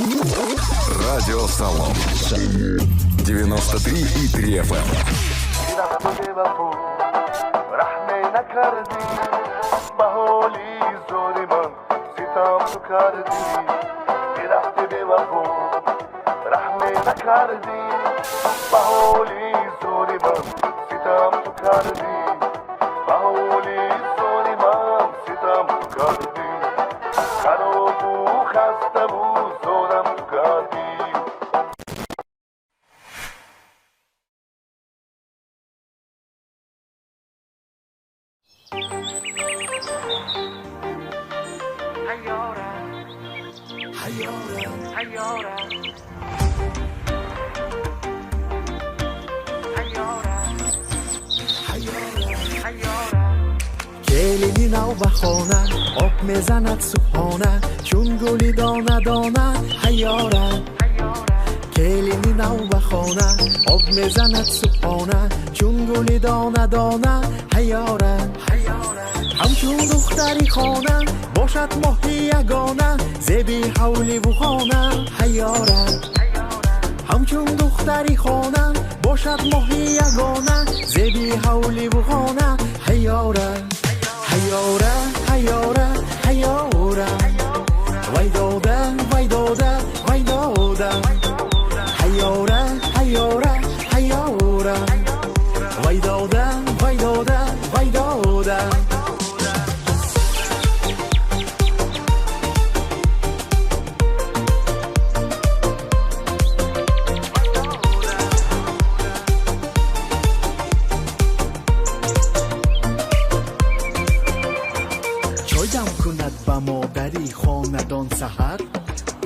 Радио Салом. 93,3 FM. Раҳме накардӣ ба ҳоли зори ман, ситам ту кардӣ, бирафти бевафо. Раҳме накардӣ ба ҳоли зори ман, ситам ту кардӣ, ба ҳоли зори ман ситам ту кардӣ, харобу хаставу зорам ту кардӣ. Келини нав ба хона об мезанад субҳона, чун гули дона дона ҳайёра. Келини нав ба хона об мезанад субҳона, чун гули дона дона ҳайёра. Ҳамчун духтари хона бошад моҳи ягона, зеби ҳавливу хона ҳайёра. Ҳамчун духтари хона бошад моҳи ягона, зеби ҳавливу хона ҳайёра. Ҳайёра, ҳайёра, ҳайёра, вай дода, вай дода, вай дода. Ҳайёра, ҳайёра, ҳайёра, вай дода, вай дода, вай дода. Чой дам кунад ба модари хонадон саҳар,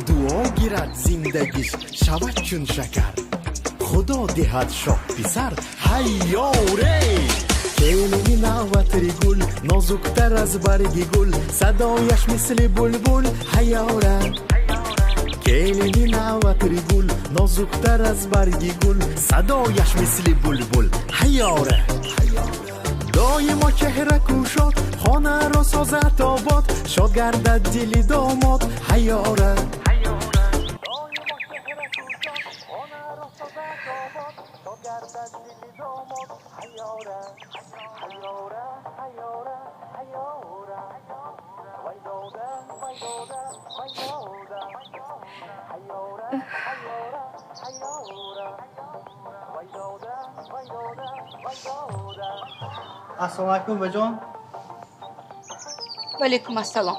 дуо гирад зиндагиш шавад чун шакар. Худо диҳад шоҳ писар ҳайёре. Келини наватри гул нозуктар аз барги гул, садояш мисли булбул ҳайёра. Келини наватри гул нозуктар аз барги гул, садояш мисли булбул ҳайёра. Доимо чеҳра кушод, хонаро созад обод, шод гардад дили домод ҳайёра. Ассалому алайкум, баҷон. Валейкум ассалом.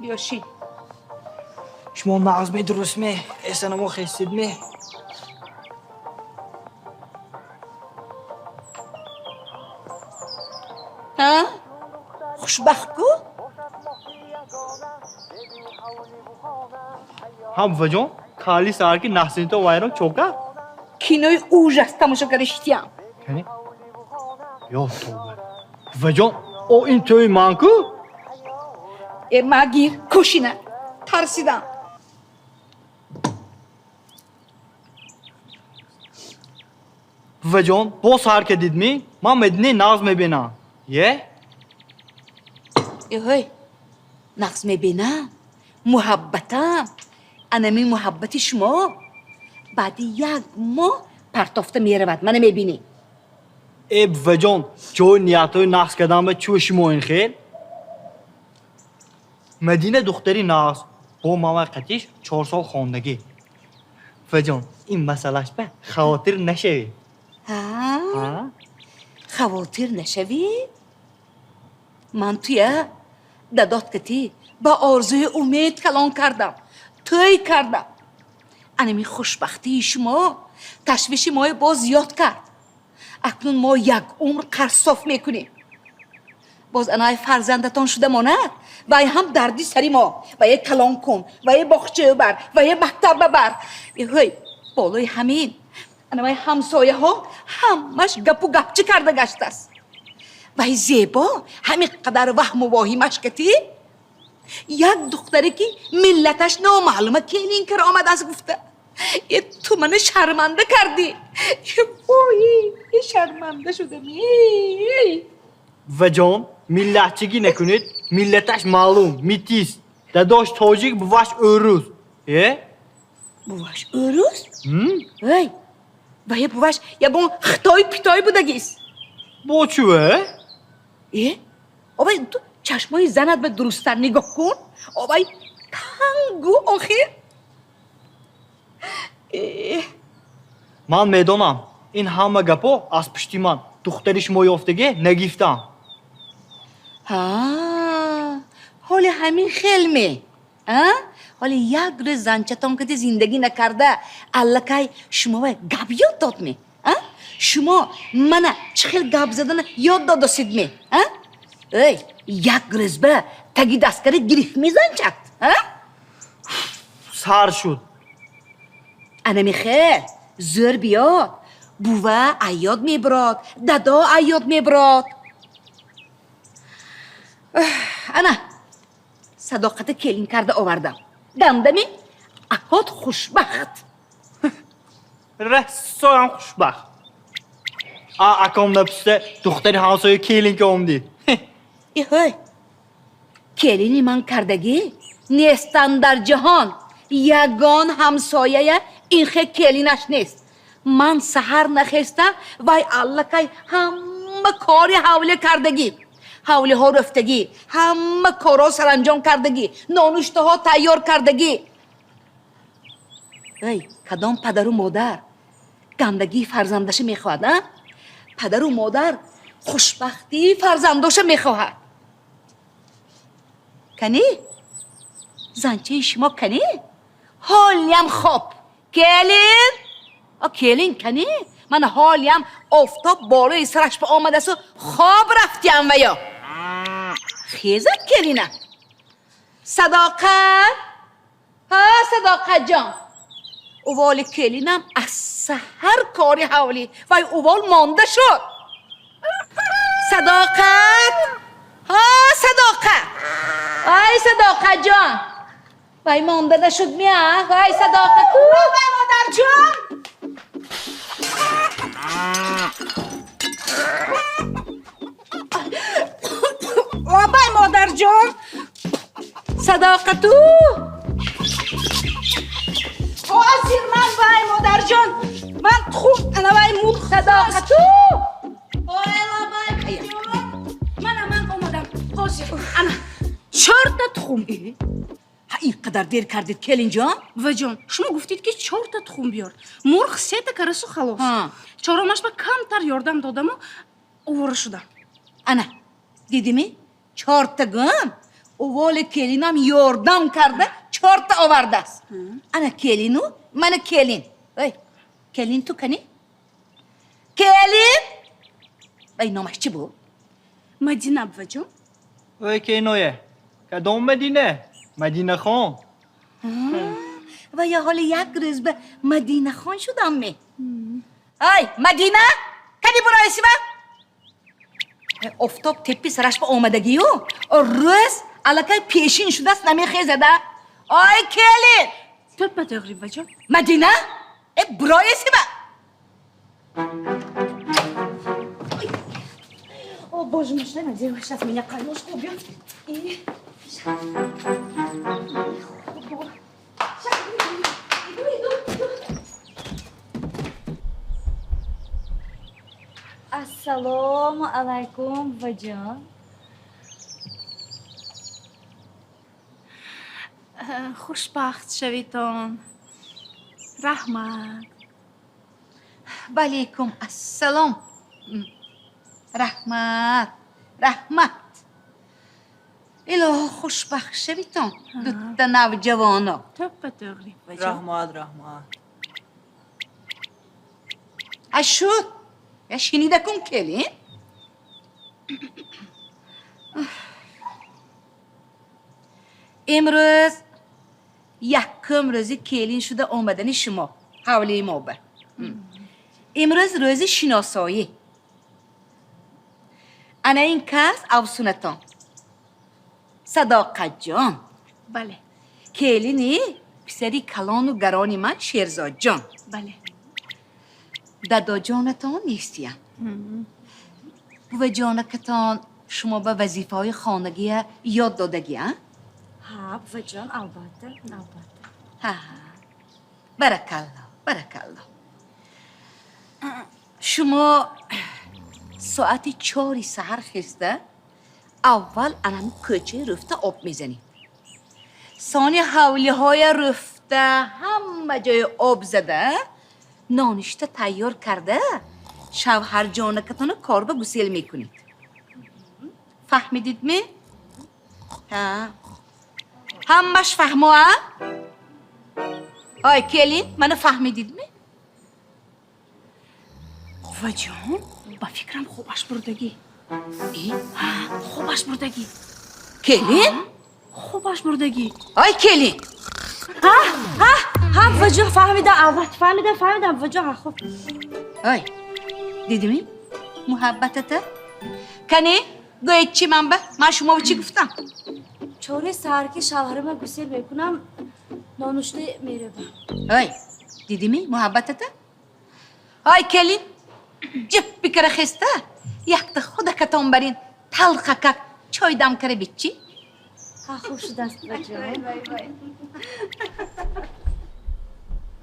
Биё шин. Шумо нағз ме, дуруст ме, эсанамо хестид ме? Ҳа? Хушбахт ку? Ҳа, буваҷон, кали саҳар ки наҳсинито вайрон чока? Кинои ужас тамошо карда шитиям. Кани? Ё тавба. Буваҷон, о ин тӯи ман ку? Э, магир, кӯшина. Тарсидам. Буваҷон, боз саҳар ка дидмӣ? Ман Мединаи нағз мебинам. Е? Эҳой, нағз мебинам. Муҳаббатам. Анами муҳаббати шумо баъди як моҳ партофта меравад. Мана мебинӣ. Э, буваҷон, ҷои ниятҳои нағз кардан ба чӯ шумо ин хел? Мадина духтари нағз, бо ман қатиш 4 сол хондагӣ. Буваҷон, ин масъалаш ба хавотир нашавӣ. Ҳа? Ҳа? Хавотир нашавӣ? Ман туя дадот катӣ ба орзуи умед калон кардам, тӯй кардам. Анами хушбахтии шумо ташвиши моя боз зиёд кард. Акнун мо як умр қарз соф мекунем. Боз анаи фарзандатон шуда монад, вай ҳам дарди сари мо. Вае калон кун, вае боғча бар, вае мактаб бабар. Эҳой, болои ҳамин ана вай ҳамсояҳо ҳамаш гапу гапчӣ карда гаштааст. Вай зебо ҳамин қадар ваҳму воҳимаш катӣ як духтаре ки миллаташ номаълума келин кара омадааст гуфта. Э, ту мана шарманда кардӣ. Э, вой, э, шарманда шудам. Э. Буваҷон, миллатчигӣ накунед, миллаташ маълум, метис. Дадош тоҷик, буваш ӯрус. Е? Буваш ӯрус? Эй, вая буваш ягон хитой питой будагист. Бо чӯ? Э, обай ту чашмои занат ба дурусттар нигоҳ кун. Обай тангу охир. Э. Ман медонам, ин ҳама гапо аз пушти ман духтари шумо ёфтагӣ нагифтам. Ҳа, ҳоли ҳамин хел ме? А? Ҳоли як рӯз занчатон кади зиндагӣ накарда, аллакай шумо вай гап ёд дод ме? А? Шумо мана чӣ хел гап задана ёд додосид ме? А? Эй, як рӯз ба таги дасткара гирифт мезанчат? А? Сар шуд. Ана михел, зӯр биёд. Бува айёд мебирод, дадо айёд мебирод. Ана, садоқата келин карда овардам. Дамдами акот хушбахт. Рассоям хушбахт. А аком написта духтари ҳамсоя келин ка омдӣ. Иҳой, келини ман кардагӣ нестан дар ҷаҳон. Ягон ҳамсояя ин хел келинаш нест. Ман саҳар нахеста, вай аллакай ҳама кори ҳавле кардагӣ. Ҳавлиҳо рафтагӣ, ҳама корҳо саранҷом кардагӣ, нонуштаҳо тайёр кардагӣ. Эй, кадом падару модар гандагии фарзандаша мехоҳад, а? Падару модар хушбахтии фарзандоша мехоҳад. Кани? Занчаи шумо кани? Ҳолиям хоб. Келин? О, келин кани? Ман ҳолиям офтоб болои сараш ба омадасу хоб рафтиям ваё. Хезад келина. Садоқат? Ҳа, Садоқатҷон. Уволи келинам аз саҳар кори ҳавлӣ вай увол монда шуд. Садоқат? Ҳа, Садоқат. Ай, Садоқатҷон. Вай монда нашуд мия? Вай, Садоқат. Вай, модарҷон. Лабай, модарҷон. Садоқату. Ҳозир ман вай, модарҷон. Ман тухм, ана вай мурғ. Садоқату. Ой, лабай, ҷон. Мана ман омадам. Ҳозир. Ана чорта тухм. Ҳа, ин қадар дер кардед, келинҷон? Буваҷон, шумо гуфтед, ки чорта тухм биёр. Мурғ сета карасу халос. Ҳа. Чоромаш ба камтар ёрдам додаму овора шудам. Ана, дидими? Чорта гум. Уволи келинам ёрдам карда, чорта овардааст. Ана келину, мана келин. Ой, келин ту кани? Келин? Вай, номаш чӣ буд? Мадина, буваҷон. Ой, келиное, кадом Мадина? Мадинахон. Ва я ҳоли як рӯз ба Мадинахон шудам ме? Ай, Мадина, кани бурои сиба? Офтоб теппи сараш ба омадагию, рӯз аллакай пешин шудааст, намехезада. Ой, келин! Тӯппа тоғри, буваҷон. Мадина, э, бурои сиба. О, боже мой, что я наделала? Сейчас меня конюшка убьет. И... Иду, иду, иду. Ассалому алайкум, буваҷон. Хушбахт шавитон. Раҳмат. Ва алайкум ассалом. Раҳмат, раҳмат. Илоҳо хушбахт шавитон, дутта навҷавоно. Тӯппа тоғри, буваҷон. Раҳмат, раҳмат. А шуд, я шинида кун, келин. Имрӯз якум рӯзи келин шуда омадани шумо ҳавлии мо ба. Имрӯз рӯзи шиносоӣ. Ана ин кас афсунатон. Садоқатҷон. Бале. Келини писари калону гарони ман Шерзодҷон. Бале. Дадоҷонатон нестиям. Буваҷонакатон шумо ба вазифаҳои хонагия ёд додагия? Ҳа, буваҷон, албатта, албатта. Ҳа. Баракалло, баракалло. Шумо соати 4 саҳар хеста, аввал анами кӯчаи рӯфта об мезанед. Сони ҳавлиҳоя рӯфта, ҳама ҷои об зада, ноништа тайёр карда, шавҳарҷонакатона корба гусел мекунед. Фаҳмидидми? Ҳа. Ҳамаш фаҳмо, а? Ой, келин, мана фаҳмидидми? Буваҷон, ба фикрам хобаш бурдагӣ. Э? Ҳа, хобаш бурдагӣ. Келин? Хобаш бурдагӣ. Ой, келин! Ҳа, ҳа, ҳа, буваҷон, фаҳмидам, албатта фаҳмидам, фаҳмидам, буваҷон, ҳа, хуб. Ой, дидими? Муҳаббатата? Кани, гӯед чӣ ман ба? Ман шумо чӣ гуфтам? 4 саҳар ки шавҳарама гусел мекунам, нонушта меравам. Ой, дидими муҳаббатата? Ой, келин, ҷип бикара хеста, якта худакатон барин талхакак чой дам кара бичӣ? Ҳа, хуб шудааст, буваҷон.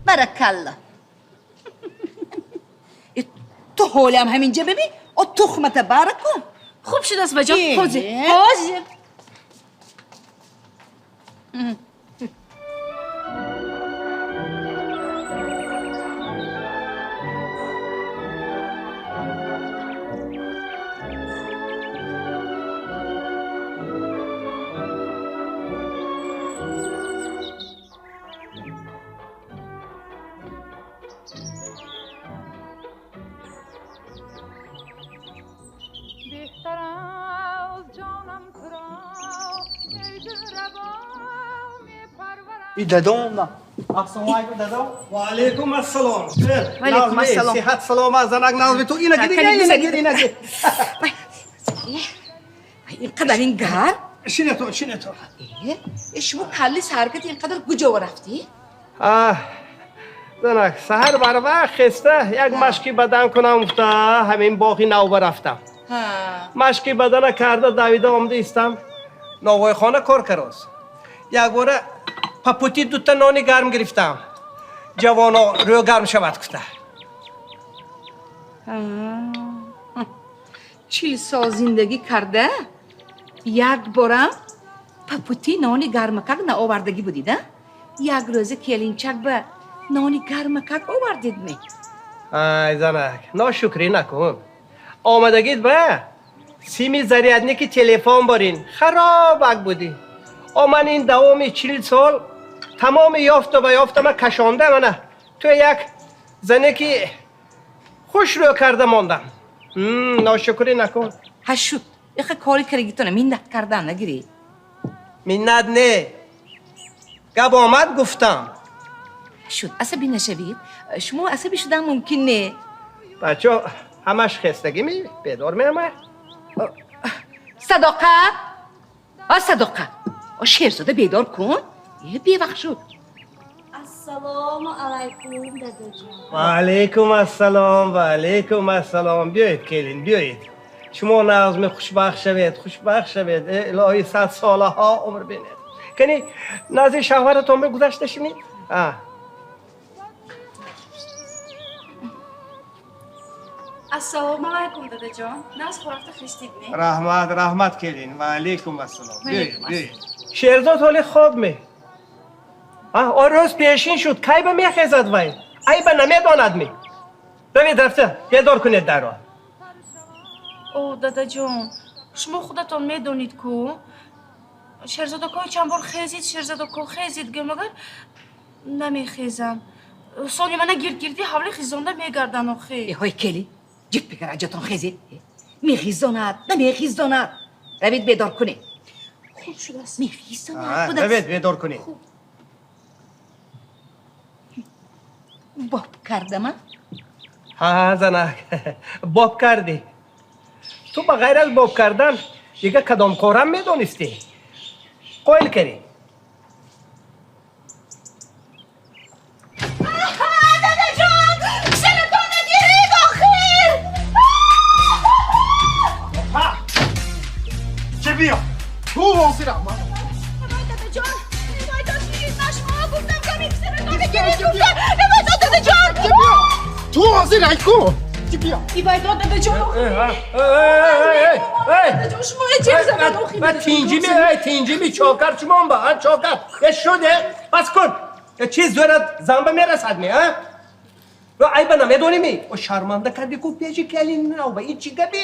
Баракалло. Э, ту ҳолиам ҳаминҷа бибин, о тухмата бара кун. Хуб шудааст, буваҷон. Э. Ҳозир, ҳозир. И дадом на. Ассалому алайкум, дадом. Ва алайкум ассалом. Ва алайкум ассалом. Сиҳат саломат, занак назми ту. Ина гир, ина гир, ина гир. Инқадар ин гарм? Шинетон, шинетон. Э, шумо калли саҳаркат инқадар куҷо рафтӣ? Аҳ, занак, саҳар барвақт хеста як машқи бадан кунам гуфта, ҳамин боғи навба рафтам. Ҳа. Машқи бадана карда давида омада истам. Новойхона кор кароз. Якбора папути дута нони гарм гирифтам. Ҷавоно рӯ гарм шавад гуфта. 40 сол зиндагӣ карда, як борам папути нони гармакак наовардагӣ будид, а? Як рӯза келинчак ба нони гармакак овардид ме? Ай, занак, ношукрӣ накун. Омадагид ба сими зарядники телефон борин. Харобак будӣ. О, ман ин давоми 40 сол тамоми ёфта ба ёфтама кашонда мана. Ту як зане ки хушрӯ карда мондам. Ношукрӣ накун. Ҳа, шуд. Иха кори карагитона миннат кардан нагирӣ. Миннат не. Гап омад гуфтам. Шуд. Асабӣ нашавед. Шумо асабӣ шудан мумкин не. Бачо, ҳамаш хестагӣ ми? Бедор меамад? Садоқат? А, садоқат. О, Шерзода бедор кун. Е, бевақт шуд. Ассалому алайкум, дадаҷон. Ва алайкум ассалом, ва алайкум ассалом. Биёед, келин, биёед. Шумо нағзми, хушбахт шавед, хушбахт шавед. Э, илоҳи 100 солаҳо умр бинед. Кани назди шавҳаратон ба гузашта шинед? А. Ассалому алайкум, дадаҷон. Нағз хӯрафта хестид, не? Раҳмат, раҳмат, келин. Ва алайкум ассалом. Ва Биёед, алайкум биёед. Шерзод ҳоле хоб ме? А, о рӯз пешин шуд. Кай ба мехезад вай? Ай ба намедонад ми? Равед рафта, бедор кунед дарро. О, дадаҷон, шумо худатон медонед ку? Шерзодакои чанд бор хезид, Шерзодако хезид, гӯ магар намехезам. Сони мана гирд-гирди ҳавли хизонда мегардан охи. Э, ҳой келин, ҷип бигар аҷатон хезид. Мехизонад, намехизонад. Равед бедор кунед. Хуб шудааст. Мехизонад, А, худат. равед бедор кунед. Боб кардама? Ҳа, занак, боб кардӣ. Ту ба ғайр аз боб кардан дига кадом корам медонистӣ? Қоил кардӣ. Дадаҷон, саратона гиред охир! Чӣ биё? Ту восира. Вой, дадаҷон, вой, дошт ман шумо гуфтам, ками саратона гиред гуфтам. Ҳозир айку. Биё. Ибайдо дадаҷон. Дадаҷон шумо ҷеғ задан охи. Ва тинҷими, эй тинҷими чокар шумон ба, а чокар. Э шуде, бас кун. Э чиз зӯрат занба мерасад ми, а? Ва айба намедонӣ ми? О шарманда кардӣ ку пеши келин нав ба ин чӣ гапи?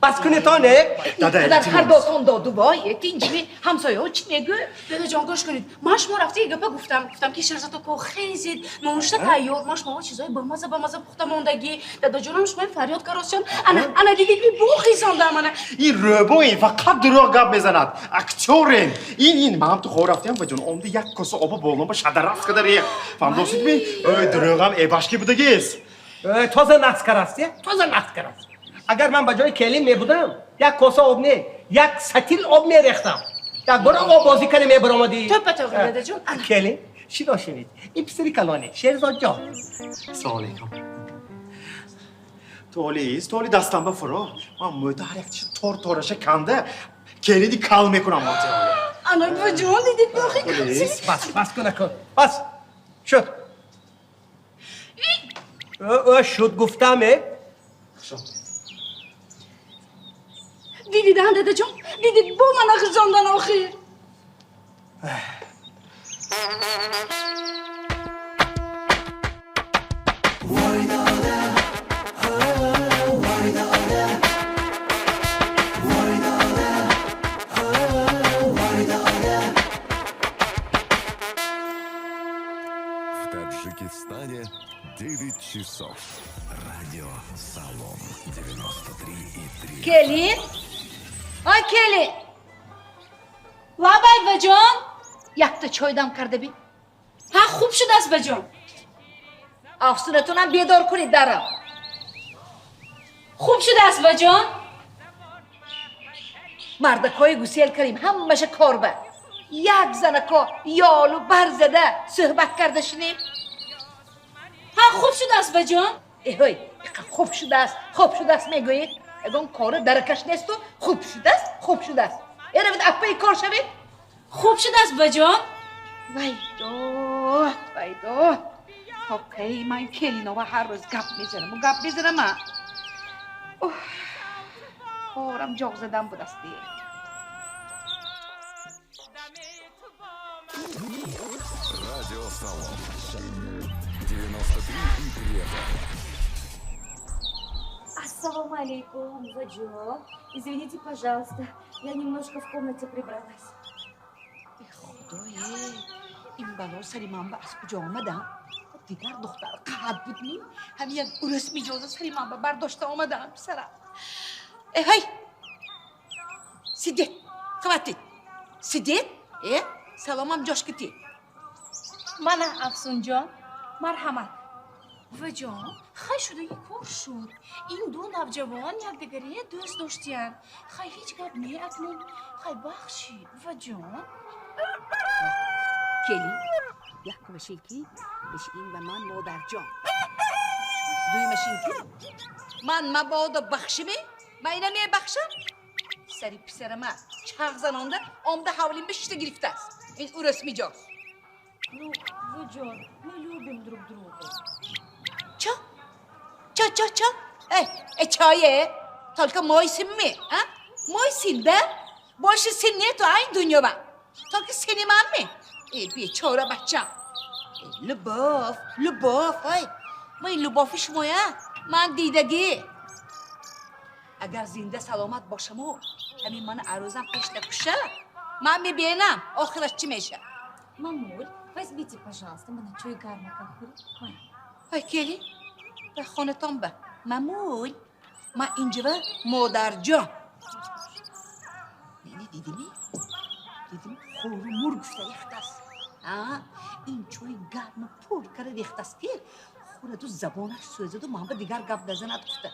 Бас кунед не? Дар ҳар дотон доду вой, тинҷими ҳамсояҳо чӣ мегӯ? Дадаҷон гӯш кунед. Ман шумо рафта як гапа гуфтам. Гуфтам ки Шерзод ако хезид, нонушта тайёр, ман шумоҳо чизои бамаза бамаза пухта мондагӣ. Дадаҷонам шумо фарёд каросиён. Ана, ана дидед ми бо хезондам ана. Ин рӯбоин фақат дурӯғ гап мезанад. Актёрен. Ин ман ту хор рафтам ва ҷон омда як коса оба болон ба шадарафт када рех. Фаҳмдосид ми? Ой дурӯғам эбашки будагист. Тоза нақс караст, тоза нақс караст. Агар ман ба ҷои келин мебудам, як коса об не, як сатил об мерехтам. Як бора об бозӣ кане мебаромадӣ. Тӯпа тӯғри дадаҷон. Келин, шино шинед. Ин писари калоне, Шерзод ҷон. Салом алейкум. Толист, толи дастам ба фуро. Ман мӯта ҳар як чиз тор тораша канда келини кал мекунам ман толи. Ана баҷон дидед бохи кал. Бас, бас кун акун. Бас. Шуд. Ө шуд гуфтам, э? Шуд. Дидидан дадаҷон, дидид бо мана хизондан охир. В Таджикистане 9 часов. Радио Салом 93,3. Келин? Ой, келин! Лабай, баҷон! Якта чой дам карда би. Ҳа, хуб шудааст, баҷон. Афсунатонам бедор кунед дарав. Хуб шудааст, баҷон. Мардакҳои гусел кардем, ҳамаша кор ба. Як занако ёлу бар зада суҳбат карда шинем. Ҳа, хуб шудааст, баҷон. Эҳой, хуб шудааст, хуб шудааст мегӯед. Ягон кори даракаш несту хуб шудааст, хуб шудааст. Эравед аппаи кор шавед. Хуб шудааст, баҷон. Вайдод, вайдод. Окей, ман келинова ҳар рӯз гап мезанаму гап мезанам. Корам ҷоғ задан будааст. Радио Салом 93,3. Ассалому алейкум, Ваджо. Извините, пожалуйста, я немножко в комнате прибралась. Худое, ин бало сари ман ба аз куҷо омадам? Дигар духтар қад буд ми? Ҳамин як урус миҷоза сари ман ба бардошта омадам, писарам. Э, ҳай! Сидет, хватит. Сидет? Э, саломам ҷош кити. Мана, Афсунҷон, марҳамат. Ваҷон, хай шудаги кор шуд. Ин ду навҷавон якдигаре дӯст доштиянд. Хай ҳеҷ гап не акнун. Хай бахшид, Ваҷон. Келин, якумаш ин ки беш ин ба ман модарҷон. Дуюмаш ин ки ман мабодо бахшиме, ман ина мебахшам. Сари писарама чағ занонда омда ҳавлим бишишта гирифтааст. Ин урус миҷоз. Ну, Ваҷон, мы любим друг друга. Чо? Чо, чо, чо? Эй, э, чое? Только мой сын ми, а? Мой сын, да? Больше сын нету, а, ин дунёва. Только сыни ман ми. Э, бечора бачам. Э, любовь, любовь, ай. Ман любови шумоя, ман дидагӣ. Агар зинда саломат бошаму, ҳамин мана арӯзам пеш накуша, ман мебинам, охираш чӣ меша. Мамуль, возьмите, пожалуйста, мана чой гармака хӯред. Ай, келин, ба хонатон ба. Мамуль, ман инҷава модарҷон. Не, дидими? Дидими? Хору мур гуфта рехтааст. А, ин чои гарму пур карда рехтааст ки хӯраду забонаш сӯзаду ман ба дигар гап назанад гуфта.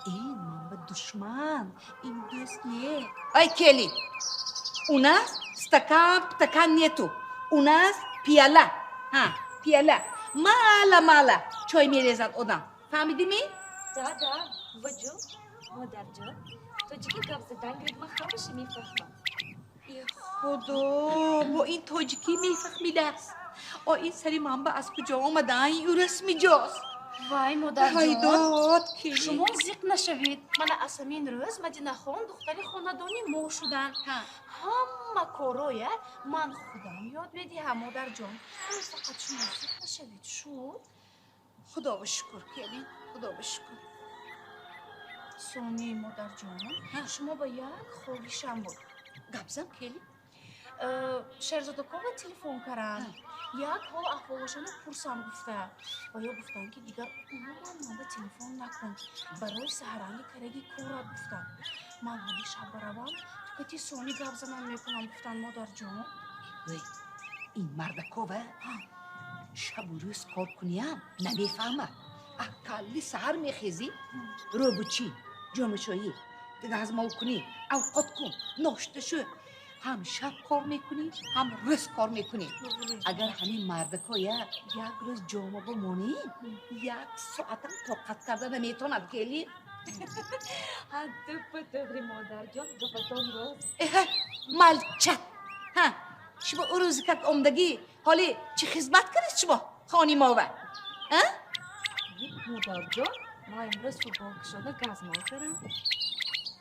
Ин ман ба душман, ин дӯст не. Ай, келин, у нас стакан, птакан нету. У нас пиала. Ҳа, пиала. Мала, мала. Чой мерезад одам. Фаҳмидӣ ми? Да, да, Ваҷо, модарҷон. Тоҷикӣ гап задан гирифт, ман ҳамаша мефаҳмам. Э, Худо, бо ин тоҷикӣ мефаҳмидааст. О, ин сари ман ба аз куҷо омадан? Ин урус миҷоз. Вай, модарҷон, шумо зиқ нашавед. Мана аз ҳамин рӯз Мадинахон духтари хонадони мо шуданд. Ҳама короя ман худам ёд медиҳам, модарҷон. Фақат шумо зиқ нашавед, шуд? Худо ба шукр, келин, худо ба шукр. Сони, модарҷон, шумо ба як хоҳишам буд. Гапзан, келин. Шерзодакова телефон каранд. Як ҳол аҳволашонро пурсам гуфта. Ва ё гуфтанд, ки дигар умуман ман ба телефон накун. Барои саҳаранги караги корат гуфтанд. Ман ҳамин шаб баравам, ту кати Сони гап занон мекунам, гуфтанд, модарҷон. Вай, ин мардакова шабу рӯз кор куниям намефаҳмад. Ақалли саҳар мехезӣ, рӯбучӣ, ҷомашоӣ, дазмол кунӣ, авқот кун, ношта шу. Ҳам шаб кор мекунӣ, ҳам рӯз кор мекунӣ. Агар ҳамин мардакоя як рӯз ҷома бимонӣ, як соатам тоқат карда наметавонад, келин. Ҳа, туппа тӯғри, модарҷон, гапатон рост. Эҳа, молчать. Ҳа, шумо ӯ рӯзи как омдагӣ, ҳоли чӣ хизмат кардед шумо, хони мова? А? Модарҷон, ман имрӯз футболкашона газмол кардам.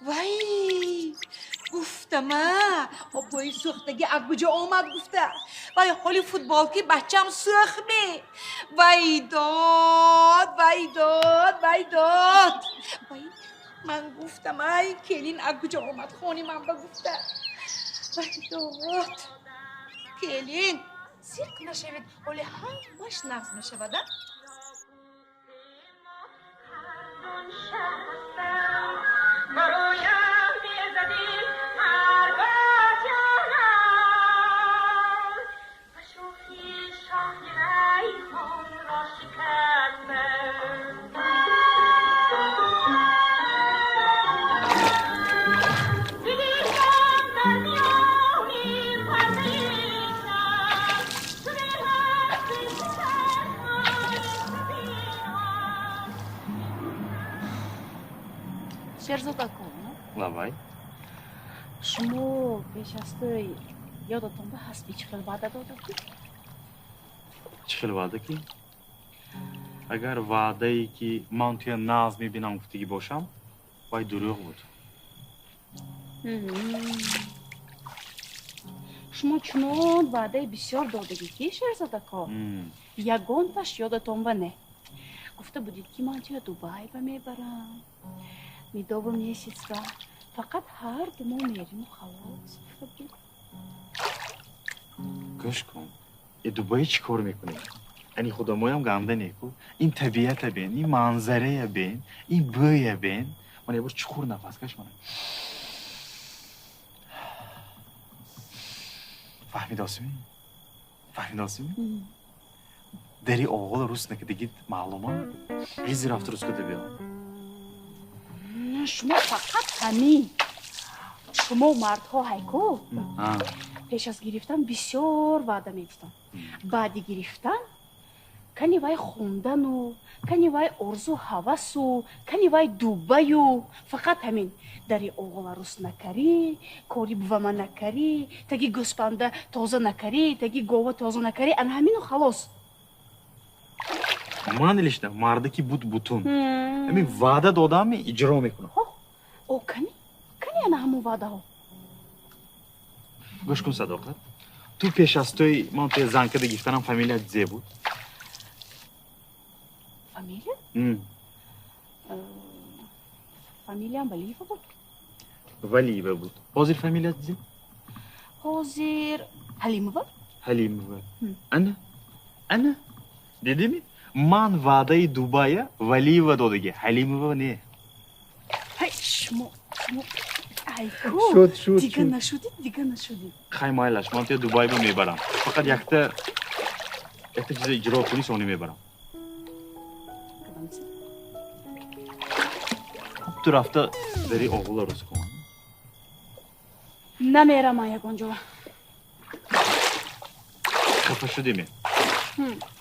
Вай, гуфтама, обои сӯхтагӣ аз куҷо омад гуфта. Вай, ҳоли футболки бачам сӯхме. Вай дод, вай дод, вай дод. Вай, ман гуфтам, ай келин аз куҷо омад хони ман ба гуфта. Вай дод, келин. Зиқ нашавед, ҳоли ҳамаш нағз мешавад, а? Шерзодако, Лавай. Шумо пеш аз тӯй ёдатон ба ҳаст чӣ хел ваъда дода ки? Чӣ хел ваъда ки? Агар ваъдае ки ман туя нағз мебинам гуфтагӣ бошам, вай дурӯғ буд. Шумо чунон ваъдаи бисёр додагӣ ки, Шерзодако, ягонташ ёдатон ба не. Гуфта будед ки ман туя Дубай ба мебарам. Медовый месяц ба фақат ҳар ду мо мериму халос. Гуфта будед. Гӯш кун, э Дубай чӣ кор мекунӣ? Ани худамоям ганда неку. Ин табиата бен, ин манзарая бен, ин бӯя бен. Ман ябор чуқур нафас каш мана. Фаҳмидосими? Фаҳмидосими? Дари оғола рус накардагит маълума? Ғизи рафта рус карда биё. Шумо фақат ҳамин. Шумо мардҳо ҳайку пеш аз гирифтан бисёр ваъда медоданд. Баъди гирифтан кани вай хондану, кани вай орзу ҳавасу, кани вай Дубаю. Фақат ҳамин. Дари оғола рус накарӣ, кори бувама накарӣ, таги гӯспанда тоза накарӣ, таги гова тоза накарӣ, ана ҳамину халос. Ман лично мардаки буд бутун. Ҳамин ваъда додам, иҷро мекунам. О, кани? Кани ана ҳамон ваъдаҳо? Гӯш кун, Садоқат. Ту пеш аз тӯй ман туя зан карда гирифтанам фамилият зе буд? Фамилия? Фамилиям Валиева буд. Валиева буд. Ҳозир фамилият зе? Ҳозир Ҳалимова. Ҳалимова. Ана? Ана? Дидими? Ман ваъдаи Дубая Валиева додагӣ, Ҳалимова не. Ҳай, шумо, шумо, айку. Шуд, шуд, Дига шуд. нашудид, дига нашудид. Хай майлаш, ман туя Дубай ба мебарам. Фақат якта чиза иҷро кунӣ, сони мебарам. Кадом чиз? Ту рафта дари оғола рус кун. Намерам ман ягон ҷо. Хафа шудиме?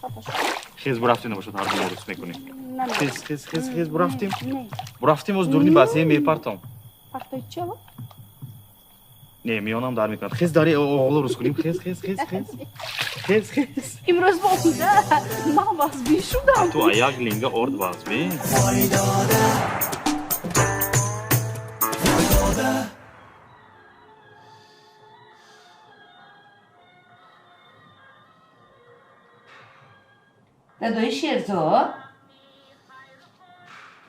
Хафа шудам. Хез бурафтем, набошад ҳар ду мо рус мекунем. Намерам. Хез, хез, хез, хез бурафтем. Не. Бурафтем, оз дурни бассейн мепартом. Партои чаво? Не, миёнам дар мекунад. Хез дари оғола рус кунем. Хез, хез, хез, хез. Хез, хез. Имрӯз бомда ман вазбин шудам. Ту як линга орд вазбин. Дадои Шерзод,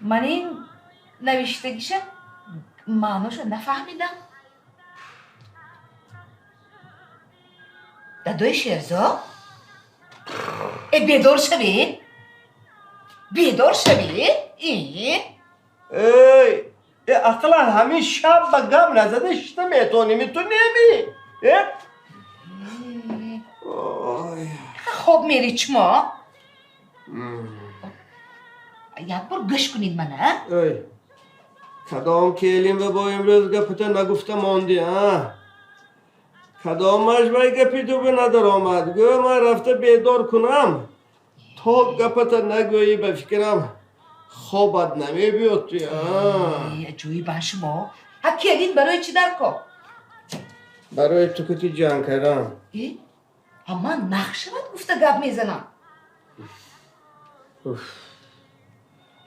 ман ин навиштагиша маъноша нафаҳмидам. Дадои Шерзод, э, бедор шавед, бедор шавед. Эй, э, ақаллан ҳамин шаб ба гап назада шита метоними, ту неми, э? Хоб мери чумо? Як бор гӯш кунед мана. Эй, кадом келин ва бо имрӯз гапата нагуфта монди, а? Кадомаш вай гапи дуби надаромад? Гӯ, ман рафта бедор кунам. То гапата нагӯӣ, ба фикрам, хобат намебиёд ту, а? Ҷӯи бан шумо. Ҳа, келин барои чӣ дар кор? Барои ту кути ҷанг кардан. Ҳа, ман нақш шавад гуфта гап мезанам.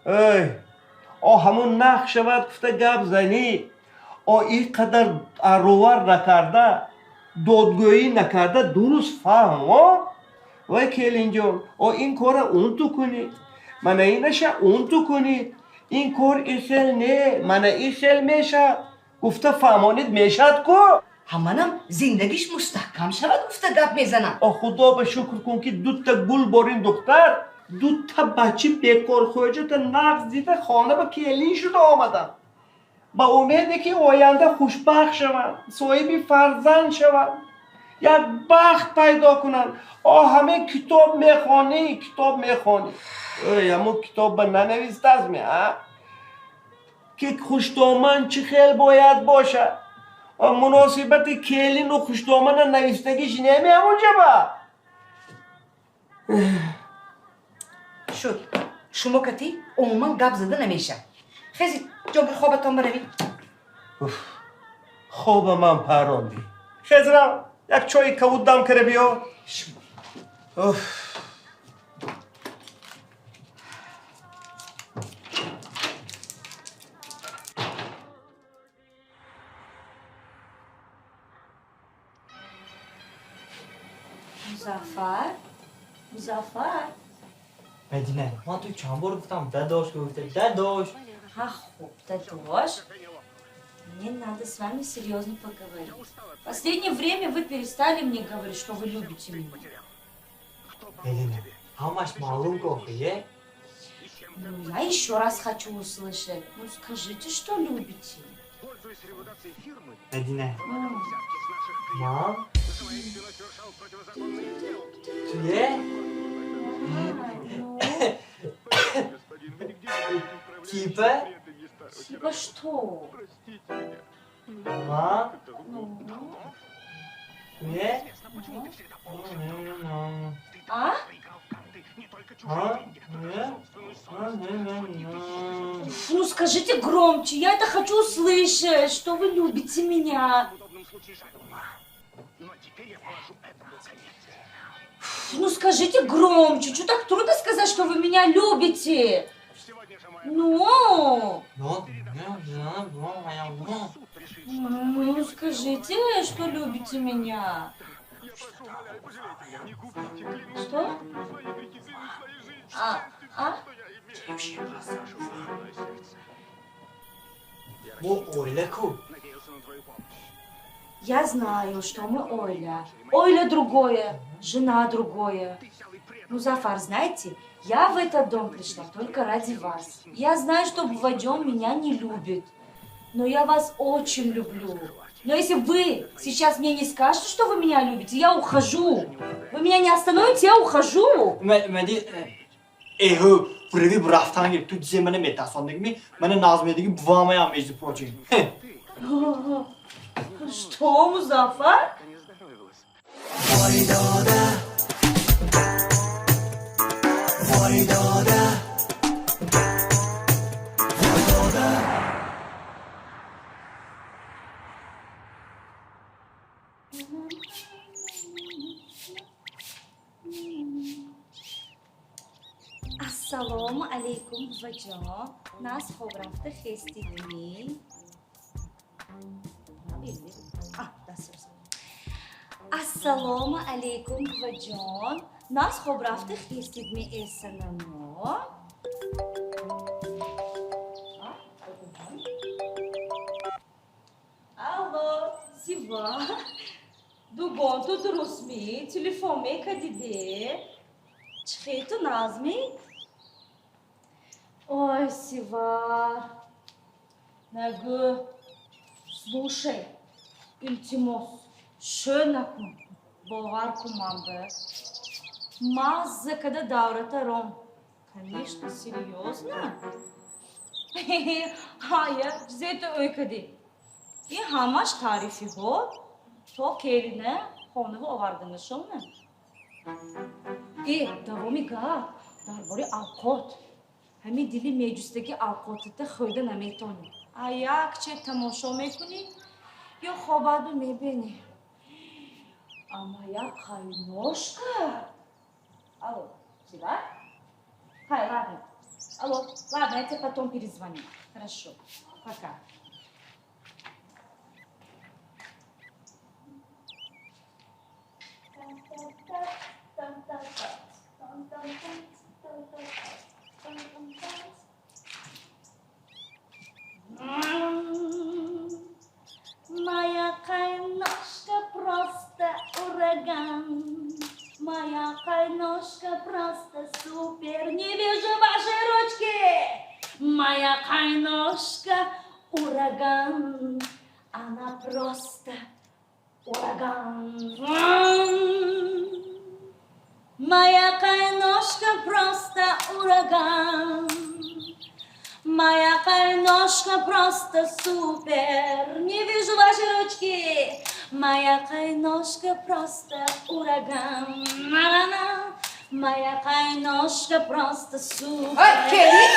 Эй, о, ҳамун нақш шавад гуфта гап занӣ, о, ин қадар аррувар накарда, додгӯӣ накарда, дуруст фаҳм, о? Вай, келинҷон, о, ин кора он ту кунӣ, мана инаша он ту кунӣ, ин кор ин хел не, мана ин хел мешавад гуфта фаҳмонид мешавад ку? Ҳа, манам зиндагиш мустаҳкам шавад гуфта гап мезанам. О, худо ба шукр кун, ки дута гул борин духтар, дута бачи бекорхӯҷата нағз дида хона ба келин шуда омадам, ба умеде ки оянда хушбахт шаванд, соҳиби фарзанд шаванд, як бахт пайдо кунанд. О, ҳамин китоб мехонӣ, китоб мехонӣ. Эй, ҳамун китоб ба нанавистааст ме, а, ки хушдоман чӣ хел бояд бошад? Муносибати келину хушдомана навистагиш неми ҳамунҷа ба? Шуд, шумо кати умуман гап зада намешавад. Хезед, ҷоги хобатон баравед. Хоба ман парондӣ. Хезрам, як чойи кавуд дам кара биё. Уф. Музаффар, Музаффар. Мадина, ман ту чанд бор гуфтам, дадош гуфта, дадош. Ха, хуб, дадош. Мне надо с вами серьезно поговорить. В последнее время вы перестали мне говорить, что вы любите меня. Мадина, ҳамаш маълум ку, е? Ну, я еще раз хочу услышать. Ну, скажите, что любите. Мадина, ман туе типа. Типа что? Ман Ну, туе. А? А? Ну, скажите громче, я это хочу услышать, что вы любите меня. Ну, скажите громче, что так трудно сказать, что вы меня любите? Ну, ну, скажите, что любите меня. Что? А? А? Мо оила ку. Я знаю, что мы Ойля. Ойля другое, жена другое. Ну, Зафар, знаете, я в этот дом пришла только ради вас. Я знаю, что Бувадем меня не любит. Но я вас очень люблю. Но если вы сейчас мне не скажете, что вы меня любите, я ухожу. Вы меня не остановите, я ухожу. Мади, эҳу, приви рафтан гир, ту дизе мана метасондигми, мана назм медиги бувамаям, между прочим. Что, Музафар? Ассалому алайкум, буваҷон. Наз хоб рафта хестидми? Ассалому алайкум, буваҷон. Наз хоб рафта хестидми, эсанамо? Алло, Зива. Дугон ту дурустми? Телефон мекардиде? Чихе ту назми? Ой, Сивар. Нагӯ. Слушай, илтимос, шӯ накун. Бовар кун ман ба. Мазза када даврата ром. Конечно, серьезно? Ҳая, зе ту ӯй кадӣ. Ин ҳамаш таърифиҳо то келина хонаву оварданашона. Э, давоми гап дар бораи авқот. Ҳамин дили меҷустаги авқотата хӯрда наметонӣ. А якче тамошо мекунӣ ё хобаду мебинӣ. Ама як қайношка. Алло, Зива? Хай, ладно. Алло, ладно, я тебе потом перезвоню. Хорошо, пока. Моя қайношка просто ураган. Моя қайношка просто супер. Не вижу ваши ручки. Моя қайношка ураган. Она просто ураган. Моя қайношка просто ураган. Моя қайношка просто супер. Не вижу ваши ручки. Моя қайношка просто ураган. На-на-на. Моя қайношка просто супер. Келин,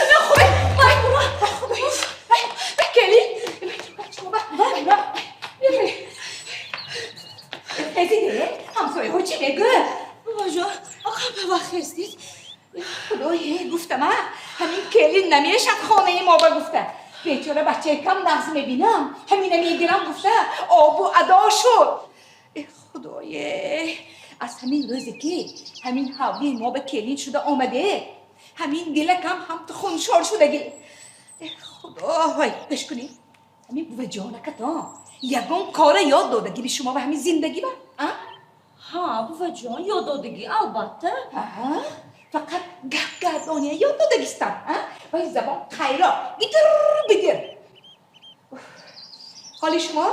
келин. Ҳамсояҳо чӣ мегӯяд? Бобоҷон, ақа ба вақт хестид? Худое, гуфтам, а? Ҳамин келин намешад хонаи мо ба гуфта. Бечора бачаи кам нағз мебинам, ҳамина мегирам гуфта, обу адо шуд. Э, худое, аз ҳамин рӯзе ки ҳамин ҳавлии мо ба келин шуда омаде, ҳамин дилакам ҳам ту хуншор шудагӣ. Э, худой, гӯш кунед, ҳамин буваҷонакатон ягон кора ёд додагӣ би шумо ба ҳамин зиндагӣ ба? А? Ҳа, буваҷон, ёд додагӣ, албатта. Аҳа, фақат гап гардония ёд додагистам, а? Вай забон қайро, гидир бидир. Ҳоли шумо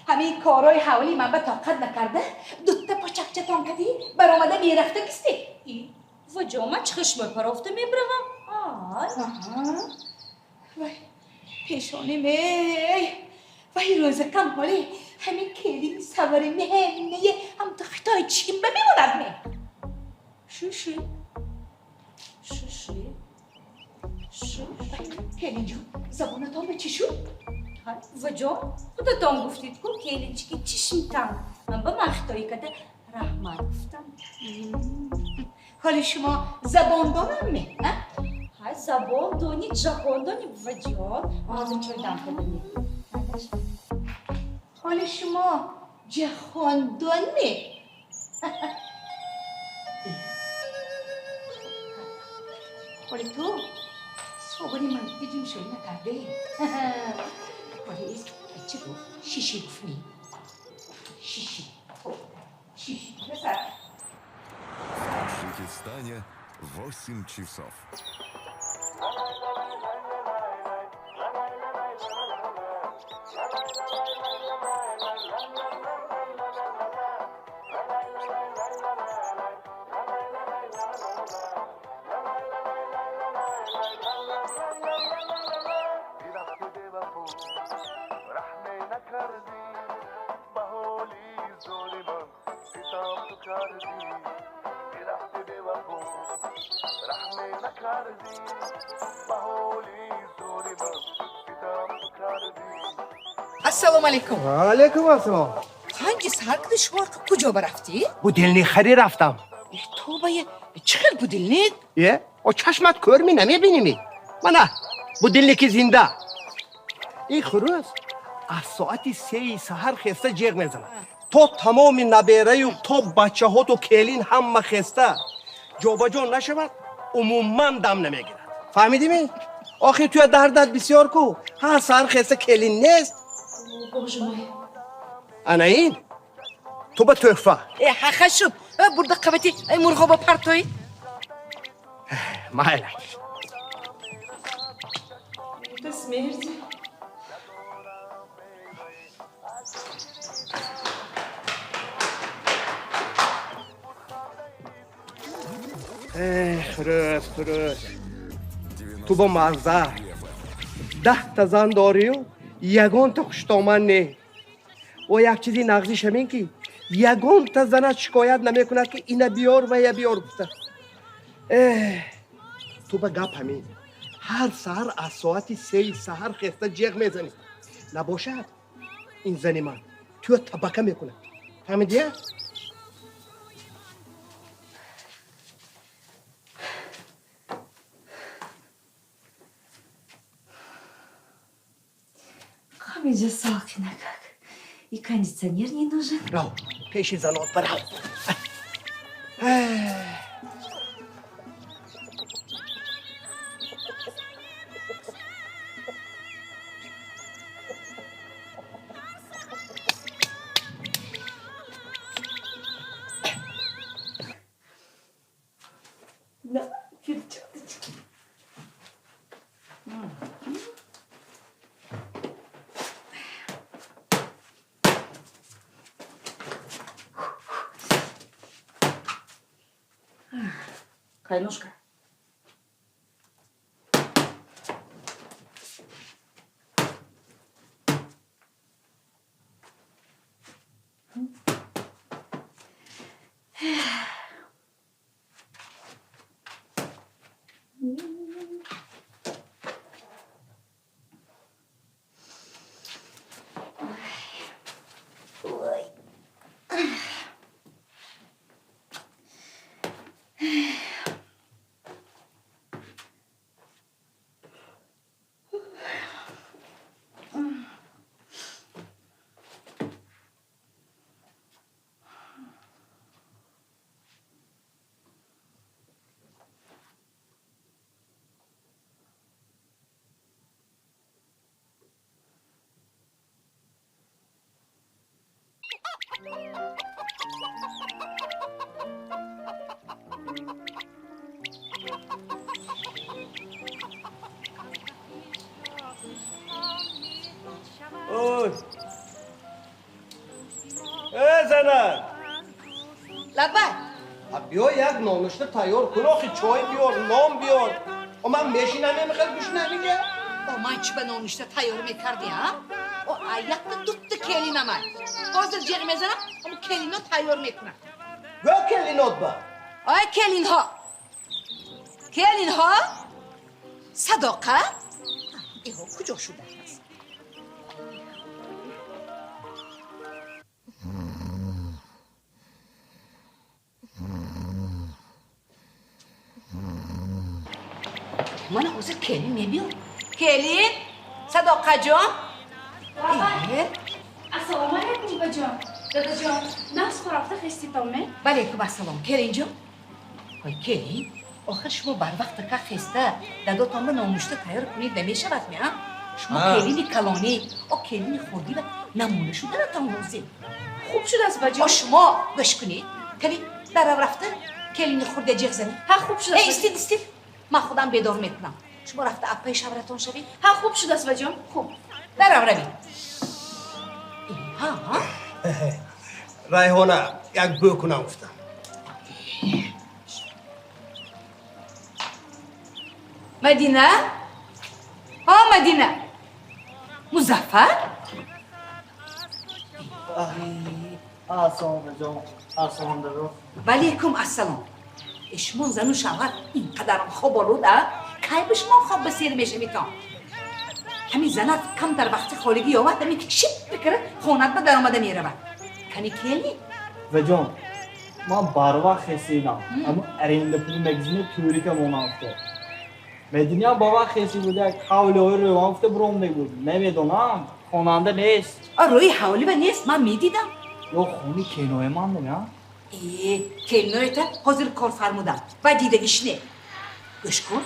ҳамин корҳои ҳавлии ман ба тоқат накарда, дутта почакчатон кадӣ баромада мерафта кистед? И, буваҷон, ман чӣ паровта мебравам? Ай. Аҳа. Вай, пешонӣ мей. Вай, рӯзакам ҳоли ҳамин келини савари меҳнее ҳам ту хитои чин ба мемонад ме? Шуши. Шуши. Шу. Келинҷон, забонатон ба чӣ шуд? Ҳай, буваҷон, худатон гуфтед ку келинчики чишмтанг. Ман ба ман хитоӣ када раҳмат гуфтам. Ҳоли шумо забондонам ме? А? Ҳай, забон дони, ҷаҳон дони, буваҷон. Ҳозир чой дам када мегӯям. Ҳоли шумо ҷаҳондон ме? Ҳоли ту собуни мантиқи ҷумшӯӣ накарде. Ҳоли чӣ гуфт? Шиши гуфт ми? Шиши. Шиши. Писар. В Таджикистане 8 часов. Ассалому алайкум. Ва алайкум ассалом. Ҳанги сар киди шумо куҷо барафтӣ? Будильник хари рафтам. Э, тобае, чӣ хел будильник? Е, О чашмат кӯр ми намебинӣ ми? Мана будильники зинда. Ин хурӯс аз соати 3 саҳар хеста ҷеғ мезанад. То тамоми набераю то бачаҳоту келин ҳама хеста ҷобаҷо нашавад, умуман дам намегирад. Фаҳмидӣ ми? Охир туя дардат бисёр ку. Ҳа саҳар хеста келин нест. Боже мой. Ана ин ту ба тӯҳфа. Э, ҳаха шуд. Бурда қабати мурғоба партои. Майла. Это смерти. Эх, хурӯс, хурӯс. Ту бо мазза. 10 та зан дорию, ягонта хуштоман не. О як чизи нағзиш ҳамин ки ягонта занат шикоят намекунад ки ина биёр ва я биёр гуфта. Эҳ, ту ба гап ҳамин. Ҳар саҳар аз соати 3 саҳар хеста ҷеғ мезанӣ. Набошад ин зани ман туя табака мекунад. Фаҳмидия? Хамиджа салқина как. И кондиционер не нужен. Рав, пеши занот барав. Да, перчаточки. Кайнушка. Ой. Ой. Э, занак. Лабай. Биё як нонушта тайёр кун, охи чой биёр, нон биёр. О ман мешинам, мехел гӯшнам инҷа. О ман чӣ ба нонушта тайёр мекардӣ, ҳа? О якта дутта келинамай. Ҳозир ҷеғ мезанам, ҳамун келино тайёр мекунам. Гӯ келинот ба. Ой келинҳо. Келинҳо? Садоқат? Иҳо куҷо шудааст? Мана ҳозир келин мебиёд. Келин? Садоқаҷон? Ассалому алайкум, бабаҷон. Дадаҷон, нағз хӯрафта хеститон ме? Валайкум ассалом. Келинҷон? Ой, келин, охир шумо барвақт ка хеста дадотонба нонушта тайёр кунед намешавад ме, а? Шумо келини калонӣ, о келини хурдӣ ва намуна шуданатон лозим. Хуб шудааст, бабаҷон. О шумо гӯш кунед. Кани дарав рафта келини хурдя ҷеғ занед. Ҳа, хуб шудааст. Э, истед, истед. Ман худам бедор мекунам. Шумо рафта аппаи шавратон шавед. Ҳа, хуб шудааст, бабаҷон. Хуб. Дарав равед. Ҳа? Райҳона, як бӯ кунам гуфтам. Мадина? Ҳо, Мадина. Музаффар? Ассалом, бабаҷон. Ассалом, дадо. Валайкум ассалом. Шумо зану шавҳар ин қадарам хоб олуд, а? Кай ба шумо хоб ба сер мешавитон? Ҳамин занат камтар вақти холигӣ ёвад, ҳамин шип бикара хонат ба даромада меравад. Кани келин? Бабаҷон, Ман барвақт хесидам. Аммо аренда пули магазини тӯрика монам гуфта. Мадинаам ба вақт хесид буд, як ҳавлиҳои рӯван гуфта буромда буд. Намедонам, хонанда нест. А рӯи ҳавлива нест, ман медидам. Ё хони келинои мандам, я? Э, келиноята ҳозир кор фармудам. Вай дидагиш не. Гӯш кун.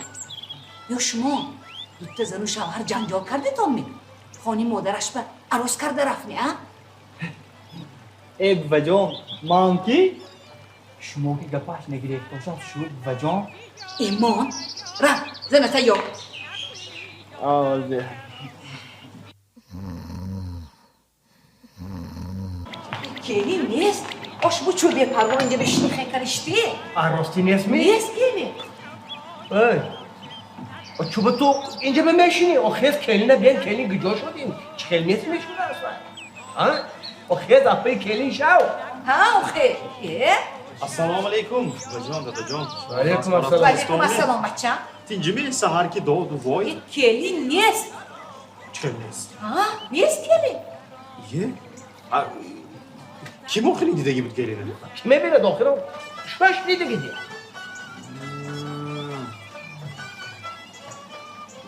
Ё шумо дутта зану шавҳар ҷанҷол кардетонми? Хони модараш ба арӯс карда рафтми, а? Э, буваҷон, ман ки шумо ки гапаш нагирефтошам шуд, буваҷон. Имон, раф, заната ёб. Озир. Келин нест. Ош бу чӯ бепарво инҷа бишини хекаришти? А рости нест ми? Нест келин. Эй, а чӯ ба ту инҷа ба мешини? Охез келина бен келин гиҷо шудин? Чӣ хел нест мешуда аслан? А? Охез апаи келин шав. Ҳа, охе. Е? Ассалому алайкум, буваҷон, дадаҷон. Ва алайкум ассалом. Ва алайкум ассалом, бача. Тинҷими саҳар ки доду вой? Е, келин нест. Чӣ хел нест? Ҳа, нест келин. Е? А, ким охирин дидаги буд келина? Ким мебинад охирон? Шуаш дидаги ди.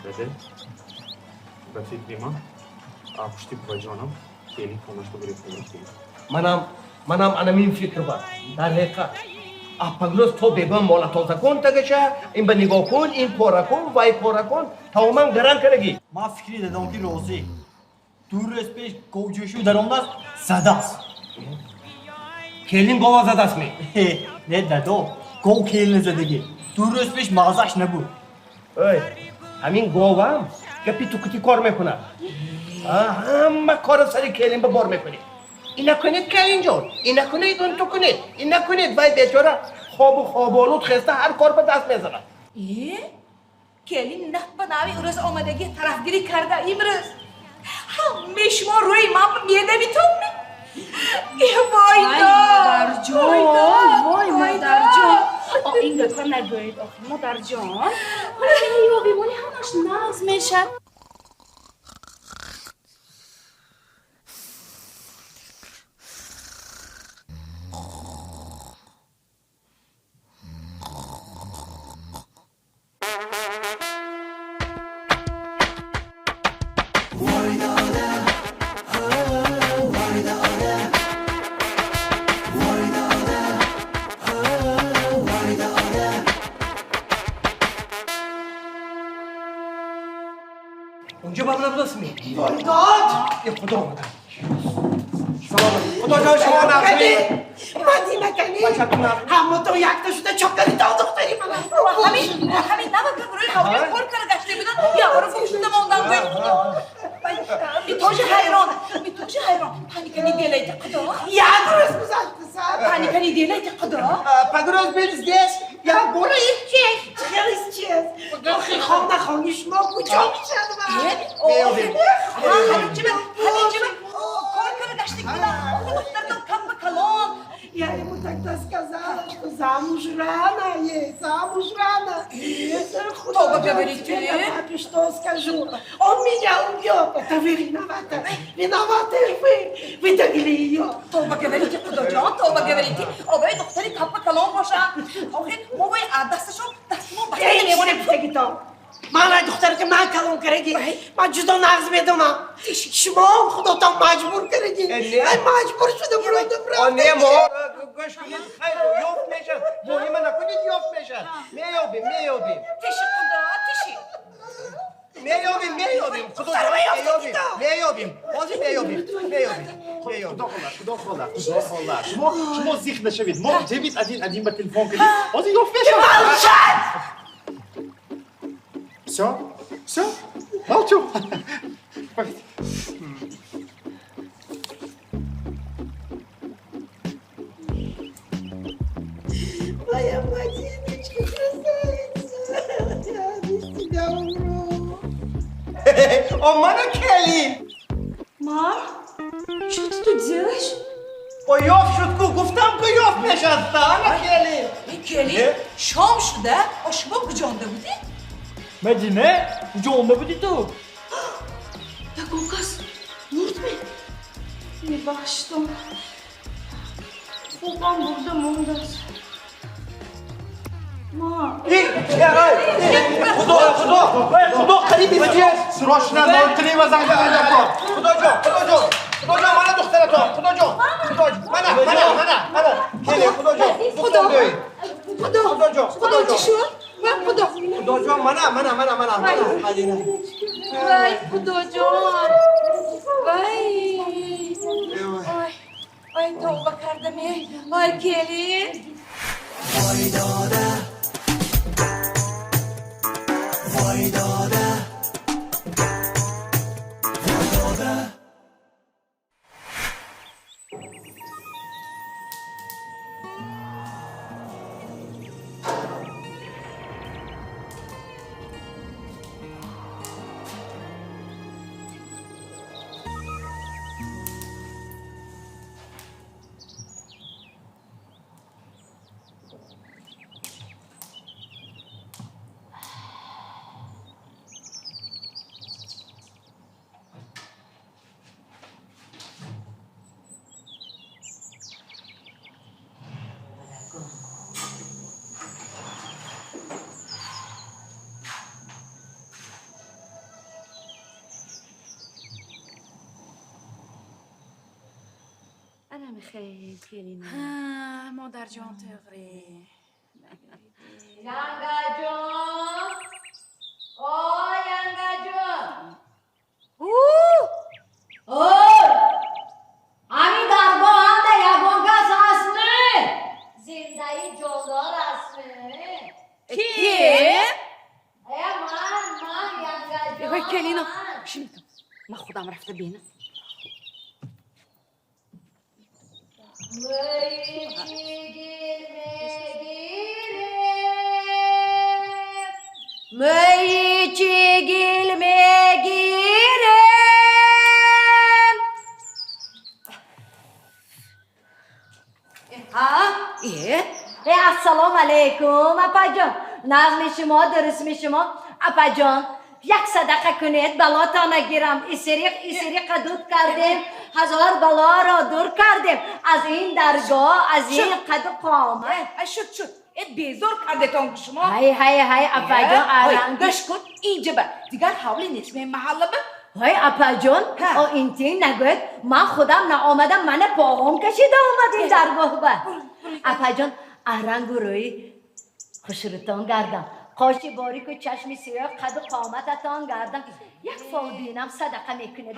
Дада, ба фикри ман, пушти буваҷонам келин хонашро гирифта рафта. Манам анамин фикр ба. Дар ҳақиқат. Апагрӯз то бебан мола тоза кун тагаша, ин ба нигоҳ кун, ин кора кун, вай кора кун, тамоман гаран кардаги. Ман фикри дадам ки розӣ. Ду рӯз пеш говҷӯшу даромадааст, задааст. Келин гова задааст ми? Не, дадо, гов келина задагӣ. Ду рӯз пеш мағзаш набуд. Ой, ҳамин говам гапи тукути кор мекунад. Ҳама корро сари келин ба бор мекунӣ. Ина кунед келинҷон, ина кунед, он ту кунед, ина кунед. Вай бечора хобу хоболуд хеста ҳар кор ба даст мезанад. Е, келин нақ ба нави рӯз омадагӣ тарафгирӣ карда имрӯз. Ҳамаи шумо рӯи ман медавитон ми? Е, вой дод! Модарҷон, вой модарҷон. О, ин гапа нагӯед, охи модарҷон. Ҳоло меёбем, оли ҳамаш нағз мешад. Унҷа ба набудастми? Вой дод! Е, худо омада. Салом. Худо ҷон, шумо нағзми? Мадина кани. Ҳаматон якта шуда чокари то духтари мана. Ҳамин навака рӯи ҳавлӣ кор карда гашта будан, яворо гум шуда мондан, вой худо. Митожи ҳайрон, митожи ҳайрон. Паника не делайте, худо. Як рӯз гузашта. Паника не делайте, худо. Погроз был здесь, я горы исчез. Чел исчез. Охи хона хони шумо куҷо мешавад? Ҳаминҷиба, ҳаминҷиба кор карда гашта будан. Охи духтартон кам ба калон. Я ему тогда сказала, что замуж рано ей, замуж рано. Что вы говорите? Я папе что скажу? Он меня убьет. Это вы виноваты. Виноваты вы. Вы довели ее. Тоба говорите, Худоҷон, тоба говорите. Овои духтари капа калон боша. Охи, мо вай дасташо, дастмо баста мемонем. Ман ай духтаре ки ман калон кардаги, ман ҷудо нағз медонам. Шумо худотон маҷбур кардаги. Ай маҷбур шуда буродам. О, не, мо гӯш кунед, хайр, ёфт мешавад. Воҳима накунед, ёфт мешавад. Меёбем, меёбем. Тиши, худо, тиши. Меёбем, меёбем. Худо, меёбем, меёбем. Ҳозир меёбем, меёбем. Худо хоҳад, худо хоҳад, худо хоҳад. Шумо, шумо зиқ нашавед. Мо ҷебит один один ба телефон кардем. Ҳозир ёфт мешавад. Молчать! Всё? Всё? Молчу. Моя Мадиночка, красавица! Я без тебя умру. О, мана келин! Мам, что ты тут делаешь? О, ёфт шуд ку, гуфтам ку ёфт мешавад. Ана келин! Э, келин, шом шуда, о шумо куҷонда будед? Мадина, куҷонда будӣ ту? Такой кас мурдми? Мебахшитон. Хобам бурда мондааст. Худо, худо, худо, қариб Срочно 03 ва занг занед. Худоҷон, худоҷон, худоҷон, мана духтаратон, худоҷон, худоҷон, мана, мана, мана, мана, келе, худоҷон, Худо, худо, худоҷон, худо, чӣ шуд? Худо, худоҷон, мана, мана, мана, мана, мана, Мадина. Вай, худоҷон, вай, вай, тавба кардам, вай, келин. Вой дода, вой дода, вой дода. Модарҷон, туғри. Янгаҷон, о янгаҷон, ой, ҳамин даргоҳанда ягон кас ҳастми? Зиндаи ҷондор ҳастми? Ки? Э, ман, ман, янгаҷон. Ой, келино, шинитон, ман худам рафта бинам. Мөйи чигил мегирем. Ҳа? Э, ассалому алайкум, апаҷон. Нағми шумо, дурустми шумо? Апаҷон, як садақа кунед, балотона гирам. Исириқ, исириқа дуд кардем, ҳазор балоро дур кардем. Аз ин даргоҳ, аз ин қаду қомат. Шуд, шуд. Э, безор кардетон шумо. Ҳай, ҳай, ҳай, апаҷон, аранг. Гӯш кун, инҷа ба дигар ҳавли нест, ме маҳалла ба. Ҳай, апаҷон, о интин нагӯед, ман худам наомадам, мана пог'ом кашида омад ин даргоҳ ба. Апаҷон, арангу рӯи хушрӯтон гардам. Қоши борику чашми сиёҳ, қаду қомататон гардам. Як фолбинам садақа мекунед.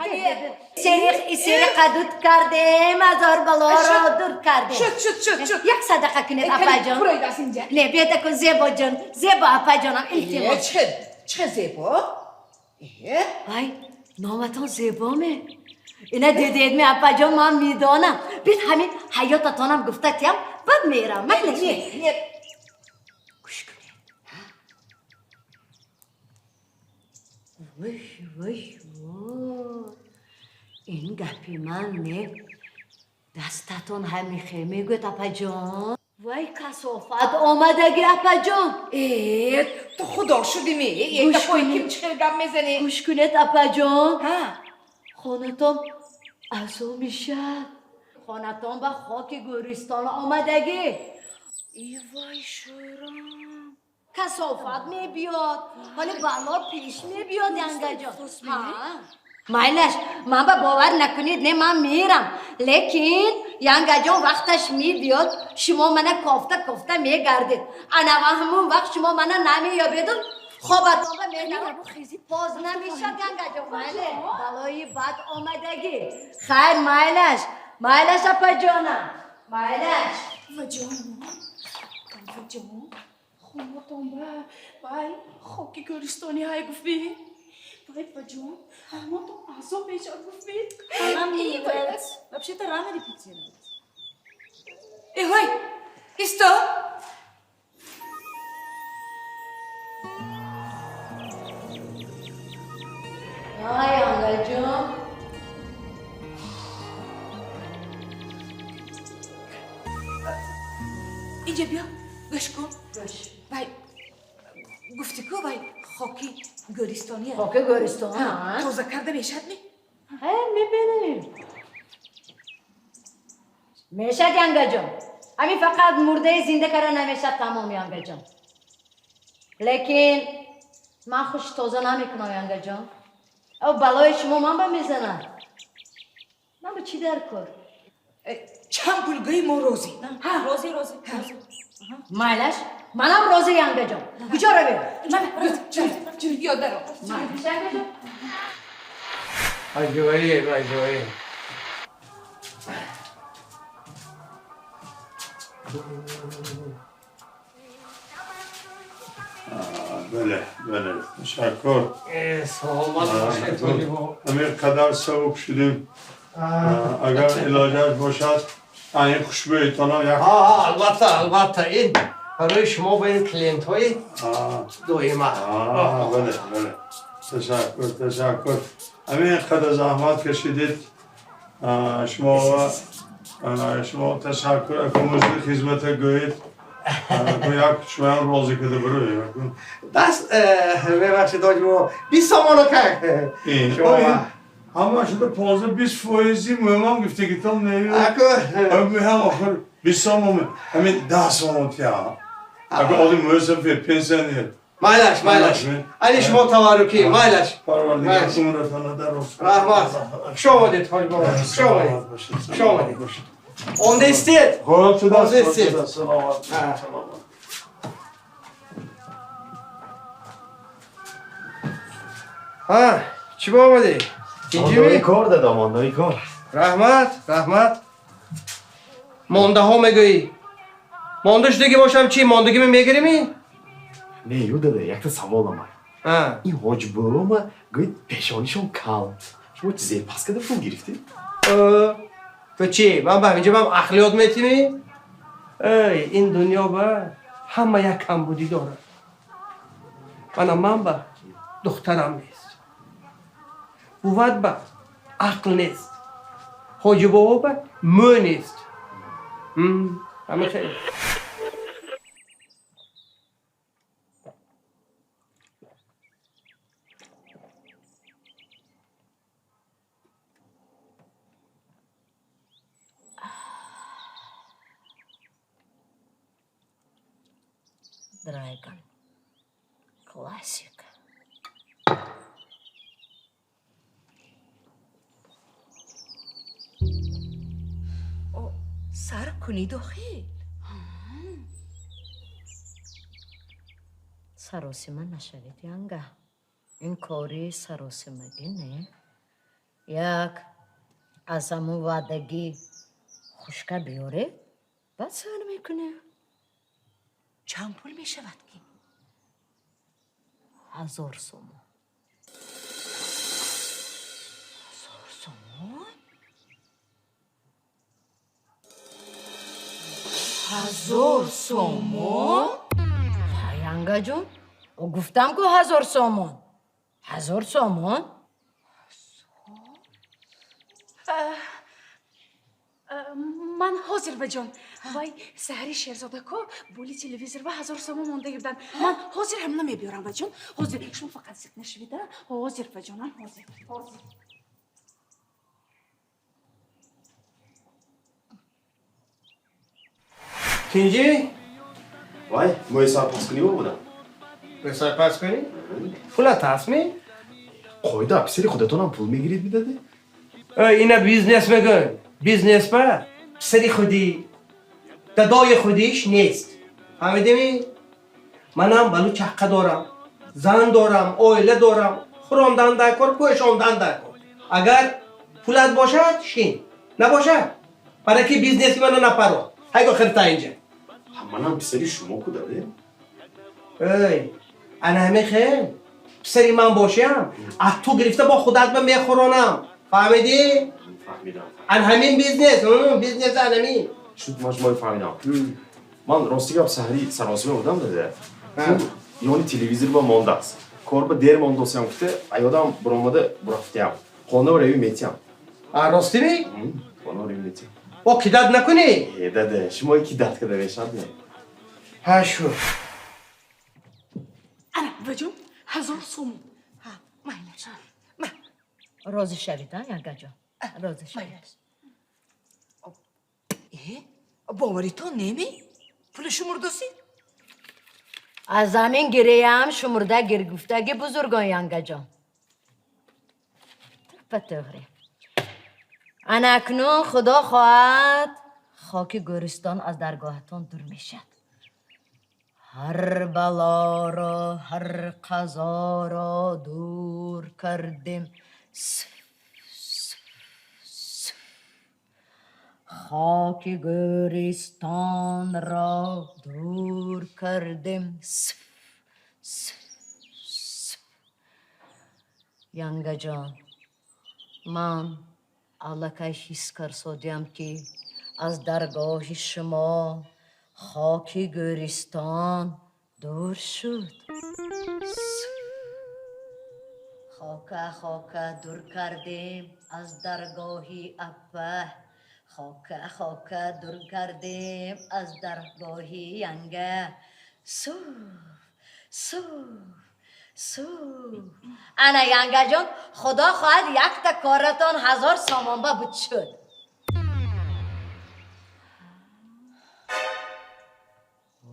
Сериқ исириқа дуд кардем, ҳазор балоро дур кардем. Шуд, шуд, шуд, шуд. Як садақа кунед, апаҷон. Буроед аз инҷа. Не, биёда кун, Зебоҷон, Зебо апаҷонам, илтимос. Чӣ зебо? Вай, номатон зебо ме? Ина дидед ме, апаҷон, ман медонам. Бид ҳамин ҳаётатонам гуфта тиям, бад мерам. Майлаш. Не, гӯш кунед. Вой, вой, вой. Ин гапи ман не. Дастатон ҳамихе мегӯяд, апаҷон. Вай, касофат омадаги, апаҷон. Э, ту худо шудӣ ме? Э, гапои ким чӣ хел гап мезанӣ? Гӯш кунед, апаҷон. Хонатон азо мешавад. Хонатон ба хоки гӯристон омадагӣ. И вай, шӯрам. Касофат мебиёд, вале бало пеш мебиёд, янгаҷон. Майлаш, ман ба бовар накунед, не, ман мерам. Лекин янгаҷон вақташ мебиёд, шумо мана кофта кофта мегардед. Ана ҳамун вақт шумо мана намеёбеду хобатон ба мерам. Боз намешад, янгаҷон. Майле, балои бад омадагӣ. Хайр, майлаш, майлаш, апаҷонам, майлаш. Ваҷон, ваҷон, хонатон ба вай хоки гӯристони ҳай гуфтӣ. Вай, ваҷон, хонатон азоб мешавад гуфтӣ. Нам не нравится. Вообще-то рано репетировать. Э, вай, исто. Ай, янгаҷон. Инҷа биё, гӯш кун. Вай, гуфтӣ ку, вай хоки гӯристония. Хоки гӯристон? Тоза карда мешавад ми? Ҳа, мебинем. Мешавад, янгаҷон. Ҳамин фақат мурдаи зинда кара намешад тамом, янгаҷон. Лекин ман хуш тоза намекунам, янгаҷон. О балои шумо ман ба мезанад. Ман ба чӣ дар кор? Чанд пул гӯӣ, мо розӣ. Розӣ, розӣ. Майлаш, манам розӣ, янгаҷон. Куҷо равем? Ёдаро. Майлаш, янгаҷон. Аҷоиб, аҷоиб. Бале, бале, ташаккур. Саломат бошед, Толибо. Ҳамин қадар сабук шудем. Агар илоҷаш бошад, ин хушбӯйтонам як. Албатта, албатта, ин барои шумо ба ин клиентҳои доима. Бале, бале, ташаккур, ташаккур. Ҳамин қадар заҳмат кашидед шумо, шумо ташаккур. Акумузли хизмата гӯед. Як шумоям розӣ када бироед. Даст мебахшед, ҳоҷибо, 20 сомоно как. Ҳама шуда 15-20 фоизи муҳимам гуфтагитон не. Муҳим охир 20 сомон, ҳамин 10 сомон тия. Агар одим мӯсафир, пенсионер. Майлаш, майлаш. Ани шумо таваррукӣ, майлаш. Парвардигор умратона дароз. Раҳмат. Хуш омадед, ҳоҷибо. Хуш омадед. Хуш омадед. Онда истед. Хуб шудааст. Онда истед. Саломат. Саломат. Ҳа, чӣ ба омадӣ? Мондаи кор дада, мондаи кор. Раҳмат, раҳмат. Мондаҳо мегӯӣ. Монда шудагӣ бошам чӣ, мондагиме мегиримӣ? Не, ю дада, якта савол омад. Ин ҳоҷибома гӯед пешонишон калт. Шумо зерпас када пул гирифтед? Ту чӣ, ман ба ҳаминҷа ман ақлиёт метимӣ? Эй, ин дунё ба ҳама як камбудӣ дорад. Мана ман ба духтарам нест. Бувад ба ақл нест. Ҳоҷибобо ба мӯ нест. Ҳамин хел. Драйган. Классика. Сар кунид охир. Саросима нашавед, янга. Ин кори саросимагӣ не. Як аз ҳамун ваъдагӣ хушка биёре, баъд сар мекунем. Чанд пул мешавад ки? 1000 сомон. 1000 сомон? 1000 сомон? Ҳа, янгаҷон, гуфтам ку 1000 сомон. 1000 сомон? Ман ҳозир, баҷон. Вай саҳари Шерзодако боли телевизор ва 1000 сомон мондаги буданд. Ман ҳозир ҳамина мебиёрам, баҷон. Ҳозир шумо фақат зиқ нашавед, ҳозир, баҷонам, ҳозир, ҳозир. Тинҷӣ? Вай, мӯи сарпас кунӣ будам. Мӯи сарпас кунӣ? Пулат ҳастми? Қоида, писари худатонам пул мегирид медаде? Ина бизнес мегӯн. Бизнес ба писари худӣ, дадои худиш нест. Фаҳмидеми? Манам балу чаққа дорам, зан дорам, оила дорам. Хӯрондан дар кор, пӯшондан дар кор. Агар пулат бошад, шин. Набошад, бараки бизнеси мана напаро. Ҳайго хирта инҷа. Манам писари шумо ку даде? Эй, ана ҳамин хел. Писари ман бошам, аз ту гирифта бо худат ба мехӯронам. Фаҳмидӣ? Фаҳмидам. Ан ҳамин бизнес, бизнес ан ҳамин. Шуд, ман шуморо фаҳмидам. Ман рости гап саҳари саросима будам даде. Пул ёни телевизор ба мондааст. Кор ба дер мондосиям гуфта, аёдам буромада бурафтиям. Хона рави метиям. А ростӣ ми? Хона рави метиям. О кидат накунӣ? Э, даде, шумо кидат када мешад не? Ҳа, шуд. Ана, баҷон, 1000 сомон. Ҳа, майлаш. Розӣ шавед, а, янгаҷон? Розӣ шавед. Э, Боваритон неми? Пули шумурдосӣ? Аз замин гиреям шумурда гир гуфтаги бузургон, янгаҷон. Туппа туғри. Ана акнун худо хоҳад хоки гӯристон аз даргоҳатон дур мешавад. Ҳар балоро, ҳар қазоро дур кардем. Хоки гӯристонро дур кардем. Янгаҷон, ман аллакай ҳис карсодиям, ки аз даргоҳи шумо хоки гӯристон дур шуд. Хока, хока дур кардем аз даргоҳи аппа. Хока, хока дур кардем аз даргоҳи янга. Суф, суф, суф. Ана, янгаҷон, худо хоҳад якта коратон 1000 сомонба буд шуд.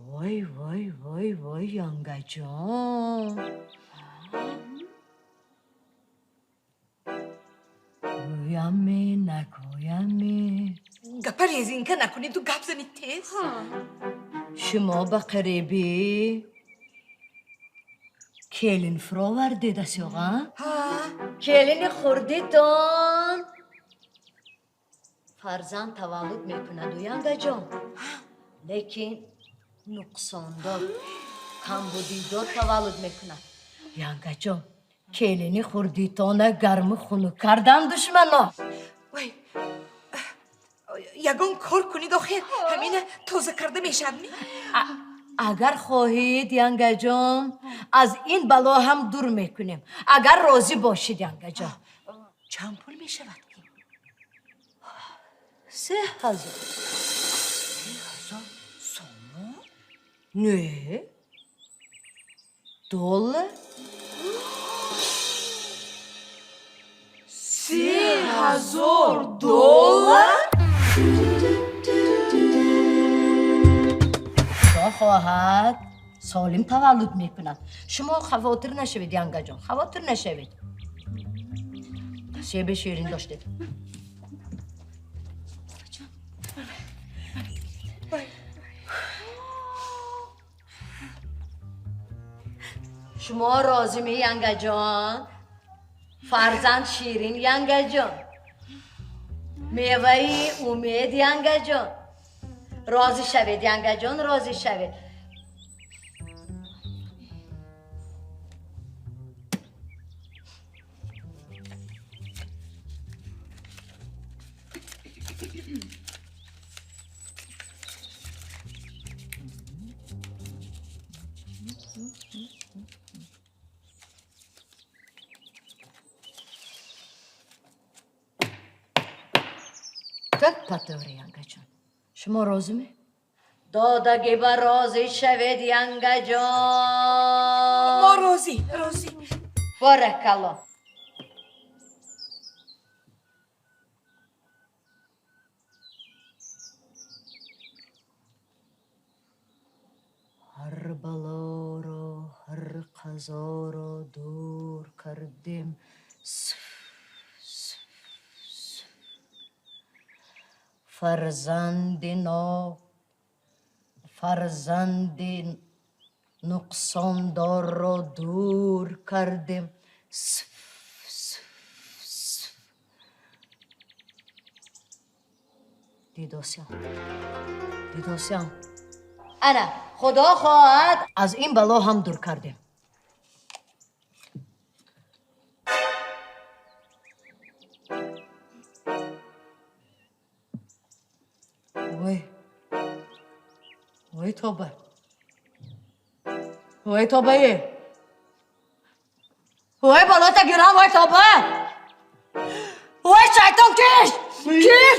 Вой, вой, вой, вой, янгаҷон. Гӯяме, нагӯяме? Гапа резинка накунӣ, ту гап зани тез. Шумо ба қарибӣ келин фуровардед, асёға? Келини хурдитон фарзанд таваллуд мекунаду, янгаҷон. Лекин нуқсондор, камбудидор таваллуд мекунад. Янгаҷон, келини хурдитона гарму хунук кардан душмано. Вай, ягон кор кунид охир, ҳамина тоза карда мешавад ми? Агар хоҳед, янгаҷон, аз ин бало ҳам дур мекунем. Агар розӣ бошед, янгаҷон. Чанд пул мешавад ки? 3000. 3000 сомон? Не. Доллар? 3000 доллар? Худо хоҳад солим таваллуд мекунад. Шумо хавотир нашавед, янгаҷон, хавотир нашавед. Себи ширин доштед. Шумо розими, янгаҷон? Фарзанд ширин, янгаҷон. Меваи умед, янгаҷон. Розӣ шавед, янгаҷон, розӣ шавед. Так патоври, янгаҷон. Шумо розиме? Додаги ба розӣ шавед, янгаҷон. Мо розӣ, розӣ. Баракалло. Ҳар балоро, ҳар қазоро дур кардем. Фарзанди фарзанди нуқсондорро дур кардем. Дидосям, дидосям. Ана, худо хоҳад аз ин бало ҳам дур кардем. Вой, вой тоба. Вой тобае. Вой балота гирам, вой тоба. Вой шайтон киш! Киш!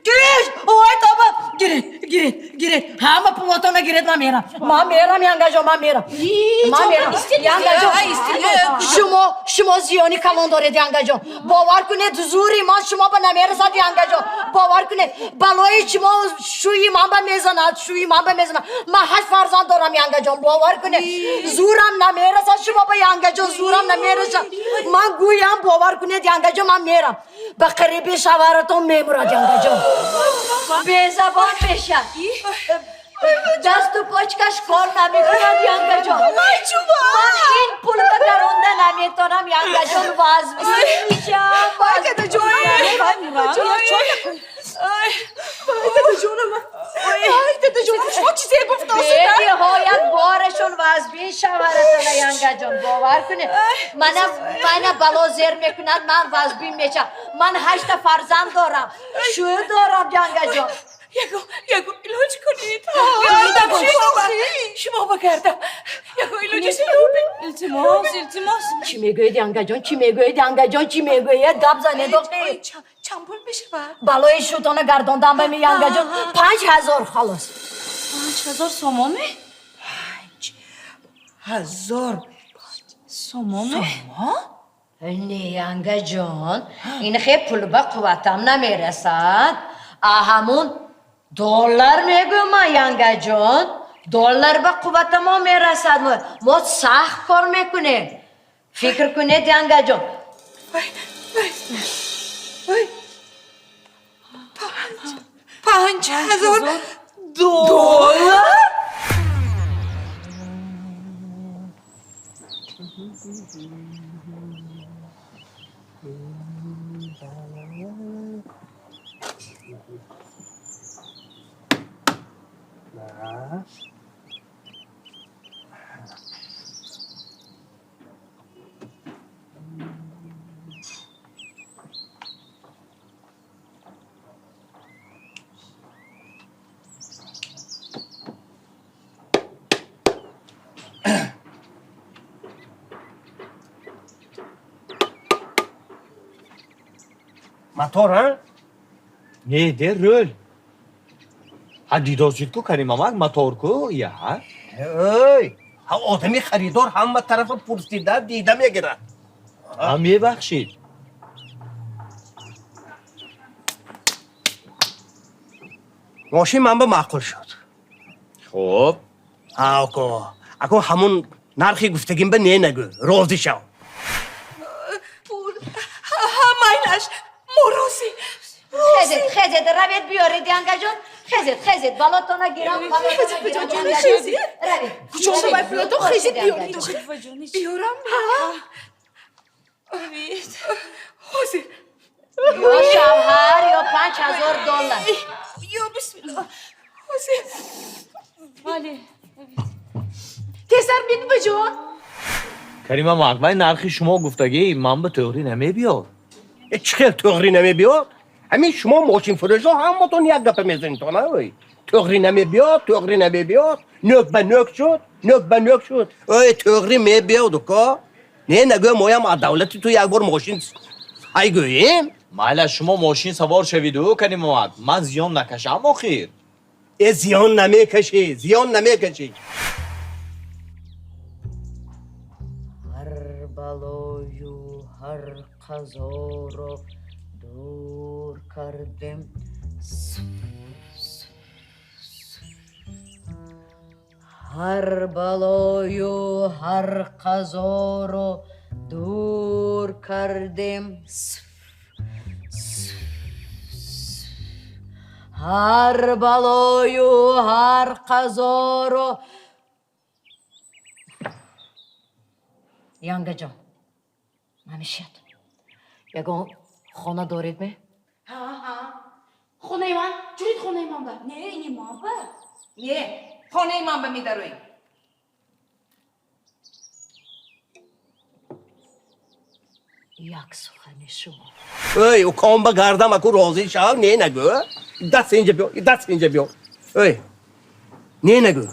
Киш! Вой тоба! Гиред, гиред, гиред. Ҳама пулотона гиред, ман мерам. Ман мерам, янгаҷон, ман мерам. Ман мерам. Янгаҷон. Шумо зиёни калон доред, янгаҷон. Бовар кунед, зури ман шумо ба намерасад, янгаҷон. Бовар кунед, балои шумо шӯи ман ба мезанад, шӯи ман ба мезанад. Ман ҳашт фарзанд дорам, янгаҷон, бовар кунед. Зурам намерасад шумо ба, янгаҷон, зурам намерасад. Ман гӯям, бовар кунед, янгаҷон, ман мерам. Ба қариби шавҳаратон мемурад, янгаҷон. Безабон мешад. Дасту почкаш кор намекунад, янгаҷон. Ман ин пул ба даронда наметонам, янгаҷон, вазмин мешам. Вай, дадаҷонам! Вай, дадаҷонам, шумо чизе гуфтосида? Бениҳоят борашон вазмин шавҳаратона, янгаҷон, бовар кунед. Мана бало зер мекунад, ман вазмин мешам. Ман ҳашта фарзанд дорам, шӯ дорам, янгаҷон. Яго илоҷ кунед. Шумо ба гардам. Яго илоҷ ёбед. Илтимос, илтимос. Чӣ мегӯед, янгаҷон, чӣ мегӯед, янгаҷон, чӣ мегӯед? Гап занед, охи. Чанд пул мешавад? Балои шутона гардондан ба ми, янгаҷон, 5000, халос. 5000 сомоне? 5000 сомоне? Не, янгаҷон, ин хе пул ба қувватам намерасад. А ҳамун доллар мегӯям ман, янгаҷон, доллар ба қувватамо мерасад. Мо сахт кор мекунем. Фикр кунед, янгаҷон. 5000 доллар? Мотор, а? Не, де рул. Ҳа, дидосид ку, Каримамак, мотор ку, я. Эй, ҳа, одами харидор ҳама тарафа пурсида дида мегирад. Ҳа, мебахшид. Мошин ман ба маъқул шуд. Хуб. Ҳа, ако, ако ҳамун нархи гуфтагим ба не нагӯ, розӣ шав. Пул. Ҳа, майлаш. Мо розӣ. Хезед, хезед, равед биёред, янгаҷон. Хезед, хезед, балотона гирам, балотона гирам, янгаҷон. Равед. Куҷо шавай пулатон? Хезед биёред. Биёрам? Ҳозир. Ё шавҳар, ё $5000. Ё бисмиллоҳ. Ҳозир. Бале. Тезтар бин, баҷон. Каримамак, вай нархи шумо гуфтагӣ ман ба тӯғрӣ намебиёд. Э, чӣ хел тӯғрӣ намебиёд? Ҳамин шумо мошинфурӯшо ҳаматон як гапа мезанед, она ой. Тӯғрӣ намебиёд, тӯғрӣ намебиёд, нӯк ба нӯк шуд, нӯк ба нӯк шуд. Ой, тӯғрӣ мебиёд, уко. Не нагӯ, моям аз давлати ту як бор мошин ай гӯем. Майла, шумо мошин савор шавиду, Каримамак, ман зиён накашам охир. Э, зиён намекашӣ, зиён намекашӣ. Ҳар балою ҳар қазоро дур кардем. Ҳар балою ҳар қазоро дур кардем. Ҳар балою ҳар қазоро. Янгаҷон, намешият. Ягон хона доред ме? Ҳа, ҳа. Хонаи ман, чурид хонаи ман ба. Не, ини ман ба. Не, хонаи ман ба медароем. Як сухани шумо. Ой, уком ба гардам, аку розӣ шав, не нагӯ. Даст инҷа биё, даст инҷа биё. Ой, не нагӯ.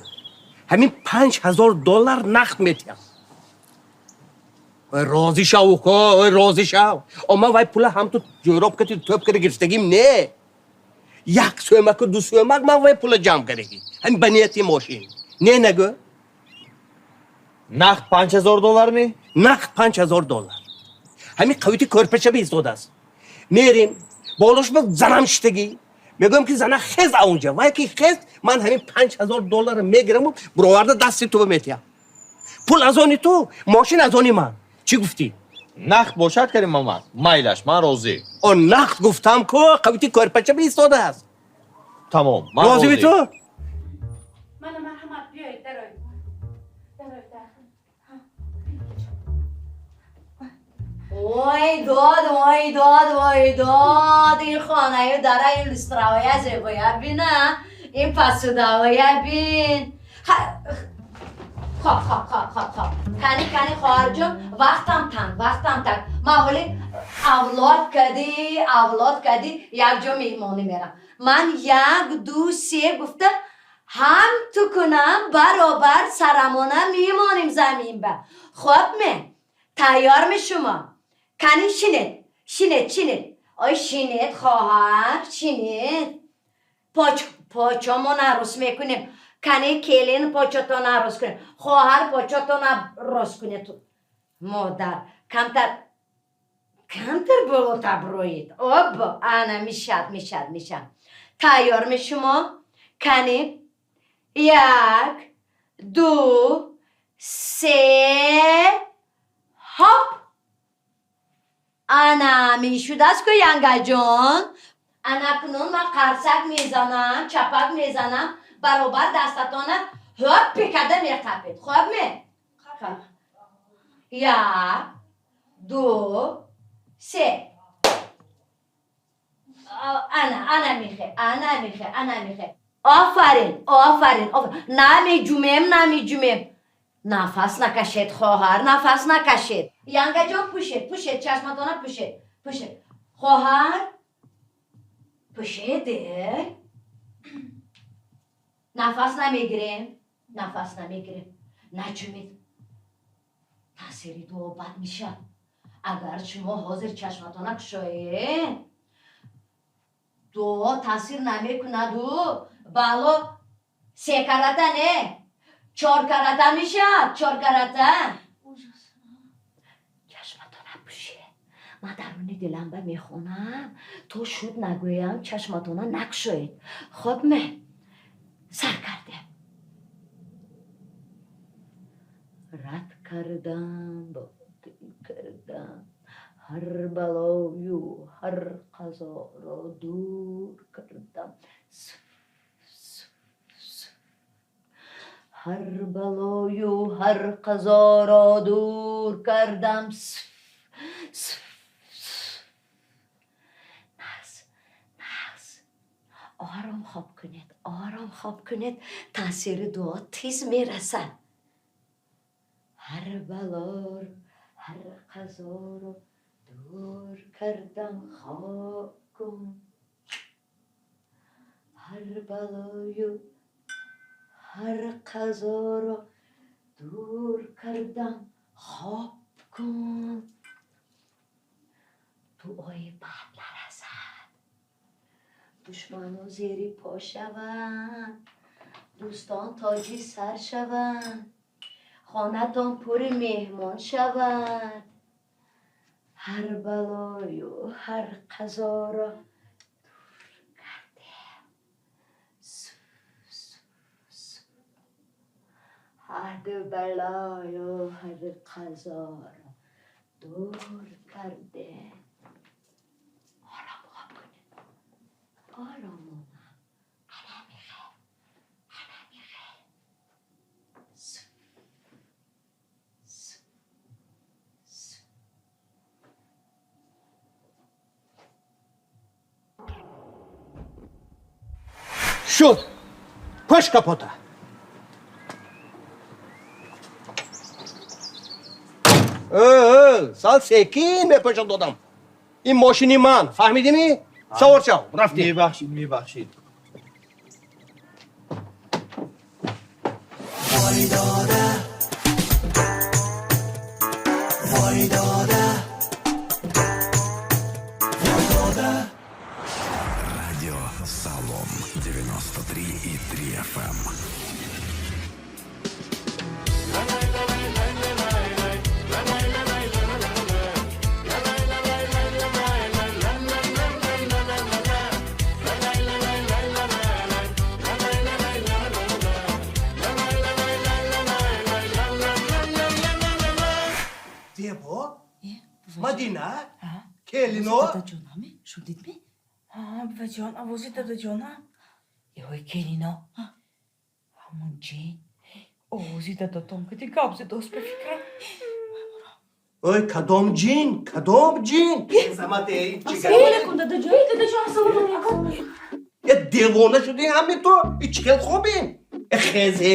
Ҳамин $5000 нақд метиҳам. Ой, розӣ шав, уко, ой, розӣ шав. О, ман вай пула ҳам ту ҷӯроб кати тӯб када гирифтагим, не. Як сӯмаку ду сӯмак ман вай пула ҷамъ кардагӣ. Ҳамин ба нияти мошин. Не нагӯ. Нақд $5000 ми? Нақд 5000 доллар. Ҳамин қавити кӯрпача биистодааст. Мерем, болош ба занам шиштагӣ. Мегӯям, ки зана, хез аунҷа. Вай ки хез, ман ҳамин 5000 долларро мегираму буроварда дасти ту метиҳам. Пул аз они ту, мошин аз они ман. Чӣ гуфтӣ? Нақд бошад, Карим Мамад, майлаш, ман розӣ. О, нақд гуфтам ку, қавити кӯрпача биистодааст. Тамом, ман розиви розӣ. Ту? Мана, марҳамат, биёед, дароед, дароед. Ой дод, ой дод, ой дод! Ин хонаю дара, ин люстраоя зебоя бина, ин пасудаоя бин. Хоб, хоб, хоб, хоб, хоб, кани, кани, хоҳарҷон, вақтам танг, вақтам танг. Ман ҳоли авлод кади, авлод кади, якҷо меҳмонӣ мерам. Ман як, ду, се гуфта, ҳам ту кунам, баробар сарамона мемонем замин ба. Хоб ме, тайёр ми шумо? Кани, шинед, шинед, шинед. Ой, шинед, хоҳар, шинед. Поч почомон арӯс мекунем. Кани, келин, почотон арӯс кунем. Хоҳар, почотон рост кунед. Модар, камтар, камтар болота броед. Об, ана, мешад, мешад, мешад. Тайёр ми шумо? Кани, як, ду, се, ҳоп! Ана, мешудааст ку, янгаҷон. Ана, кунун ман қарсак мезанам, чапак мезанам, баробар дастатона ҳоп пекада меқапед. Хоб ме? Як, ду, се. Ана, ана михе, ана михе, ана михе. Офарин, офарин. Намеҷумем, намеҷумем. Нафас накашед, хоҳар, нафас накашед. Янгаҷон, пӯшед, пӯшед, чашматона пӯшед, пӯшед. Хоҳар, пӯшед. Нафас намегирем, нафас намегирем. Наҷумед, таъсири дуо бад мешавад. Агар шумо ҳозир чашматона кушоед, дуо таъсир намекунаду бало се карата не, чор карата мешавад, чор карата. Чашматона пӯшед. Ман даруни диламба мехонам, то шуд нагӯям, чашматона накушоед. Хоб ме, сар кардем. Рад кардам, ботил кардам, ҳар балою ҳар қазоро дур кардам. Ҳар балою ҳар қазоро дур кардам. Нағз, нағз, ором хоб кунед, ором хоб кунед. Таъсири дуо тез мерасад. Ҳар балоро, ҳар қазоро дур кардам, хоб кун. Ҳар балою ҳар қазоро дур кардам, хоб кун. Дуои бад нарасад, душмано зери по шаванд, дӯстон тоҷи сар шаванд, хонатон пури меҳмон шавад. Ҳар балою ҳар қазоро дур кардем. Ҳар балою ҳар қазоро дур кардем. Ором хоб кунед, оромона. Ана михел, ана михел. Су, су, су. Шуд, пӯш капота. Сал секин мепӯшон додам. Ин мошини ман, фаҳмидими? Савор шав, рафтем. Мебахшид, мебахшид. Вой дода, вой дода, вой дода. Радио Салом 93,3 FM. Келино, Мадина, келино. Дадаҷонами? Шунидидми? Буваҷон, овози дадаҷона. Ёй, келино, ҳамон ҷин овози дадатон кади гап задост ба фикрам. Ой, кадом ҷин, кадом ҷин? Ассалому алайкум, дадаҷон. Эй, дадаҷон, ассалому алайкум. Е, девона шудӣ ҳами ту? И чӣ хел хобем? Э, хезе.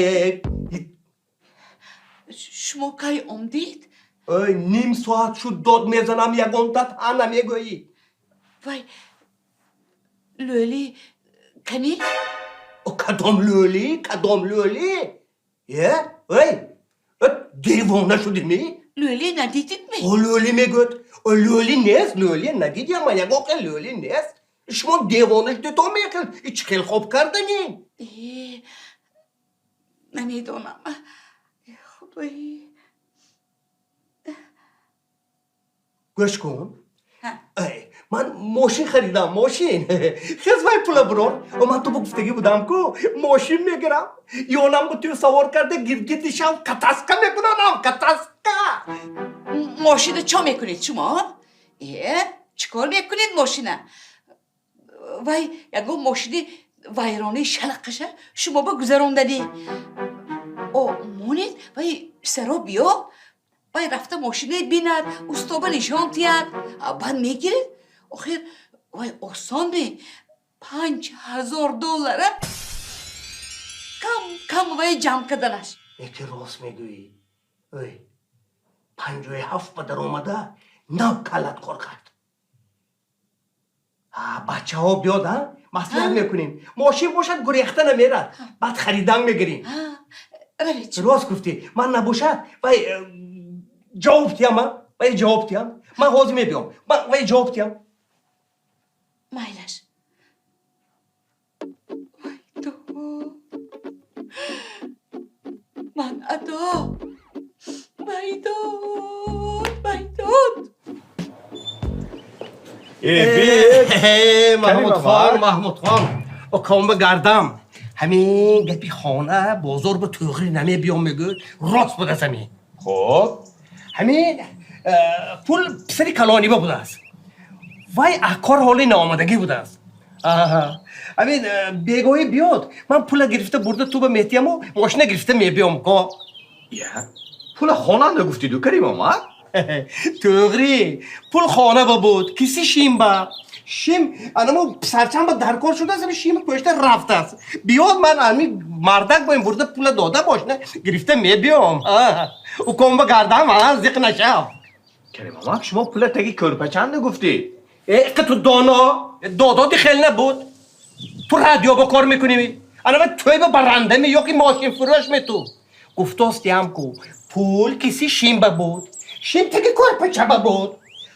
Шумо кай омдид? Ой, ним соат шуд дод мезанам, ягонта та намегӯӣ. Вай, лӯли кани? О, кадом лӯли, кадом лӯли? Е, ой, э, девона шудӣ ми? Лӯли надидидми? О, лӯли мегӯяд. О, лӯли нест, лӯли надидям, ман ягон хел лӯли нест. Шумо девона шудӣ то мехел, и чӣ хел хоб карданӣ? Э, намедонам. Э, худои. Гӯш кун. Эй, ман мошин харидам, мошин. Хез вай пула бирор. О, ман ту бо гуфтагӣ будам ку, мошин мегирам. Ёнам бо ту савор карда гиргирди шав катаска мекунанам, катаска. Мошина чо мекунед шумо? Э, чӣ кор мекунед мошина? Вай, ягон мошини вайронаи шалақаша шумо ба гузаронданӣ. О, монед, вай писаро биё. Вай рафта мошине бинад, устоба нишон диҳад. Баъд мегиред. Охир, вай осон не. 5000 доллара кам кам вай ҷамъ карданаш. Яке рост мегӯӣ. Ой, 57 ба даромада нав каллат кор кард. Бачаҳо биёд, а? Маслиҳат мекунем. Мошин бошад, гурехта намерад. Баъд харидан мегирем. Равед. Рост гуфтӣ. Ман набошад, вай ҷавоб диҳам, а? Вай ҷавоб диҳам. Ман ҳозир мебиём. Ман вай ҷавоб диҳам. Майлаш. Вай то. Ман адо. Вай дод, вай дод. Э, Маҳмудхон, Маҳмудхон. Оком ба гардам. Ҳамин гапи хона бозор ба тӯғри намебиём мегӯд. Рост будааст ҳамин. Хоб. Ҳамин пул писари калониба будааст. Вай аккор ҳоли наомадагӣ будааст. Ҳамин бегоҳӣ биёд, ман пула гирифта бурда ту ба метияму мошина гирифта мебиём ко. Я, пула хонанда гуфтиду, Каримома? Тӯғри, пул хона ба буд, киси шим ба. Шим, анамо писарчам ба даркор шудааст, ҳамин шим пӯшта рафтааст. Биёд, ман ҳамин мардак бо ин бурда пула дода мошина гирифта мебиём. Уком ба гардам, зиқ нашав. Каримома, шумо пула таги кӯрпачанда гуфтӣ? Э, иқа ту доно, дододи хел набуд. Ту радио ба кор мекунӣ. Анава тӯй ба баранда ме ё ки мошинфурӯш ме ту. Гуфтостиам ку, пул киси шим ба буд. Шим таги кӯрпача ба буд.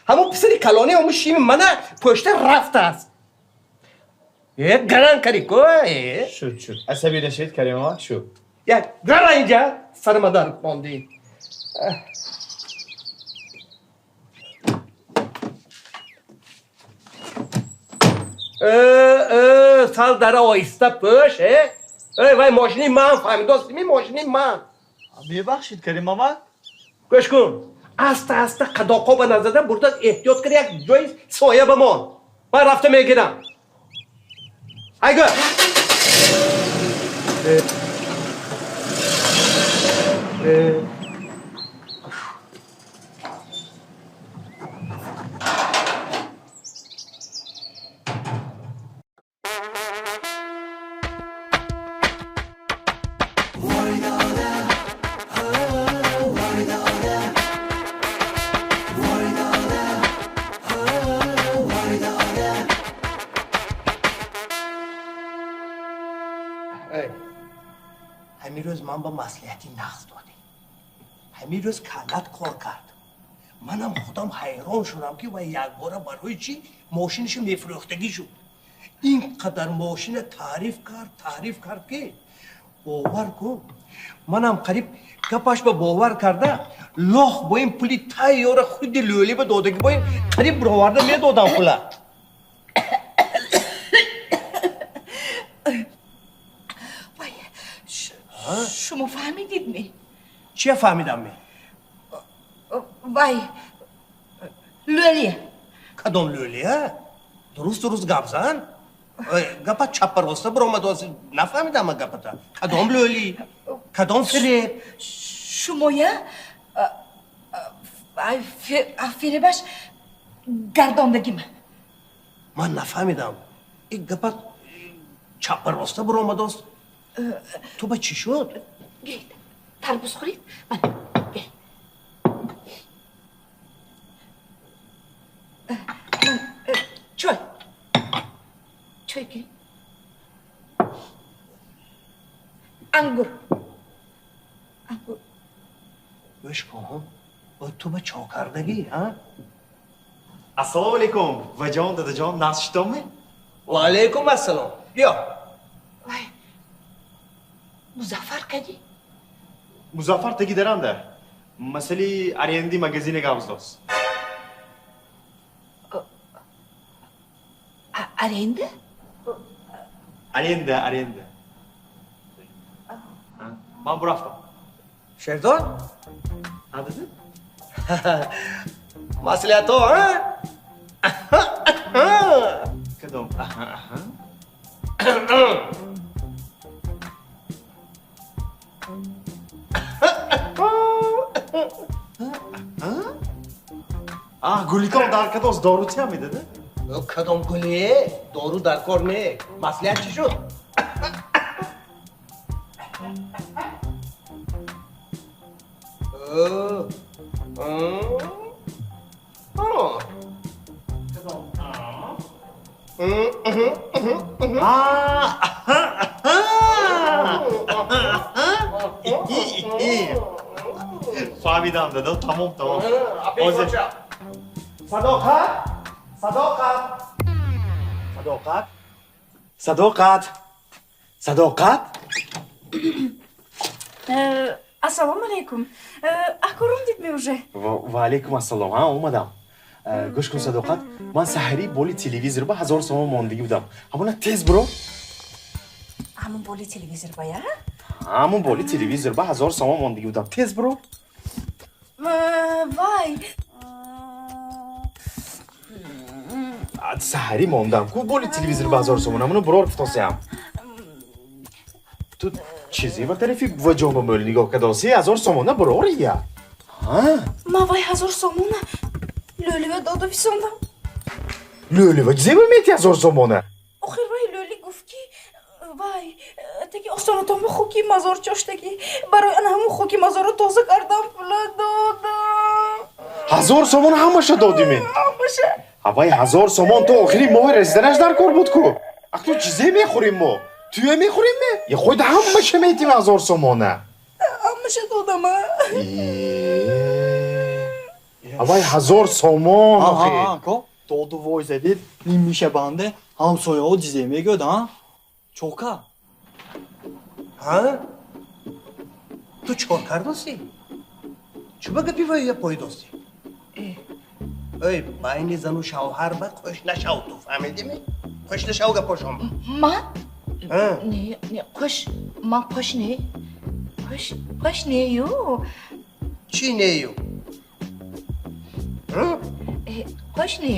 Ҳамон писари калони ҳамон шими мана пӯшта рафтааст. Э, гаран кари ку, э. Шуд, шуд. Асабӣ нашед, Каримома, шуд. Як гара инҷа сармадар хондӣ. Э, э, сал дара оҳиста пӯш, э. Э, вай мошини ман, фаҳмидости ми мошини ман. Мебахшид, Каримома. Гӯш кун. Аста аста қадоқо ба назада бурда эҳтиёт кар, як ҷои соя ба мон. Ман рафта мегирам. Айгӯ. Э. Э. Ҳамин рӯз ман ба маслиҳати нағз додем. Ҳамин рӯз каллат кор кард. Манам худам ҳайрон шудам, ки вай якбора барои чӣ мошинаша мефурӯхтагӣ шуд. Ин қадар мошина таъриф кард, таъриф кард, ки бовар кун, манам қариб гапаш ба бовар карда, лоҳ бо ин пули тайёра худи лӯлӣ ба додагӣ бо ин қариб бироварда медодам пула. Шумо фаҳмидид ми? Чия фаҳмидам ми? Вай, Лӯли. Кадом лӯлия? Дуруст, дуруст гап зан. Гапа чаппа роста биромад, нафаҳмидам ман гапата. Кадом лӯли? Кадом фиреб? Шумоя фиребаш гардондагима. Ман нафаҳмидам. И гапа чаппа роста биромадост. Ту ба чӣ шуд? Гиред, тарбуз хӯред. Мана, гиред. Чой. Чой гиред. Ангур. Ангур. Гӯш кун, ту ба чо кардагӣ, а? Ассалому алайкум, буваҷон, дадаҷон, нағз шудомӣ? Ва алайкум ассалом. Биё. Вай, Музаффар кадӣ? Музаффар таги даранда. Масъалаи аренди магазина гап задост. Аренда? Аренда, аренда. Ман бурафтам. Шерзод? А, дада? Маслиҳатҳо, а? Кадом? Аҳа, аҳа. А, гулитон дар кадост? Дору чия медада? Кадом гуле? Дору дар кор не. Маслиҳат чӣ шуд? Фаҳмидам, дада, тамом, тамом. Садоқат, Садоқат, Садоқат, Садоқат, Садоқат. Ассалому алайкум. Акор омдидми уже? Ва алайкум ассалом. Ҳа, омадам. Гӯш кун, Садоқат, ман саҳарӣ боли телевизор ба 1000 сомон мондагӣ будам. Ҳамона тез биро. Ҳамон боли телевизор ба, я? Ҳамон боли телевизор ба 1000 сомон мондагӣ будам. Тез биро. Вай. Саҳарӣ мондам ку боли телевизор ба 1000 сомон. Ҳамона бирор гуфтосиям. Ту чизе ба тарафи буваҷон ба мӯли нигоҳ кардоси, 1000 сомона бирория. Ман вай 1000 сомона Лӯлива дода фисондам. Лӯлива чизе ба мети 1000 сомона? Охир вай Лӯли гуфт, ки вай таги остонатон ба хоки мазор чоштагӣ, барои ана ҳамон хоки мазорро тоза кардам, пула додам. 1000 сомон ҳамаша додиме? Ҳамаша. Ҳавай 1000 сомон то охири моҳи расиданаш дар кор буд ку. Ақ ту чизе мехӯрем мо? Туя мехӯрем ме? Я худ ҳамаша метим 1000 сомона. Ҳамаша додама. Ҳавай 1000 сомон охи. Доду вой задид, ним миша банде, ҳамсояҳо дизе мегӯяд, а? Чока? Ҳа? Ту чӣ кор кардосӣ? Чӣ ба гапи вая пойдосӣ? Ой, байни зану шавҳар ба қӯш нашав, ту фаҳмидими? Қӯш нашав гапошон. Ман? Не, не, қӯш, ман қӯш не. Қӯш, қӯш нею. Чӣ нею? Қӯш не?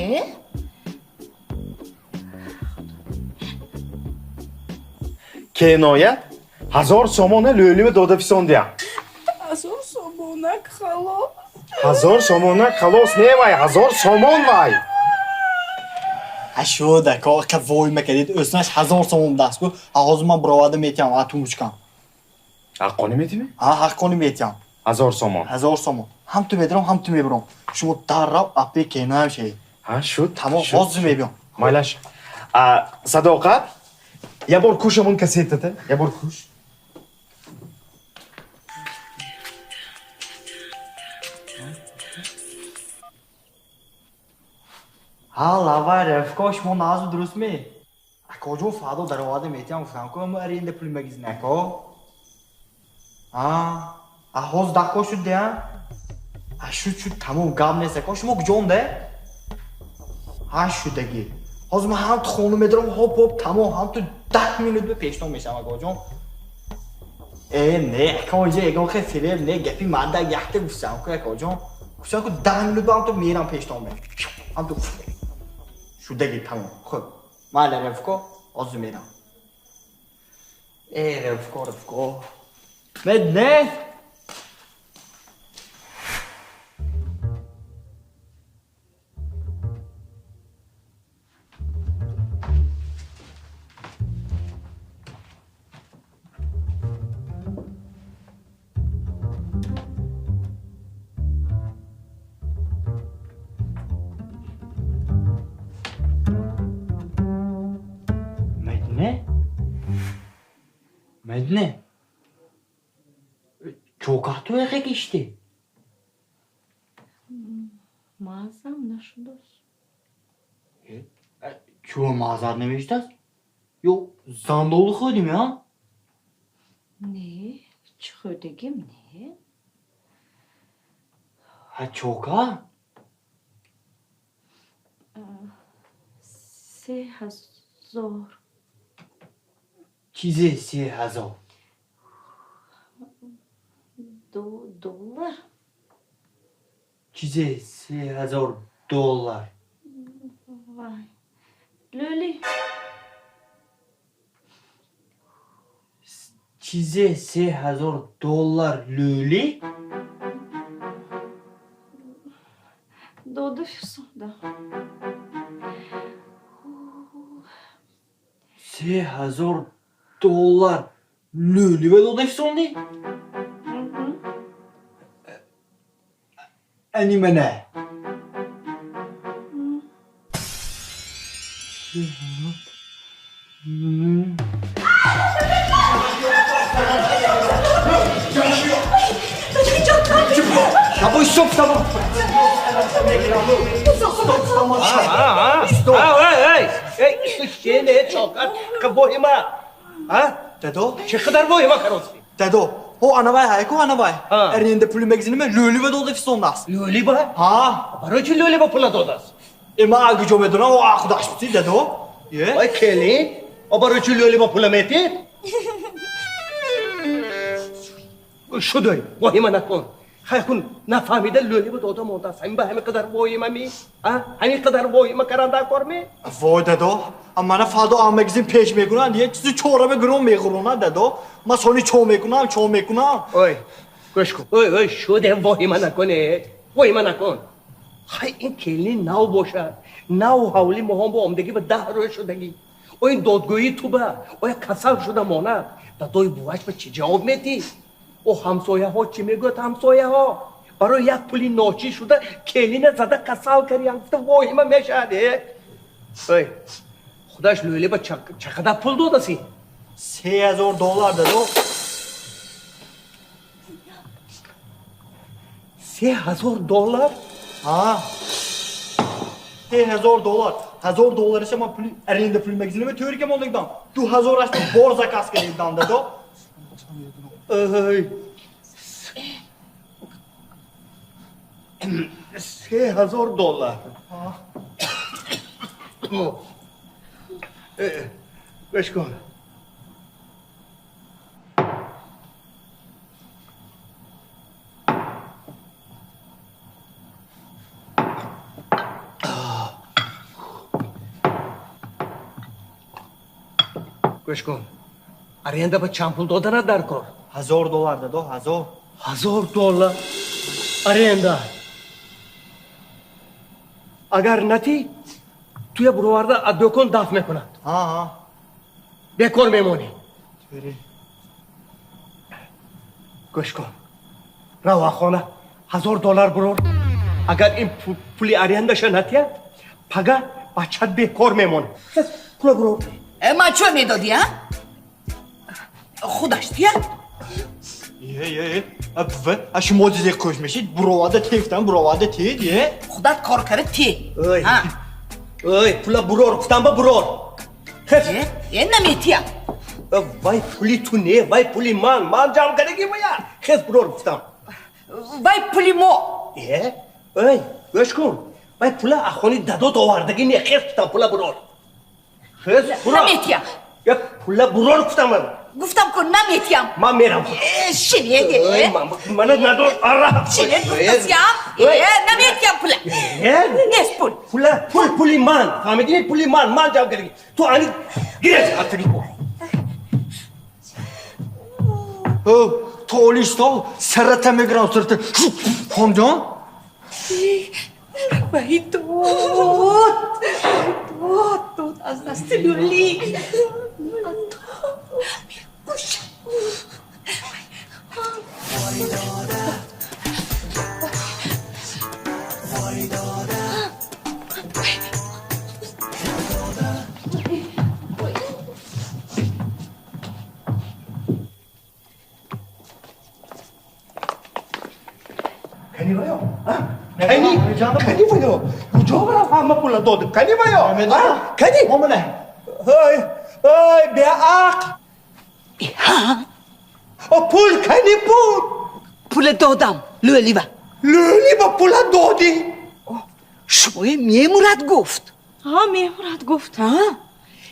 Кеноя 1000 сомона лӯлива дода фисондиям. 1000 сомонак халос. 1000 сомонак халос не, вай 1000 сомон вай. Шуд, ако, ака, вой макардид, ӯснаш 1000 сомон даст ку, ҳозир ман бироварда метиҳам, а тумучкам. Ҳаққонӣ метиҳӣ? Ҳа, ҳаққонӣ метиҳам. 1000 сомон? 1000 сомон. Ҳам ту медарам, ҳам ту мебарам. Шумо даррав апи кеноям шавед. Ҳа, шуд. Тамом, ҳозир мебиём. Майлаш. Садоқат, я бор куш ҳамон кассетата, я бор куш. Ҳа, лавай, рафиқо, шумо нағзу дурустме? Акоҷон, фардо дароварда метиҳам, гуфтам ку, мо аренда пули магазин, ако. А ҳозир даҳ шуд деа? А шуд, шуд, тамом, гап нест, ако. Шумо куҷонде? Ҳа, шудагӣ. Ҳозир ман ҳам ту хона медарам, ҳоп ҳоп, тамом, ҳам ту 10 минут ба пешнон мешавам, акоҷон. Э, не, ако, инҷа ягон хел фиреб не, гапи мардак якта гуфтам ку, акоҷон. Кусан ку 10 минут ба ҳам ту мерам пештон ме. Ҳам ту шудаги тамом. Хуб. Майли Рафиқо, ҳозир мерам. Э, Рафиқо, Рафиқо. Медне? Медне? Чоках ту яхе кишти? Маъзам нашудааст. Чӯ маъзар намешудааст? Ё зандолу хӯрдим, я? Не, чӣ хӯрдагим, не. Ҳа чока? 3000. Чизе 3000? Доллар. Чизе 3000 доллар? Вай. Лӯли. Чизе 3000 доллар лӯли? Дода фирсонда. 3000 доллар лӯли ва дода фирсондӣ? Ани мана. Тобой стоп, тобой. Стоп. Эй, эй, эй, воҳима. Дадо? Чӣ қадар воҳима кароси? Дадо, ҳо анавай ҳайку анавай. Аренда пули магазинima лӯли ба дода фисондааст. Лӯли ба? Ҳа. Барои чӣ лӯли ба пула додааст? Э, ман агар ҷо медонам, о худаш бутӣ, дадо. Е? Ой, келин, о барои чӣ лӯли ба пула метид? Шудой, воҳима накун. Хай кун, нафаҳмида лӯли ба дода мондааст. Ҳамин ба ҳамин қадар воҳима ми? Ҳамин қадар воҳима каранда кор ми? Вой, дадо, мана фардо ам магазин пеш мекунанд, як чизи чорама гирон мехӯронад, дадо. Ман сони чо мекунам, чо мекунам. Ой, гӯш кун. Ой, ой, шуде воҳима накун, воҳима накун. Хай ин келин нав бошад. Нав ҳавли моҳон бо омдагӣ ба 10 рӯз шудагӣ. Ой, ин додгӯии ту ба, оя касал шуда монад. Дадои буваш ба чӣ ҷавоб медиҳӣ? О ҳамсояҳо чӣ мегӯяд ҳамсояҳо? Барои як пули ночиз шуда келина зада касал кариям гуфта воҳима мешавад. Ой, худаш лӯле ба чӣ қадар пул додасӣ? 3000 доллар, дадо. 3000 доллар? Ҳа. 3000 доллар. 1000 доллариша ман пули аренда пули магазинima тӯрика мондагидам. 2000 ашро бор заказ кардам, дадо. Ой. 3000 доллар. Гӯш кун. Гӯш кун. Аренда ба чанд пул доданад дар кор? 1000 доллар, дадо, 1000. 1000 доллар аренда. Агар натӣ, туя буроварда аз дӯкон дафт мекунад. Ҳа, ҳа. Бекор мемонӣ. Тӯри. Гӯш кун. Рав хона, 1000 доллар бурор. Агар ин пули арендаша натиҳад, пага бачат бекор мемонад. Пула бурор. Ман чӣ медодӣ, а? Худаш тиҳад? Е, е, е. А шумо дизе қӯш мешид, буроварда тефтан, буроварда тед, е? Худат кор карда те. Ой. Ой, пула бурор, гуфтам ба бурор. Е, е, наметиҳам. Вай пули ту не, вай пули ман. Ман ҷамъ кардаги вая. Хез бурор гуфтам. Вай пули мо. Е, ой, гӯш кун. Вай пула аз хони дадот овардаги не, хез гуфтам, пула бурор. Хез бурор. Наметиҳам. Е, пула бурор гуфтам. Гуфтам ку наметиям. Ман мерам. Шинед. Мана надор ара. Шинед гуфтасям. Наметиям пула. Нест пул. Пула, пул, пули ман. Фаҳмидӣ? Пули ман. Ман ҷавоб кардагӣ. Ту ани гирет. Толистон сарата мегирам, сарата. Хонҷон? Вай дод! Дод, дод аз дасти Лӯлӣ. Мекушам. Кани ваё? Кани? Кани ваё? Куҷо барам ҳама пула додем? Кани ваё? Кани? Ой, ой, беақл! Пул, кани пул? Пула додам, Лӯлива. Лӯлива пула додӣ? Шумоя мемурад гуфт. Ҳа, мемурад гуфт.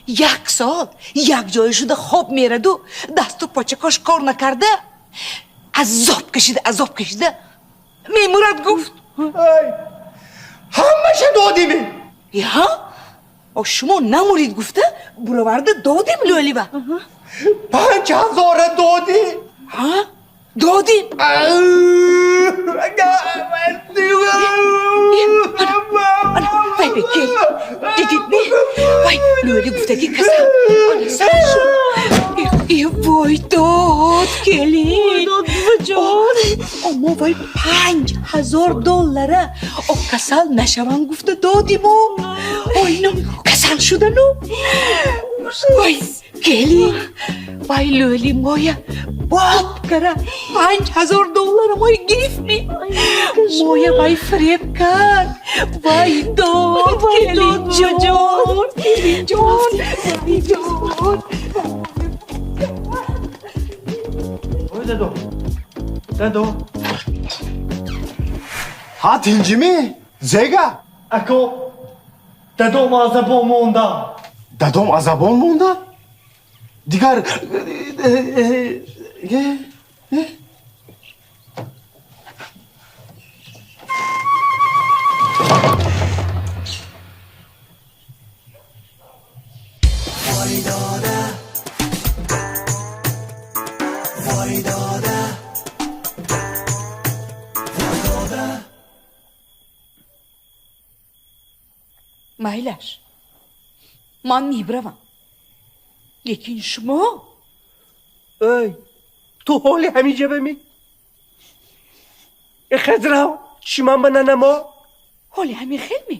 Як сол якҷоя шуда хоб мераду дасту почакош кор накарда азоб кашида, азоб кашида мемурад гуфт. Ҳамаша додими? Я? Шумо намурид гуфта буроварда додем Лӯлива. 5000 додӣ? Ҳа, додим. Вай бекел, дидид ми? Вай Лӯли гуфтаги касам. Ана сар шуд. Вой дод, келин. Вой дод, буваҷон. Мо вай 5000 доллара о касал нашавам гуфта додиму. Ой, но касал шудану. Вой, келин. Вай Лӯли моя боб кара 5000 доллара мой гирифт ми. Моя вай фиреб кард. Вай дод, келинҷон. Келинҷон, вай дод. Ой, дадо. Дадо. Ҳа, тинҷимӣ? Зега? Ако, дадом азабон мондам. Дадом азабон мондам? Дигар... Майлаш, ман мебравам. Лекин шумо? Ой, ту ҳоли ҳаминҷа бами? Хазрав, чӣ ман ба нанамо? Ҳоли ҳамин хел ми?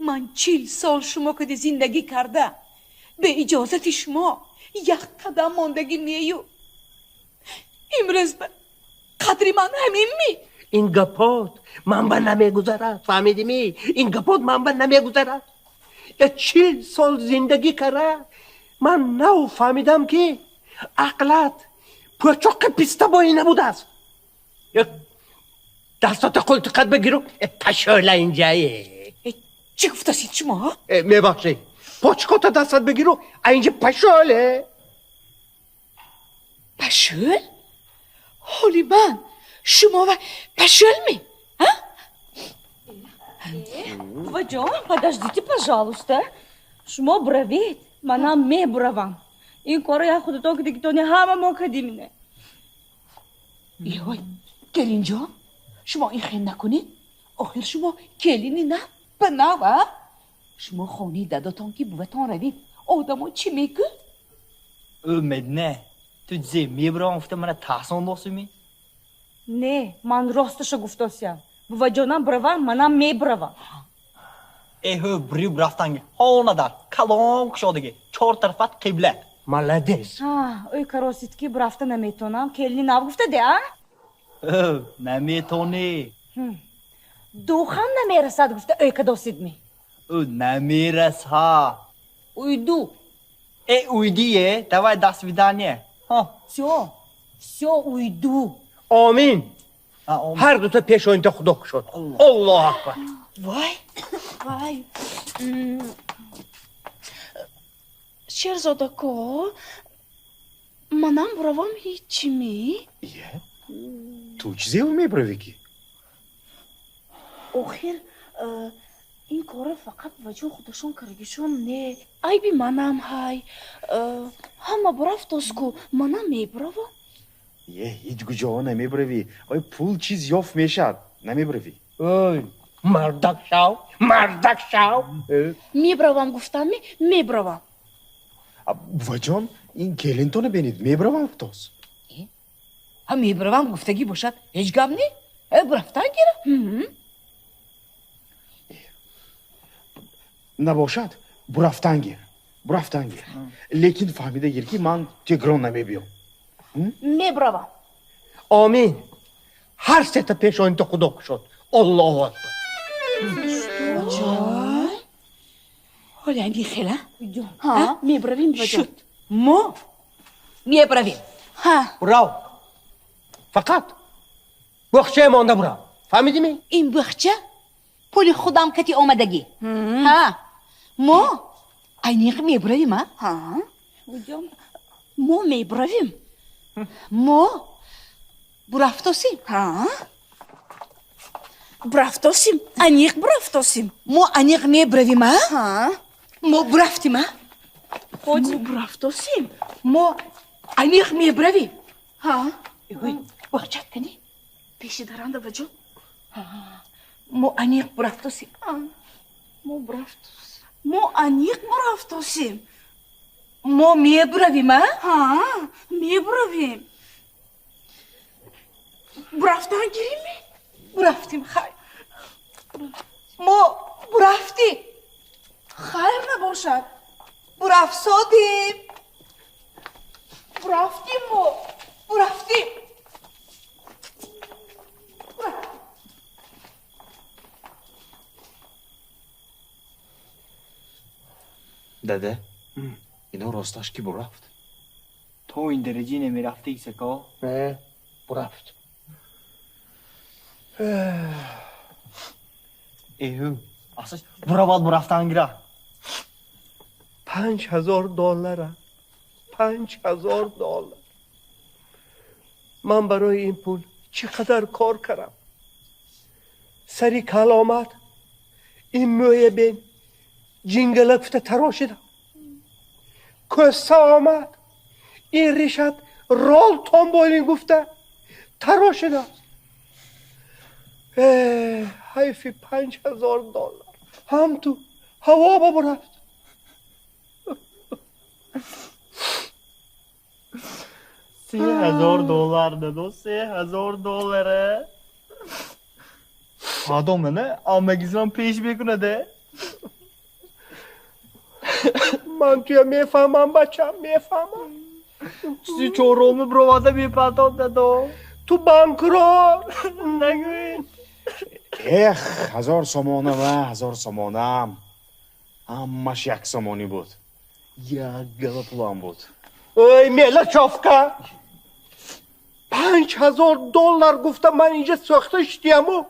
Ман 40 сол шумо кади зиндагӣ карда, бе иҷозати шумо як қадам мондагӣ нею. Имрӯз ба қадри ман ҳамин ми? Ин гапот ман ба намегузарад, фаҳмидӣ ми? Ин гапот ман ба намегузарад. Я 40 сол зиндагӣ кара, ман нав фаҳмидам ки ақлат пӯчоқи пистабоӣ набудааст. Дастота қултиқат бигиру пашола инҷае. Чӣ гуфтасид шумо? Мебахшед, почкота дастат бигиру а инҷа пашоле. Пашол? Ҳоли ман шумо ва пашол ми? Буваҷон, подождите, пожалуйста. Шумо буравед, манам мебуравам. Ин корро як худатон кидагитони ҳама мо кадимине. Ой, келинҷон, шумо ин хел накунед. Охир шумо келини нав ба нав, а? Шумо хонаи дадотон ки буватон равед, одамо чӣ мекунад? Ӯ медне, ту зе мебуравам гуфта мана таҳсон досуми? Не, ман росташа гуфтосиям. Буваҷонам буравам, манам мебуравам. Эҳ, буриб рафтанги. Хона дар калон кушодагӣ, чор тарафат қибла. Молодец. Ӯй каросид ки бурафта наметонам, келини нав гуфта де, а? Ӯ, наметонӣ. Духам намерасад гуфта ӯй кадосид ми. Ӯ, намераса. Уйду. Э, уйди, э, давай до свидания. Всё, всё, уйду. Омин. Ҳар дута пешонита худо кушод. Аллоҳу акбар. Вай, вай. Шерзодако, Манам буравам ҳеччими? Ие? Ту чизе мебравӣ ки? Охир, ин корро фақат ваҷон худашон карагишон не. Айби манам ҳай. Ҳама бурафтоску, манам мебуравам. Е, ҳеҷ куҷоҳо намебравӣ. Ой, пул чиз ёфт мешавад. Намебравӣ. Ой, мардак шав, мардак шав. Мебравам гуфтамми, мебравам. Буваҷон, ин келинтона бинед, мебравам гуфтос. Ҳа, мебравам гуфтагӣ бошад, ҳеҷ гап не. Бурафтан гира. Набошад, бурафтан гир. Бурафтан гир. Лекин фаҳмида гир, ки ман тегрон намебиём. Мебравам. Омин. Ҳар сета пешонита худо кушод. Аллоҳу акбар. Ҳоли ами хела? Ҳа, мебравем, баҷон. Шуд. Мо мебравем. Ҳа. Бурав. Фақат буғчае монда бурав. Фаҳмидӣ? Ин буғча пули худам кати омадагӣ. Ҳа. Мо айниқ мебравем, а? Ҳа. Мо мебравем. Мо бурафтосим. Ҳа. Бурафтосим. Аниқ бурафтосим. Мо аниқ мебравем, а? Ҳа. Мо бурафтим, а? Мо бурафтосим. Мо аниқ мебравем. Ҳа. Ой, буғчат кани? Пеши даранда, баҷон. Мо аниқ бурафтосим. Мо бурафтосим. Мо аниқ бурафтосим. Мо мебуравем, а? Ҳа, мебуравем. Бурафтан гирем? Бурафтим, хайр. Мо бурафтим. Хайр набошад. Бурафсодем. Бурафтим мо. Бурафтим. Дада, ино росташ ки бурафт? То ин дараҷа намерафта, исако? Не, бурафт. Эҳу, асаш буравад, бурафтан гира. 5000 доллара. 5000 доллар. Ман барои ин пул чӣ қадар кор кардам. Сари кал омад. Ин мӯя бин. Ҷингала гуфта тарошидам. Кӯса омад. Ин ришат рол томболин гуфта тарошидам. Ҳайфи 5000 доллар. Ҳам ту ҳаво ба бурафт. 3000 доллар, дадо, 3000 доллара. Мадом мана амагизман пеш мекунаде. Ман туя мефаҳмам, бачам, мефаҳмам. Чизи чоруму бировада мепартод, дадо. Ту банкрот нагӯй. Эх, 1000 сомона ва 1000 сомонам. Ҳамаш як сомонӣ буд. Як гала пулам буд. Ой, мелочёвка. 5000 доллар гуфта ман инҷа сӯхта шудияму.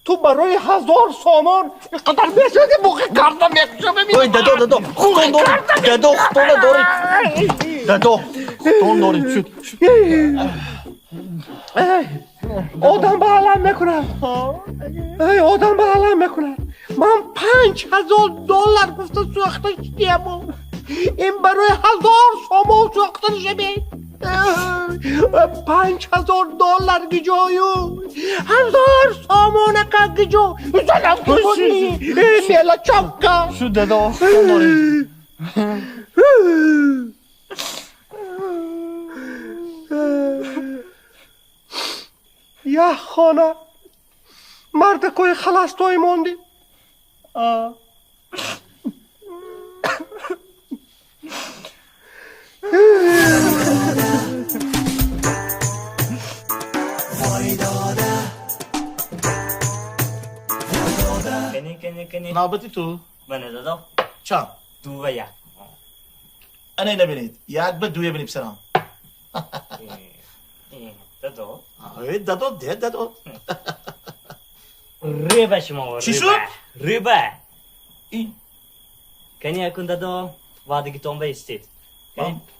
Ту барои 1000 сомон инқадар мешавӣ, буқи карда мекушам. Ой, дадо, дадо, хутон доред, дадо, хутона доред. Дадо, хутон доред, шуд. Одам ба алам мекунад. Эй, одам ба алам мекунад. Ман 5000 доллар гуфта сӯхта шудияму. Ин барои 1000 сомон сӯхта шавед. 5000 доллар гиҷою 1000 сомонака гиҷо. Занам ки мелочёвка. Шуд, дадо, хутон доред. Як хона мардакои халастой мондем. Навбати ту. Мана дадо. Чанд? 2 ва 1. Ана ина бинед. 1 ба 2 бинед, писарам. Дадо. Ой, дадо, де, дадо. Рыба шумо. Чӣ шуд? Рыба. Кани акун дадо, ваъдагитон ба истед.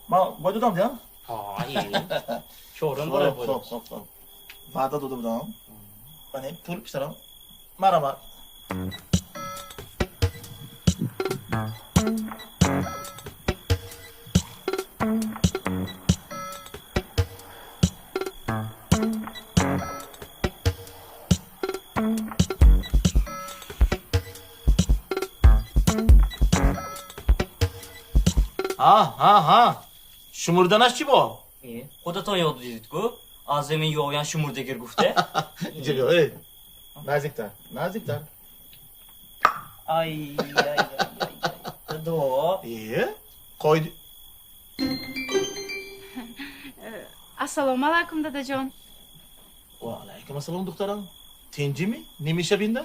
Ман вай додам, дия? Чорум бора буд. Хоб, хоб, хоб. Ваъда дода будам. Мане пул писарам. Марама. Ҳа, ҳа, ҳа. Шумурданаш чӣ бо? Худатон ёд дидед-ку, аз замин ёян шумурдагир гуфта. Инҷа биё, эй. Наздиктар, наздиктар. Ай, ай, ай, ай. Дадо. Е? Қоиди Ассалому алайкум, дадаҷон. Ва алайкум ассалом, духтарам. Тинҷими? Нимишабинда?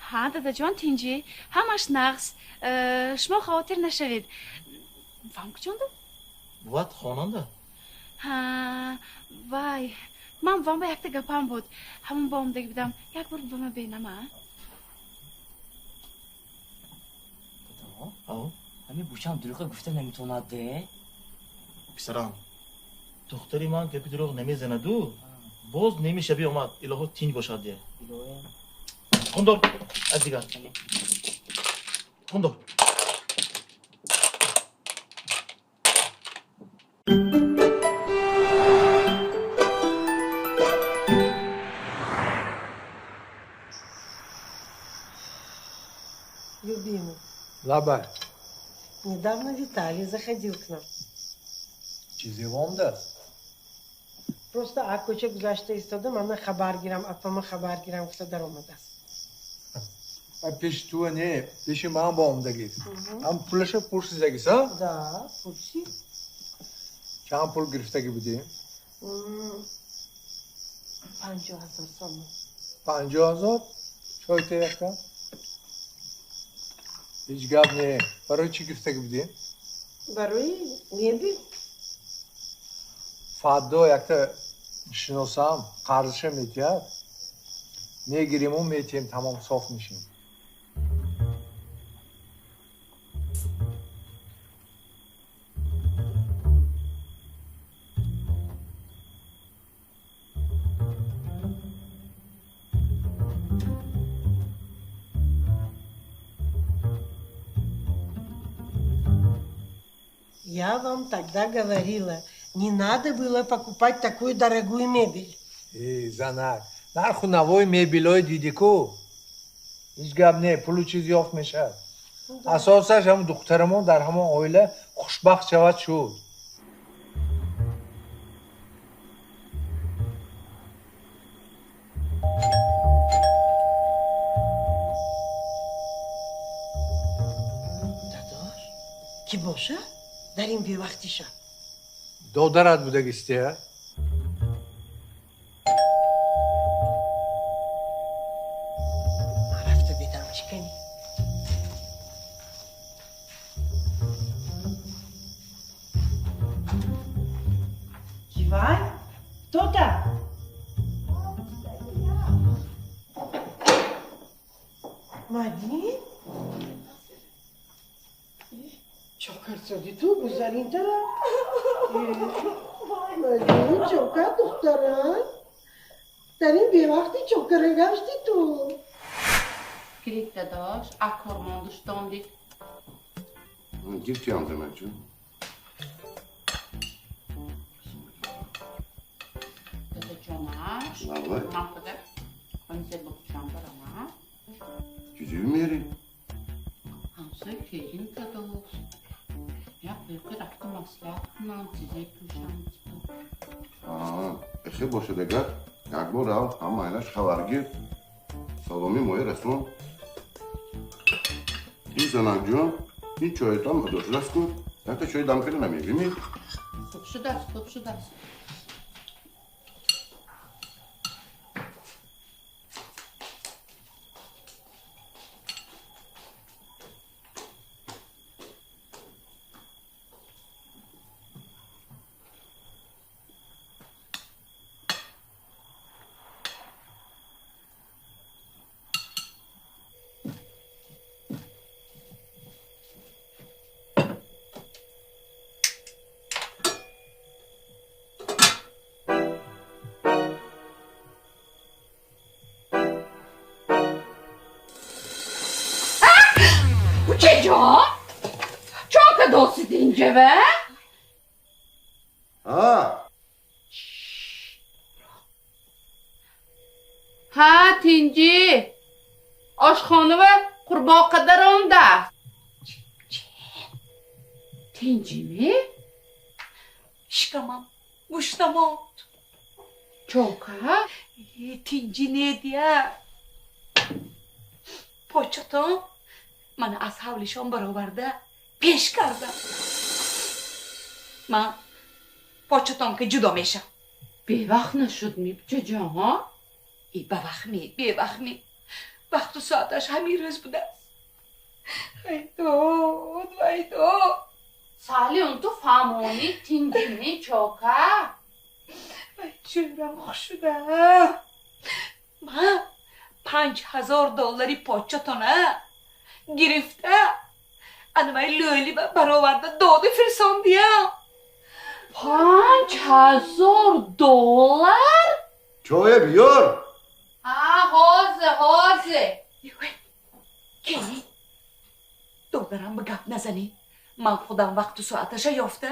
Ҳа, дадаҷон, тинҷӣ. Ҳамаш нағз. Шумо хавотир нашавед. Вам куҷонда? Бувад хонанда. Ҳа, вай, ман вам ба якта гапам буд. Ҳамон ба омдаги будам. Як бор бама бинам, а? Дадо, ҳамин бучам дурӯға гуфта наметавонад, де? Писарам, духтари ман гапи дурӯғ намезанаду, боз немишаби омад, илоҳо тинҷ бошад, де. Хондор, аз дигар. Хондор. Любимый. Лабай. Недавно Виталий заходил к нам. Чизе вомдаст? Просто а кӯча гузашта истода, мана хабар гирам, апама хабар гирам, гуфта даромадааст. Пеши ту не, пеши ман ба омдагист. Ҳам пулаша пурсидагист, а? Да, пурсид. Чанд пул гирифтагӣ будӣ? 50 000 сомон. 50 000? Чой теяка? Ҳеҷ гап не. Барои чӣ гирифтагӣ будӣ? Барои мебел. Фардо якта шиносам қарзша метиҳад. Мегириму метиҳем, тамом соф мешем. Я вам тогда говорила, не надо было покупать такую дорогую мебель. Э, занак, нарху навои мебелҳои дидӣ ку? Ҳеҷ гап не, пулу чиз ёфт мешавад. Асосаш ҳамн духтарамон дар ҳамон оила хушбахт шавад шуд. Дадош, кӣ бошад дар ин бевақти шаб? Додарат будагистия? Ман рафта бедам чиканӣ. Кивай? Кто там? Мадин? Чокарзоди ту гузаринтара? Мадин, чокар духтарам? Дар ин бевақти чокара гашти ту? Гирифт, дадош, акор мондуштондик. Гирифтиам, заначун. Дадаҷонаш, Лабай. ман худа консерт бикушам барам. Чизи мери? Ҳамсоя келин дадош. Як дақиқа рафта маслиҳат кунам, чизе пӯшам. Эхе бошад агар, як бор рав, ҳам майнаш хабар гир. Саломи мои расон. Ин занакҷон, ин чоятон адо шудааст ку? Якта чой дам карда намебинӣ? Хуб шудааст, хуб шудааст. Бачаҷон, чока досид инҷава? Ҳа. Ҳа, тинҷӣ. Ошхонава қурбоқа даронда. Тинҷими? Шикамам гӯшнамонд. Чока? Тинҷӣ недия. Початон мана аз ҳавлишон бароварда пеш кардам. Ман початон ки ҷудо мешам. Бевақт нашуд ми, бачаҷон? И бавақт ми, бевақт ми. Вақту соаташ ҳамин рӯз будааст. Вайдод, вайдод. Сали он ту фаҳмонӣ тинҷими чока? Вай ҷӯрам хуш шуда. Ман $5000 початона гирифта анвай лӯли бароварда доду фирсондиям. $5000? Чое биёр. А, ҳозир, ҳозир. Кени, додарам ба гап назанӣ. Ман худам вақту соаташа ёфта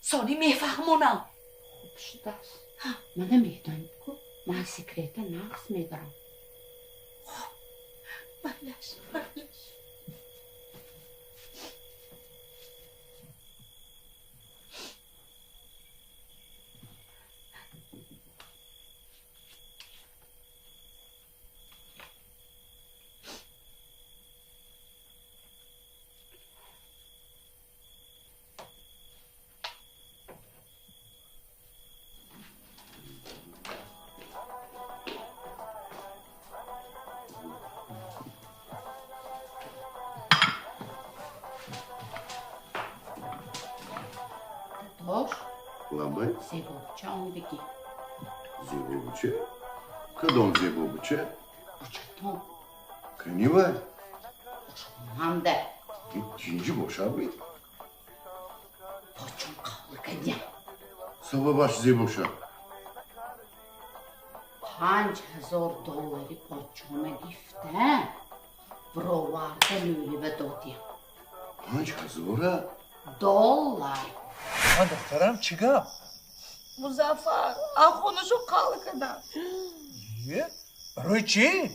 сони мефаҳмонам. Хуб шудааст. Мана медонед ку, ман секрета нағз медорам. Хуб, майлаш, майлаш. Зебобуча омдагӣ. Зебобуча? Кадом зебобуча? Бучатон. Кани вай? Ошхонанда. Тинҷӣ бошад ми? Почон қавл кардям. Сабабаш зебоша? $5000 почона гифта, бироварда лӯлива додям. 5000? Доллар. Ман духтарам чӣ гап? Музаффар, аз хонашу қал кардам. Е, барои чӣ?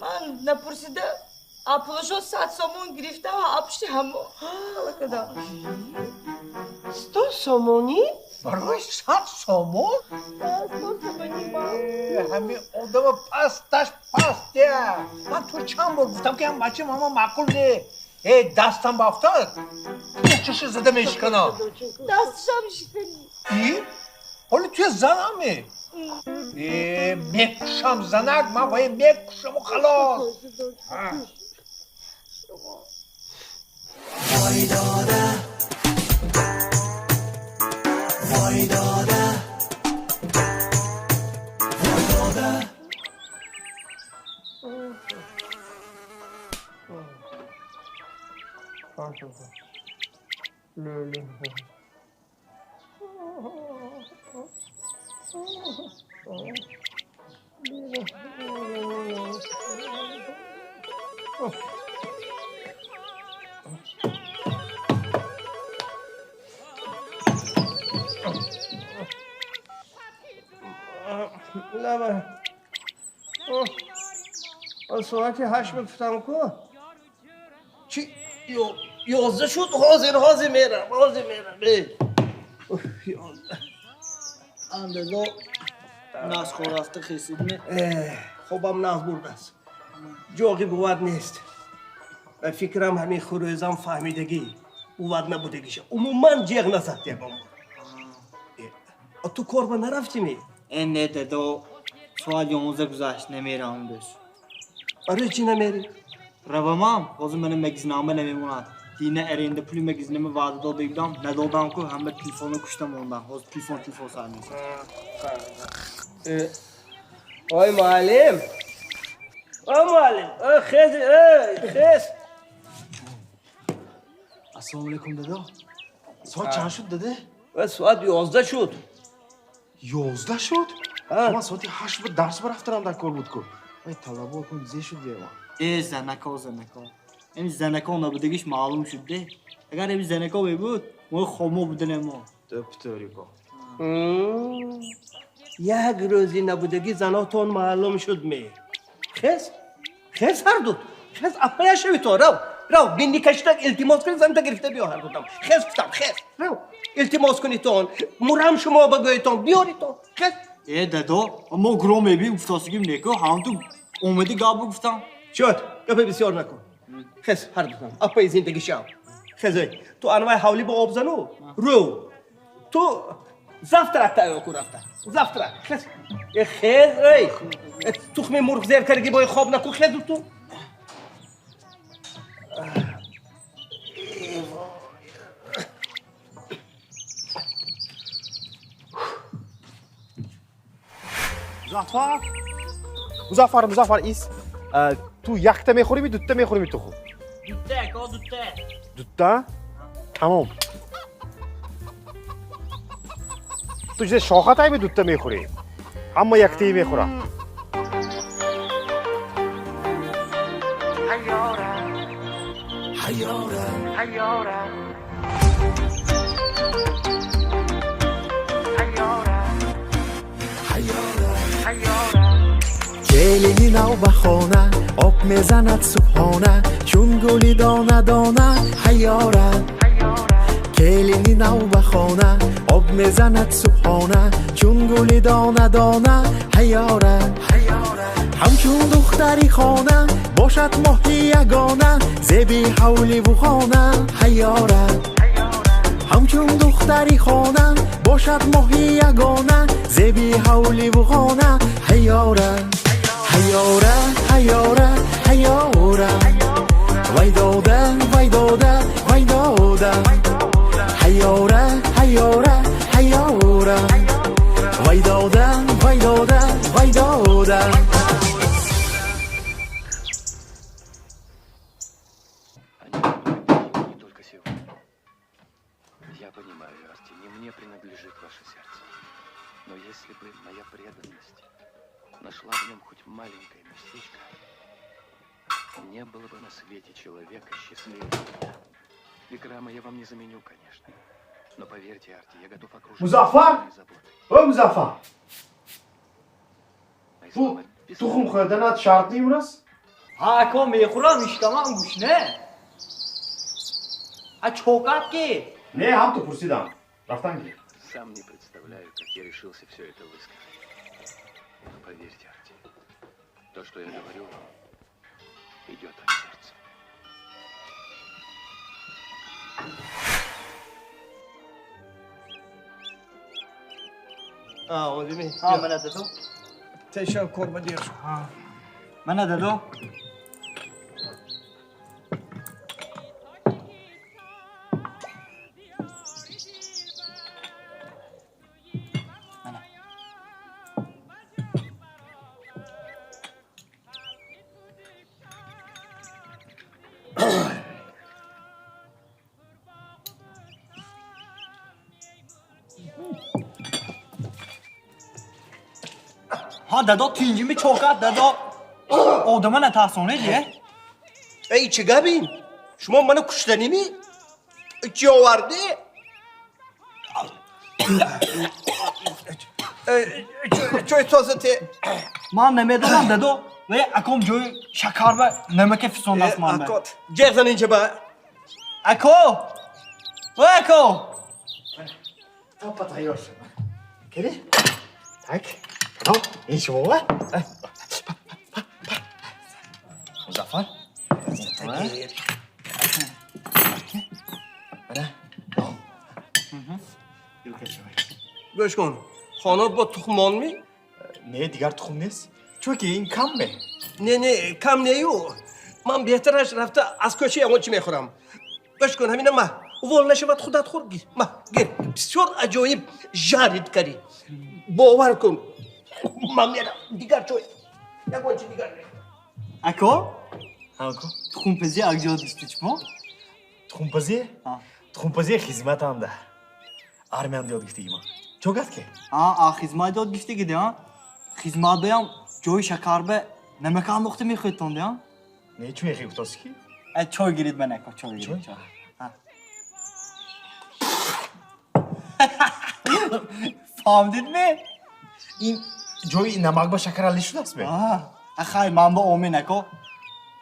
Ман напурсида, а пулашо 100 сомон гирифтам, а пушти ҳамо қал кардам. 100 сомонӣ? Барои 100 сомон? 100 сомонӣ ман. Ҳамин одама пасташ паст я. Ман ту чанд бор гуфтам ки ҳам бачаи мама маъқул не. Э, дастам бафтад, чаши зада мешиканам. Дасташам шиканӣ. И? Ҳоло туя занаме. Э, мекушам занак, ман вае мекушаму халос. Вой дода, вой дода, вой дода. Соати 8 мегуфтам ку? Чи 11 шуд? Ҳозир, ҳозир мерам, ҳозир мерам. Андазо насхо рафта хесидме? Хобам нағз бурдааст. Ҷоғи бувад нест. Ба фикрам ҳамин хурӯзам фаҳмидагӣ бувад набудагиша. Умуман ҷеғ назад ягон бор. Ту корба нарафтими? Не дадо, соат 11 гузашт, намерам дӯст. Барои чӣ намерӣ? Равамам, ҳозир мана магазинама намемонад. Дина аренда пули магазинама ваъда дода будам, надодам ку ҳама телефонро кушта мондам. Ҳозир телефон сар месад. Ой муаллим! Ой муаллим! Ой хез, ой хез! Ассалому алайкум дадо. Соат чанд шуд даде? Соат 11 шуд. 11 шуд? Ман соати 8 буд дарс барафтарам дар кор буд ку. Ой талабо кун зе шуд ева. Э занако, занако. Ин занако набудагиш маълум шуд де. Агар ин занако мебуд, мо хомо будем мо. Тӯптӯрико. Як рӯзи набудагӣ занотон маълум шуд ме. Хез, хез ҳарду. Хез апая шавито, рав. Рав, бинни кашида илтимос кунӣ, занта гирифта биё ҳардудам. Хез гуфтам, хез. Рав. Илтимос кунитон, мурам шумо ба гӯйтон, биёритон. Хез. Э, дадо, мо гро мебим, гуфтосигим неку, ҳам ту омади гап гуфтам. Шуд, гапи бисёр накун. Хез ҳардудам, апаи зиндагӣ шав. Хез, эй, ту анвай ҳавли ба об зану, рӯ. Ту завтра тайёр кун рафта. Завтра. Хез. Э, хез, эй. Э, тухми мурғ зер карги бой хоб накун, хез ту. Музаффар, Музаффар, Музаффар ис. Ту якта мехӯрими, дутта мехӯрими тухм? Дутта, ако, дутта. Дутта? Тамом. Ту чизе шохат айми дутта мехӯрӣ? Ҳама яктаи мехӯрад. Келини нав ба хона об мезанад субҳона, чун гули дона дона ҳайёра. Келини нав ба хона об мезанад субҳона, чун гули дона дона ҳайёра. Ҳамчун духтари хона бошад моҳи ягона, зеби ҳавливу хона ҳайёра. Ҳамчун духтари хона бошад моҳи ягона, зеби ҳавливу хона ҳайёра. Ҳайёра, ҳайёра, ҳайёра. Вай дода, вай дода, вай дода. Ҳайёра, ҳайёра, ҳайёра. Вай дода, вай дода, вай дода. Не только сегодня. Я понимаю, Арти, не мне принадлежит ваше сердце. Но если бы моя преданность нашла в нем хоть маленькое местечко, не было бы на свете человека счастливее меня. Викрама я вам не заменю, конечно. Но поверьте, Арти, я готов окружить Музаффар! вас заботой. О, Музаффар! Ту тухм хӯрданат шарт не у нас? Ҳа, ако, мехӯрам, ишкамам гушне. А чокат ки? Не, ҳам ту пурсидам. Рафтан ки. Сам не представляю, как я решился все это высказать. Но поверьте, Арти, то, что я говорю вам, идет от сердца. А, омадими? Ҳа, мана дадо. Тешам корба дер шуд. Ҳа. Мана дадо. Ҳа, дадо, тинҷими чокат, дадо. Одама натарсонед, е? Эй, чӣ гап ин? Шумо мана куштаними? Чӣ овардӣ? Чой тоза те. Ман намедонам, дадо. Вай аком ҷои шакар ба намака фисондааст ман ба. Ако, ҷеғ зан инҷа ба. Ако! Вай ако! Тапа тайёр шуд. Кери? Так. Потом, ин шумо ва? Музаффар? Гӯш кун, хона бо тухмонми? Не, дигар тухм нест. Чунки ин кам ме. Не, не, кам нею. Ман беҳтараш рафта аз кӯча ягон чӣ мехӯрам. Гӯш кун, ҳамина ма. Увол нашавад, худат хӯр. Гир, ма, гир. Бисёр аҷоиб жарид карӣ. Бовар кун. Ман мерам дигар ҷой. Ягон чӣ дигар не. Ако? Ако? Тухмпазӣ як ҷо дӯсти чмо? Тухмпазӣ? Тухмпазӣ хизматанда. Армиям ёд гирифтагӣ ман. Чо гап ки? А, а хизмат ёд гирифтагӣ де, а? Хизмат баям ҷои шакар ба намака андохта мехӯрдтон де, а? Не, чун яхе гуфтоси ки? Чой гирид ман ако, чой гирид. Чой. Фаҳмдид ме? Ин ҷои намак ба шакар алӣ шудааст ме? Ахай, ман ба омин ако.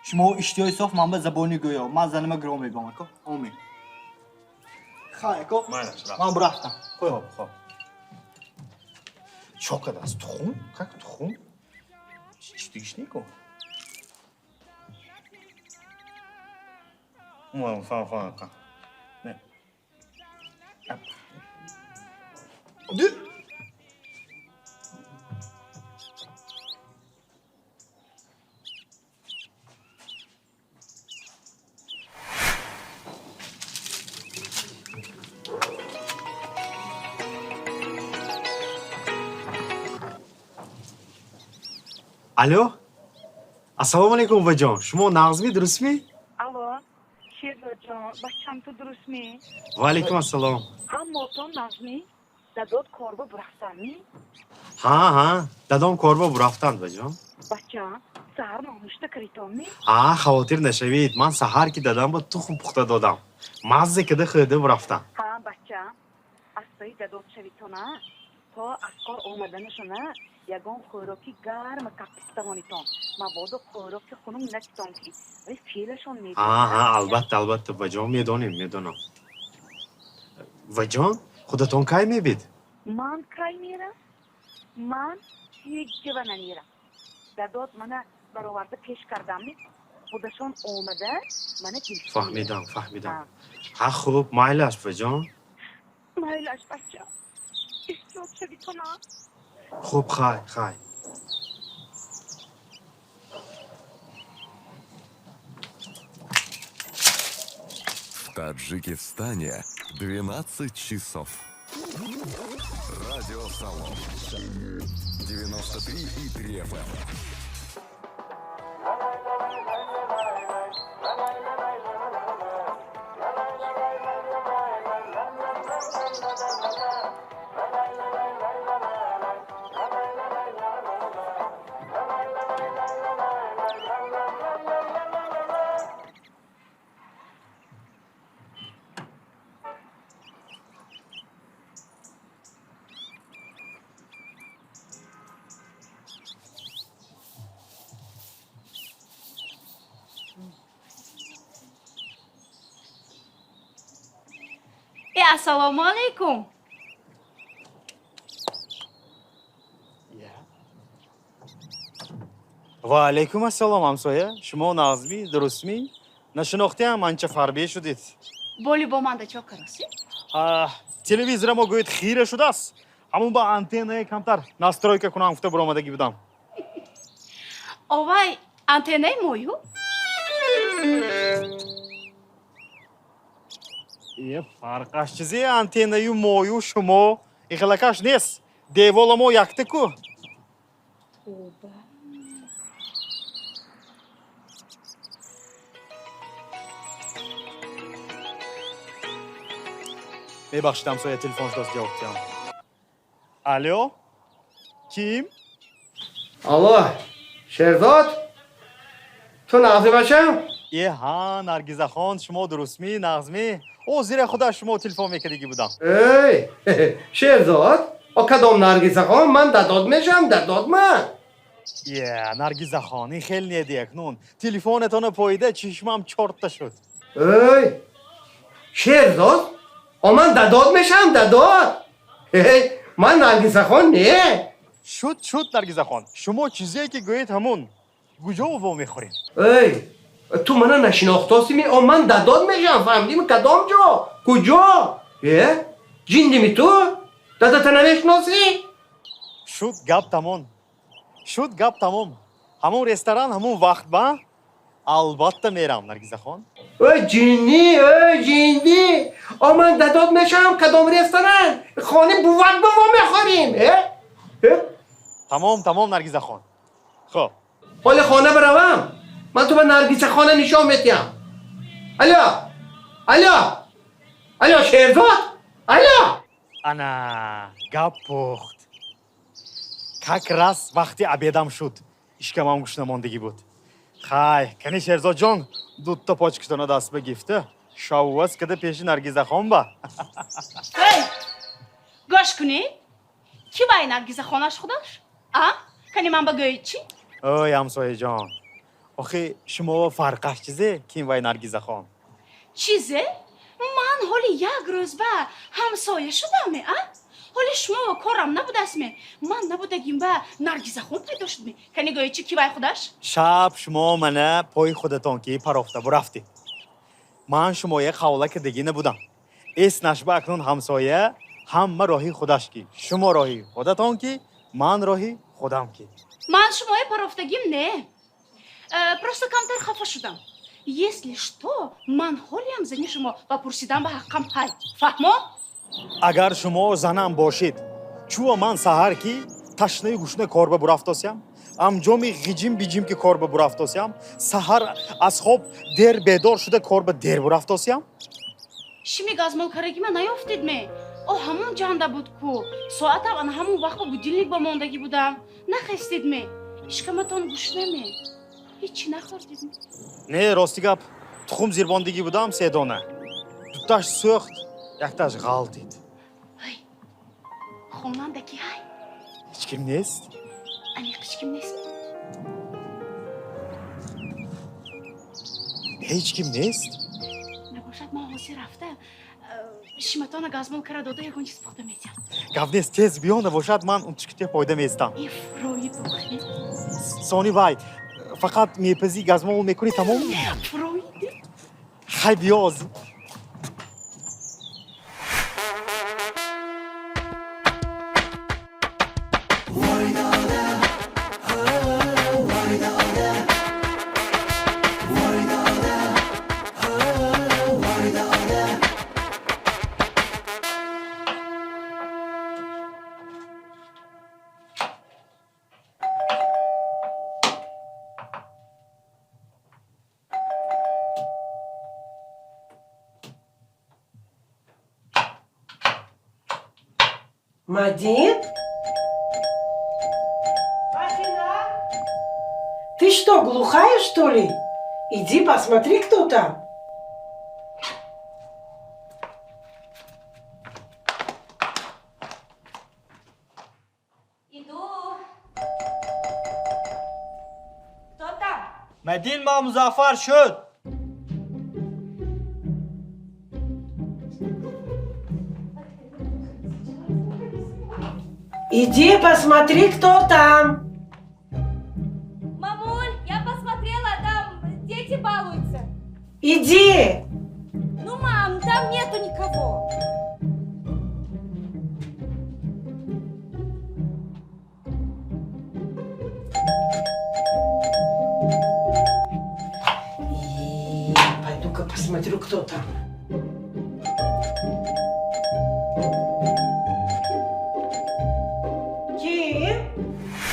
Шумо иштиёи соф, ман ба забони гӯё. Ман занима гиро мебам ако. Омин. Хай ако. Ман бурафтам. Хоб, хоб. Чо кадааст? Тухм? Как тухм? Чӣ дигиш неку? Не. Алло, ассалому алайкум, буваҷон, шумо нағзмӣ, дурустмӣ? Алло, Шерзодҷон, бачам, ту дурустмӣ? Ва алайкум ассалом. Ҳаммотон нағзмӣ? Дадот корба бурафтанмӣ? Ҳа, ҳа, дадом корба бурафтанд, буваҷон. Бачам, саҳар нонушта кардитонмӣ? А, хавотир нашавед, ман саҳар ки дадам ба тухм пухта додам, маззе када хӯрда бурафтам. Ҳа, бачам, аз пайи дадот шавитона, то аз кор омаданашона ягон хӯроки гарм каппухтавонитон, мабодо хӯроки хунук натитон, ки вай феълашон Аҳа, албатта, албатта, баҷон, медонем, медонам. Ваҷон, худатон кай мебид? Ман кай мерам? Ман ҳеҷ ҷава намерам. Дадот мана бароварда пеш кардамми, худашон омада мана гирифта. Фаҳмидам, фаҳмидам. Ҳа, хуб, майлаш, баҷон. Майлаш, бача, эҳтиёт шавитона. Хуб, хай, хай. В Таджикистане 12 часов. Радио Салом. 93,3 FM. Ассалому алайкум. Ва алайкум ассалом, ҳамсоя. Шумо нағзмӣ, дурустмӣ? Нашинохтиам, анча фарбе шудед. Боли бо манда чо кароси? Телевизора мо гӯед хира шудааст. Ҳамун ба антеннае камтар настройка кунам гуфта буромадагӣ будам. Овай, антеннаи мою? Е, фарқаш чизе антеннаю мою шумо? Ихелакаш нест. Девола мо якта ку. Тоба. Мебахшид, ҳамсоя, телефон шудааст, ҷавоб диҳам. Алло, ким? Алло, Шерзод, ту нағзӣ, бачам? Е, ҳа, Наргизахон, шумо дурустмӣ, нағзмӣ? О, зира худа шумо телефон мекардагӣ будам. Эй, Шерзод, о кадом Наргизахон? Ман дадод мешавам, дадод ман. Е, Наргизахон, ин хел не диякнун. Телефонатона поида чишмам чорта шуд. Эй, Шерзод, о ман дадод мешавам, дадод. Эй, ман Наргизахон не. Шуд, шуд, Наргизахон. Шумо чизе ки гӯед ҳамун. Куҷо во мехӯрем? Эй, ту мана нашинохтосими? О ман дадод мешавам, фаҳмидими? Кадом ҷо? Куҷо? Э, ҷиндими ту? Дадата намешиносӣ? Шуд гап тамом. Шуд гап тамом. Ҳамун ресторан, ҳамун вақт ба? Албатта мерам, Наргизахон. Ой, ҷиннӣ, ой, ҷиннӣ. О ман дадод мешавам, кадом ресторан? Хони буват ба во мехӯрем. Э? Э? Тамом, тамом, Наргизахон. Хоб. Ҳоли хона биравам. Ман ту ба Наргизахона нишон медиҳам. Алло, алло, алло, Шерзод, алло. Ана, гап пухт. Как раз вақти обедам шуд. Ишкамам гушна мондагӣ буд. Хай, кани Шерзодҷон, дута почкитона даст ба гифта, шавваз када пеши Наргизахон ба. Эй, гӯш кунед, ки вай Наргизахонаш худаш? А? Кани ман ба гӯед чӣ? Ой, ҳамсояҷон, охи шумо фарқаш чизе, ким вай Наргизахон? Чизе? Ман ҳоли як рӯз ба ҳамсоя шудаме, а? Ҳоли шумо корам набудастме? Ман набудагим ба Наргизахон пайдо шудме? Кани гӯед чӣ, ки вай худаш? Шаб шумо мана пои худатон ки парофта бурафтед. Ман шумоя қавла кардагӣ набудам. Эс нашба акнун ҳамсоя ҳама роҳи худаш ки. Шумо роҳи худатон ки, ман роҳи худам ки. Ман шумоя парофтагим не. Просто камтар хафа шудам. Если что, ман ҳолиам зани шумо ва пурсидан ба ҳаққам ҳай. Фаҳмо? Агар шумо занам бошед, чӯ ман саҳар ки ташнаи гушна кор ба бурафтосям, амҷоми ғиҷим биҷим ки кор ба бурафтосям, саҳар аз хоб дер бедор шуда кор ба дер бурафтосям? Шими газмол карагима наёфтед ме? О, ҳамон ҷанда буд ку. Соатам ана ҳамон вақт ба будильник ба мондагӣ будам. Нахестед ме? Ишкаматон гушна ме? Ҳеччи нахӯрдед ме? Не, рости гап, тухм зирбондагӣ будам се дона. Дуташ сӯхт, якташ ғалтид. Ай, хонанда ки ҳай? Ҳеч ким нест? Аниқ ҳеч ким нест? Ҳеч ким нест? Набошад, ман ҳозир рафта шиматона газмол кара дода ягон чиз пухта метиҳам. Гап нест, тез биё, набошад ман унтишките фоида местам. Ифрои духи. Сони вай, фақат мепазӣ газмол мекунӣ тамом? Ифрои. Хай биё ҳозир. Мадин? Мадина? Ты что, глухая, что ли? Иди посмотри, кто там. Иду. Кто там? Мадин, ма Музаффар шуд. Иди посмотри, кто там. Мамуль, я посмотрела, там дети балуются. Иди. Ну, мам, там нету никого. И пойду-ка посмотрю, кто там.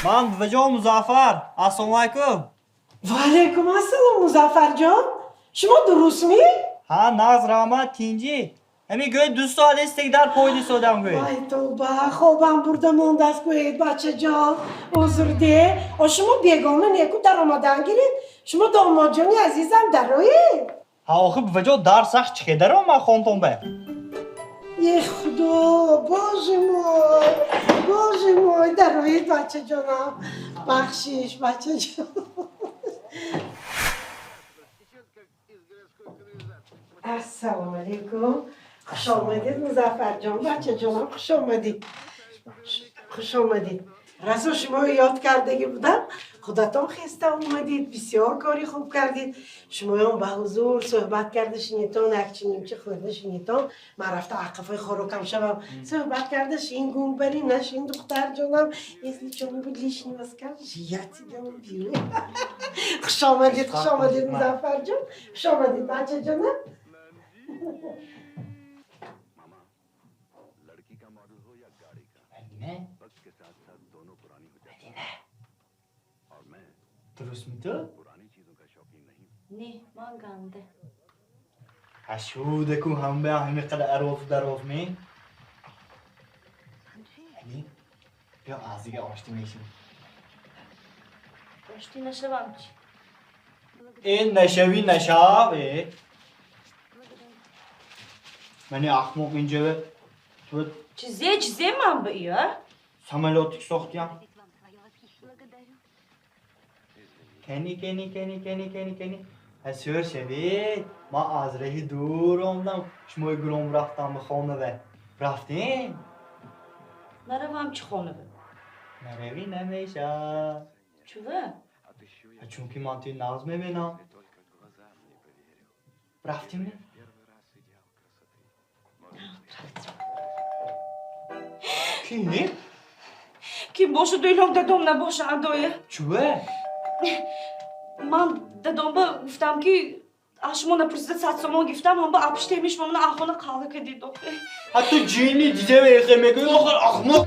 Ман буваҷон Музаффар. Ассалому алайкум. Ва алайкум ассалом, Музаффарҷон. Шумо дурустми? Ҳа, нағз, раҳмат, тинҷӣ. Ҳамин гӯй 2 соат аст дар пойди содам гӯй. Вай тавба, хобам бурда мондааст гӯед, бачаҷон. Узр де. О шумо бегона неку даромадан гиред. Шумо домодҷони азизам дароед. Ҳа, охи буваҷон дар сахт чӣ даромад хонтон ба? Е худо, боже мой, боже мой, дароед бачаҷонам. Бахшиш, бачаҷон. Ассалому алайкум. Хуш омадед, Музаффарҷон, бачаҷонам, хуш омадед. Хуш омадед. Расо шуморо ёд кардагӣ будам. Худатон хеста омадед, бисёр кори хуб кардед. Шумоён ба ҳузур суҳбат карда шинитон, якчинимчи хӯрда шинитон. Ман рафта ақафои хӯрокам шавам. Суҳбат карда шин, гунг барӣ нашин, духтарҷонам. Если что-нибудь лишнего скажешь, я тебя убью. Хуш омадед, хуш омадед, Музаффарҷон. Хуш омадед, бачаҷонам. Дурустми ту? Не, ман ганде. Ашудаку ҳамба ҳами қадар ароф дароф ме? Ани, биё аз дига ошти мешим. Ошти нашавам чи? Э, нашави нашав, э. Мани ахмоқ инҷа ту Чизе, чизе ман ба ия? Самолётик сохтиям. Кани, кани, кани, кани, кани, кани. Ҳасёр шавед. Ман аз раҳи дур омадам. Шумои гуром рафтам ба хонава. Рафтем? Наравам чӣ хонава? Наравӣ намешавад. Чува? Чунки ман туи нағз мебинам. Рафтем? Ки? Ким бошад, илом дадом набоша, адоя. Чува? Ман дадомба гуфтам, ки аз шумо напурсида 100 сомон гирифтам, ҳамба апштемиш мамона ахона қалла кадид охе. Ҳа, ту ҷинни дидем, эхе мегӯӣ, охир ахмоқ.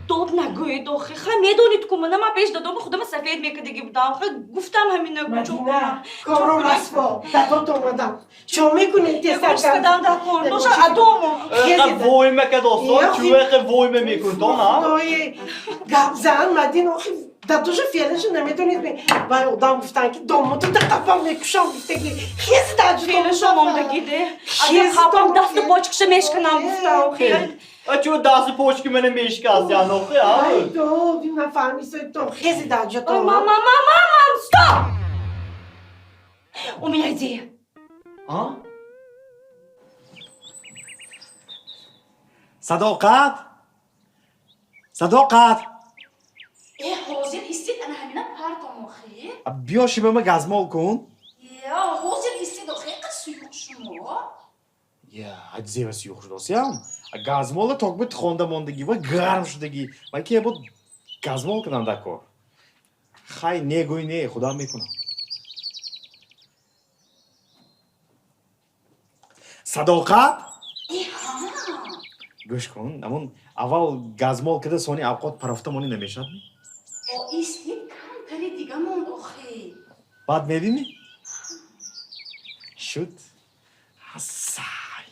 Дод нагӯед охе. Хай, медонед ку мана ман пеш дадома худама сафед мекардагӣ будам. Хай, гуфтам ҳамина. Мадина, корро расво. Дадот омадам. Чо мекунед тезтар? Гӯш кадан дар кор боша адому. Эхе войма кадосон, чу эхе войма мекунтон, а? Худои, гапзан, Мадина, охи дадоша феълаша намедонед ме. Вай одам гуфтан, ки домоту да қафам мекушам гуфтаги. Хези даҷу Феълаша мондагиде. Агар қапам дасту почкаша мешканам гуфта охе. А чу дасту почки мана мешикастян охе, а? Ай дод, нафаҳмисойтон. Хези даҷатон. Ой, мама, мама, мам, стоп! У меня идея. А? Садоқат, Садоқат! Э, ҳозир истид, ана ҳамина партом охи. Биё, шибама газмол кун. Я, ҳозир истид охи, қад суюқ шумо. Я, зева суюқ шудосиям. Газмола токби хонда мондагӣ ва гарм шудагӣ. Ман ки буд газмол кунам дар кор. Хай, не гӯй, не, худам мекунам. Садоқат! Э, ҳа. Гӯш кун, амон аввал газмол кида, сони авқот парафта монӣ намешавад? О, истид, камтари дига монд охи. Баъд мебинӣ? Шуд. Ҳасай.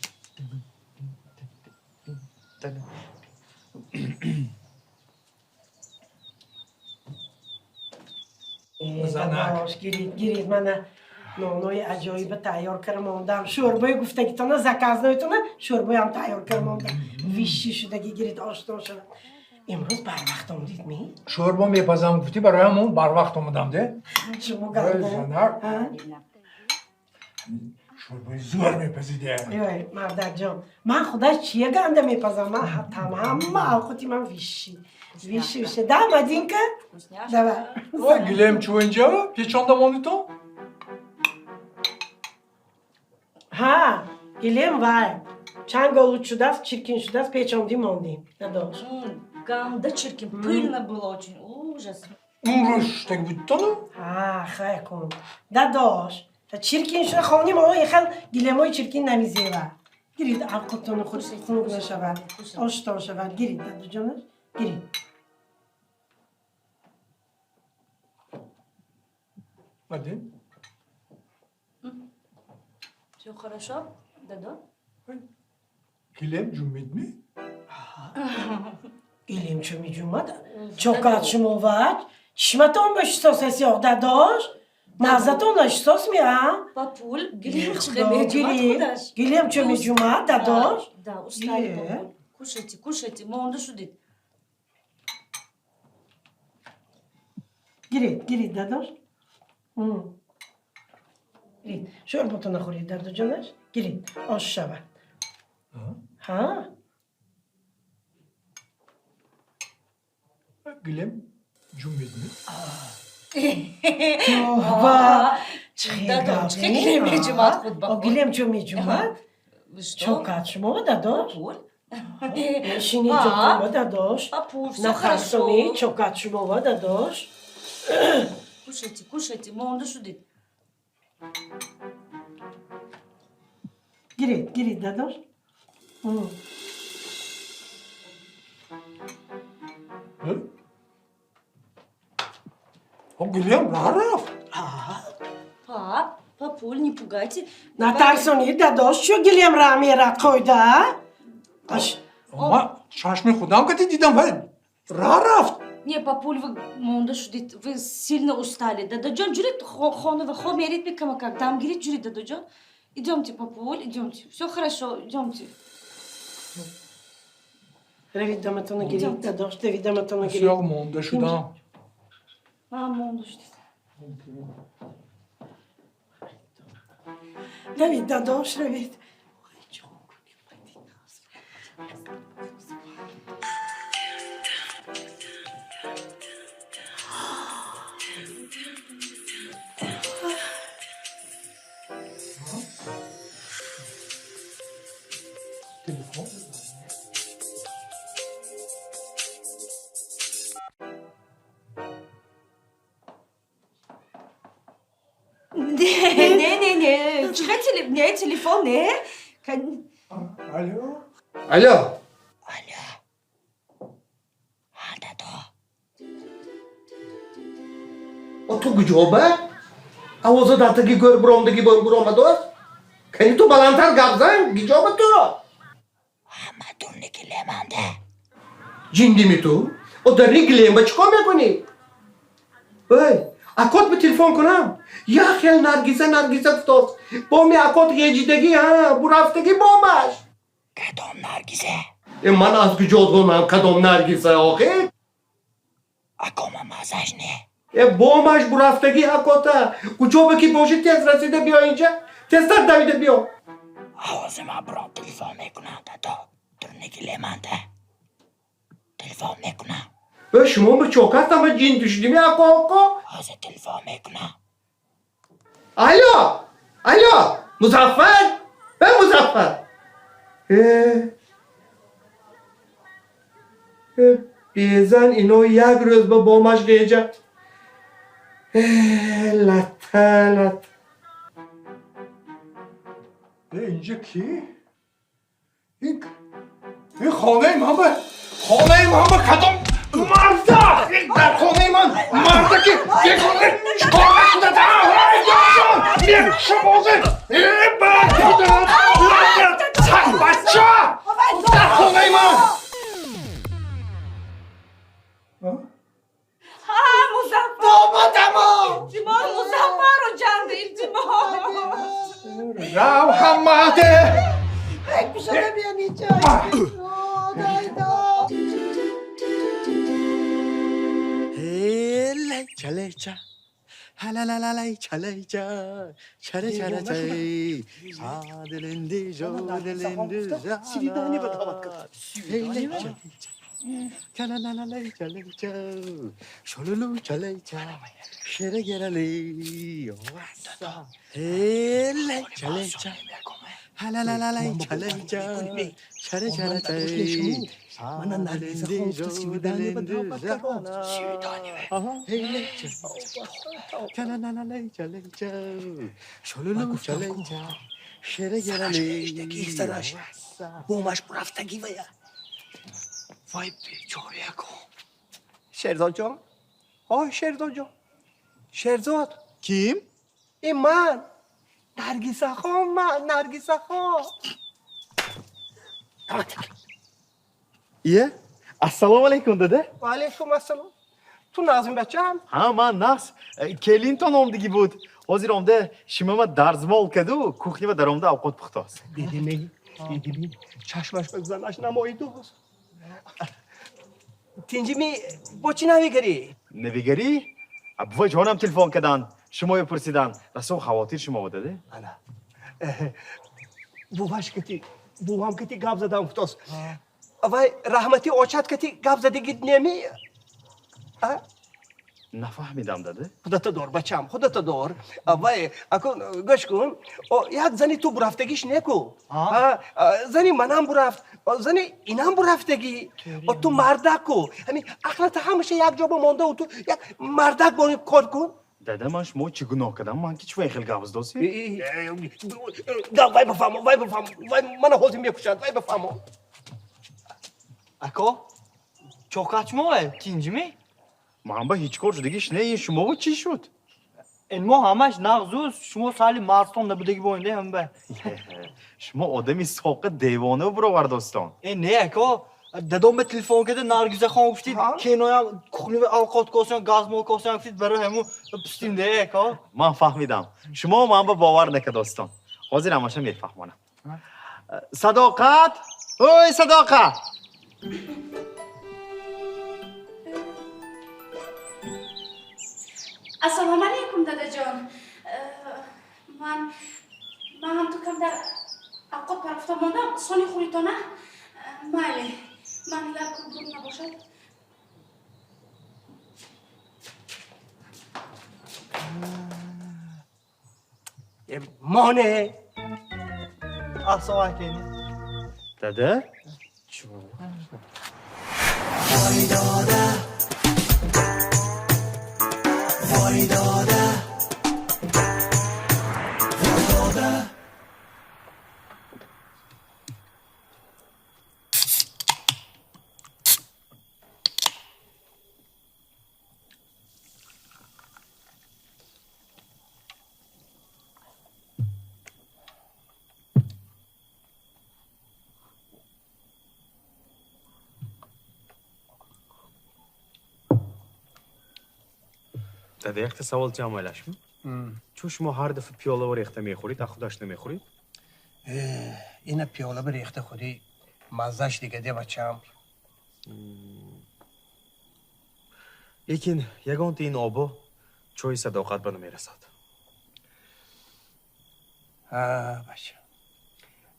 Дадош, гирид, гирид, мана нонои аҷоиба тайёр кара мондам. Шӯрбои гуфтагитона, заказнойтона шӯрбоям тайёр кара мондам. Вишши шудаги, гирид, ошно шавад. Имрӯз барвақт омадид ми? Шӯрбо мепазам гуфтӣ, барои ҳамон барвақт омадам де. Шумо ганда. Занак. Шӯрбои зӯр мепазиде. Ой, мардакҷон, ман худаш чия ганда мепазам? Ман ҳама авқоти ман вишши. Вишши, вишши. Да, Мадинка? Давай. Ой, гилем чӯ инҷа печонда мондитон? Ҳа, гилем вай. Чанд голуд шудааст, чиркин шудааст, печондӣ мондем. Дадош. Ганда чиркин, пыльно было очень, ужас. Умрӯз шуштаг будитону? Ҳа, хай кун. Дадош, та чиркин шуда хони мо ихел гилемои чиркин намезева. Гирид, авқотону хунук нашавад. Оштон шавад. Гирид, дадоҷонаш, гирид. Мадин? Все хорошо, дадо? Гилем ҷумидми? Гилем чӯ меҷумад? Чокат шумо вач? Чишматон ба шисос ёқ, дадош? Мағзатон эҳсос ми, а? Папуль, гилем чӣ меҷумад худаш? Гилем чӯ меҷумад, дадош? Да, устали, папуль. Кушайте, кушайте, монда шудид. Гирид, гирид, дадош. Гирид. Шӯрботона хӯрид, дадоҷонаш. Гирид, ош шавад. Ҳа? Гилем ҷумидми? Тоба! Дадо, чӣ гилем меҷумад худ ба худ? Гилем чӯ меҷумад? Чокат шумо, дадош? Шини ҷотума, дадош. Папуль, все хорошо. Натарсонӣ, чокат шумо, дадош. Кушайте, кушайте, монда шудид. Гирид, гирид, дадош. М. Гилем нарафт. Пап, папуль, не пугайте. Натарсонӣ, дадош, чӯ гилем ра мерад қойда? Ман чашми худам кати дидам, вай ра рафт. Не, папуль, вы монда шудид, вы сильно устали. Дадаҷон, ҷурид хона ва хоб мерид мекамакак. Дам гирид ҷурид, дадаҷон. Идемте, папуль, идемте. Все хорошо, идемте. Равид даматона гирид, дадош, давид даматона гирид. Бисёр монда шудам. А, монда шудид. Давид, дадош, равид. Телефон? Не, не, не, не. Чихе телефон, не, телефон, не. Алло? Алло. Алло. Ҳа, дадо. О, ту куҷо ба? Овоза дар таги гӯр буромдаги буромадост? Кани ту баландтар гап зан, куҷо ба ту? Ҳама дурни гилеманда. Ҷиндими ту? О, дар ни гилем ба чӣ кор мекунӣ? Ой, акот ба телефон кунам. Як хел Наргиза Наргиза гуфтост. Боми акот ғеҷидагӣ, ҳа, бурафтагӣ бомаш. Кадом Наргиза? Э, ман аз куҷо донам кадом Наргиза, охир? Акома мазаш не. Э, бомаш бурафтагӣ акота. Куҷо ба ки бошӣ тез расида биё инҷа. Тезтар давида биё. Ҳозир ман биром телефон мекунам, дадо. Дурни гилеманда. Телефон мекунам. Э, шумо ба чокаст ама ҷин душдими ако ако? Ҳозир телефон мекунам. Алло! Алло! Музаффар? Э, Музаффар! Э, э, безан ино як рӯз ба бомаш ғеҷад. Э, латта, латта. Э, инҷа ки? Ин ин хонаи ман ба хонаи ман ба кадом марда? Дар хонаи ман марда ки бегона чикор мекунад? Мекушам ҳозир. Э, ба бача! Дар хонаи ман! Ҳа, Музаффар. Домадамо! Илтимос, Музаффару ҷанди, илтимос. Рав ҳамаде! Ай, кушода биён инҷа. Чалеча, ҳалалалалай чалеча, чара чара чай, саделенди жоделенди жа. Свидание ба даъват кард. Чалалалалай чалеча, шолулу чалеча, шерегерали, васа. Элай чалеча, ҳалалалалай чалеча, чара чара чай, Мана Наргиза хон гуфта свидание ба даъват кард. Чалалалалай чалеча, шолулу чалеча, шерегерали, Сараш бомаш бурафтагӣ вая. Вай бечораяко. Шерзодҷон? Ой, Шерзодҷон. Шерзод. Ким? Э, ман. Наргиза хон, ман, Наргиза хон. Ие, ассалому алайкум, дада. Ва алайкум ассалом. Ту нағзми, бачам? Ҳа, ман нағз. Келинтон омдагӣ буд. Ҳозир омда шимама дарзмол каду кухня даромда овқот пухтост. Дидими, дидими, чашмаш ба занаш намоидост. Тинҷими, бо чӣ навигарӣ? Навигарӣ? Бува ҷонам телефон карданд, шумоё пурсиданд. Расо хавотир шумо буд, даде? Ана. Буваш кати, бувам кати гап задам гуфтост. Вай раҳмати очат кати гап задагид неми? Нафаҳмидам, даде. Худата дор, бачам, худата дор. Вай, акун гӯш кун, як зани ту бурафтагиш неку. Зани манам бурафт, зани инам бурафтагӣ. Ту мардак-ку. Ҳамин ақлата ҳамаша як ҷо монда, ту як мардак бо кор кун. Дада, ман шумо чӣ гуноҳ кардам? Ман ки чӣ хел гап задосӣ? Вай бифаҳмо, вай бифаҳмо, вай мана ҳозир мекушад, вай бифаҳмо. Ако, чокат шумо тинҷими? Ман ба ҳеҷ кор шудагиш не, ин шумо чӣ шуд? Ин мо ҳамаш нағзу, шумо сали мардтон набудаги боинде ҳам ба. Шумо одами соқи девона буровардостон. Э, не, ако, Дадом ба телефон карда Наргизахон гуфтид, кеноям кухнива авқот косиям, газмол косиям гуфтид, барои ҳамун пустим де, ако. Ман фаҳмидам. Шумо ман ба бовар накардостон. Ҳозир ҳамаша мефаҳмонам. Садоқат! Ой, Садоқат! Ассалому алайкум, дадаҷон. Ман ҳам ту кам дар авқот парафта мондам, сони хӯритона. Майли, ман як кубрум набошад. Моне! Ассалому алайкум. Дада? Voy doda, voy doda, voy doda. Дада, якта савол ҷамъ айлашм. Чун шумо ҳар дафъа пиёларо рехта мехӯред, а худаш намехӯред? Ина пиёларо рехта хӯрӣ, маззаш дига де бачам. Лекин ягонта ин обо чойи садоқат ба намерасад. Ҳа, бача.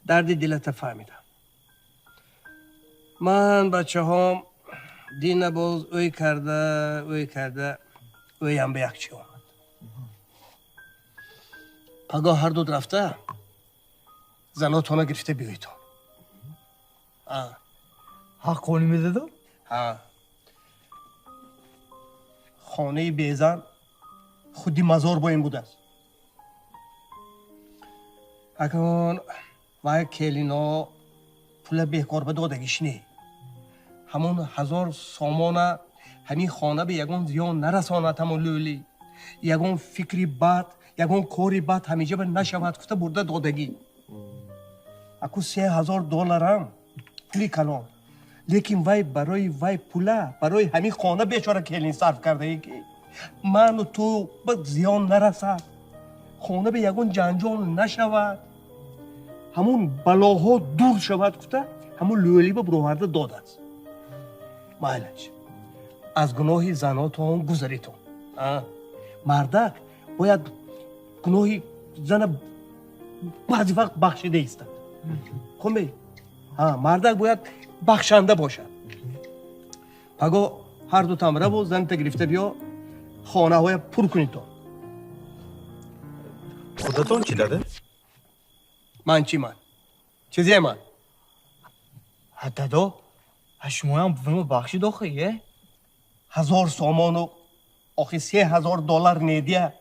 Дарди дилата фаҳмидам. Ман бачаҳом дина боз ӯй карда, ӯй карда, ӯям ба як чӣ омад. Пагоҳ ҳар дуд рафта, занотона гирифта биёитон. Ҳаққонӣ медадо? Ҳа. Хонаи безан худи мазор бо ин будааст. Акун вай келино пула бекор ба додагиш не. Ҳамон 1000 сомона ҳамин хона ба ягон зиён нарасонад, ҳамон лӯлӣ. Ягон фикри бад, ягон кори бад ҳамиҷа ба нашавад гуфта бурда додагӣ. Аку 3000 долларам пули калон. Лекин вай барои вай пула, барои ҳамин хона бечора келин сарф кардаи ки ману ту ба зиён нарасад, хона ба ягон ҷанҷол нашавад, ҳамун балоҳо дур шавад гуфта ҳамун лӯлӣ ба буроварда додааст. Майлаш, аз гуноҳи занотон гузаритон. Мардак бояд гуноҳи зана баъзе вақт бахшида истад. Хумбе, мардак бояд бахшанда бошад. Паго ҳар ду тамраву заната гирифта биё, хонаҳоя пур кунитон. Худатон чӣ дада? Ман чӣ ман? Чизе ман? Ҳа дадо, ҳа шумоям бувимо бахшид охи, е? 1000 сомону охи 3000 доллар недия.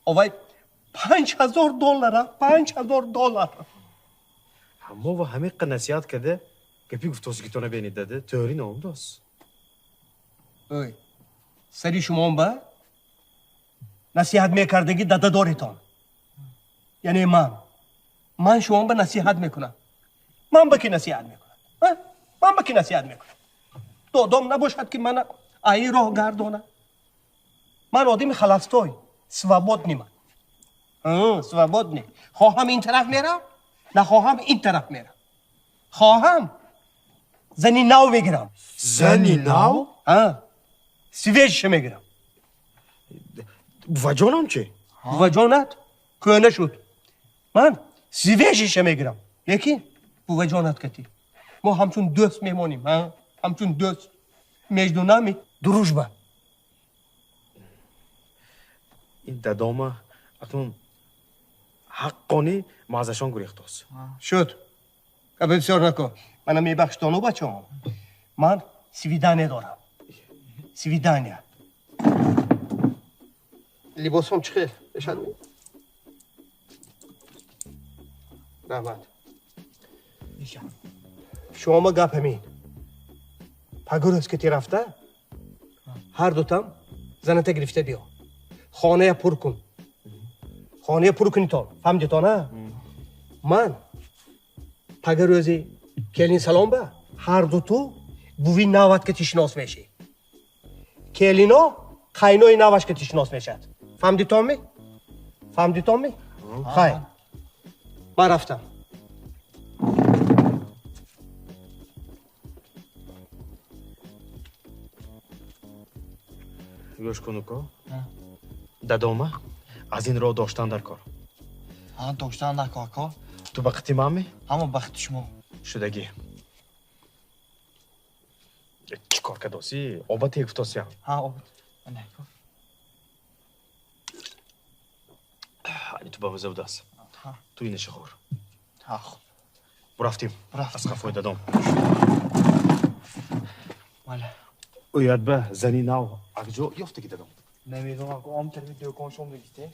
Овай 5000 доллара, 5000 доллар. Ҳамо ва ҳамиққа насиҳат карда, гапи гуфтосигитона бенед дада, тӯри наомдост. Ой, сари шумон ба насиҳат мекардагӣ дададоритон. Яъне ман. Ман шумон ба насиҳат мекунам. Ман ба ки насиҳат мекунам? Ман ба ки насиҳат мекунам? Додом набошад ки мана аи роҳ гардона. Ман одами халастой, свободный ман. Свободный. Хоҳам ин тараф мерам, нахоҳам ин тараф мерам. Хоҳам зани нав мегирам. Зани нав? Свежша мегирам. Буваҷонам чӣ? Буваҷонат кӯҳна шуд. Ман свежиша мегирам. Лекин буваҷонат кати. Мо ҳамчун дӯст мемонем, ҳамчун дӯст. Между нами дружба. Ин дадома акнун ҳаққонӣ маззашон гурехтост. Шуд. Гапи бисёр накун. Мана мебахшитону бачаҳом. Ман свидание дорам. Свидание. Либосом чӣ хел? Бешад? Раҳмат. Шумо гап ҳамин. Пагӯрӯз ки ти рафта, ҳар дутам заната гирифта биё. Хоная пур кун. Хоная пур кунитон. Фаҳмидитон, а? Ман пагӯрӯзи келин салом ба Ҳар дуту буви нават ки тишнос мешӣ. Келино қайнои наваш ки тишнос мешад. Фаҳмдитонми? Фаҳмдитонми? Хай. Ман рафтам. Гӯш кун, уко. Дадома аз ин роҳ доштан дар кор. Ҳа, доштан дар кор, ако. Ту ба қити манми? Ҳамо ба қити шумо. Шудагӣ. Чӣ кор кардосӣ? Оба тек гуфтосиям. Ҳа, оба. Ана, ако. Ани ту ба маза будааст. Ту инаша хӯр. Ҳа, хуб. Бурафтим. Аз қафои дадом. Бале. Ояд ба зани нав акҷо ёфтаги дадом? Намедонам, ако, ом тарафи дӯкон шом дигисте.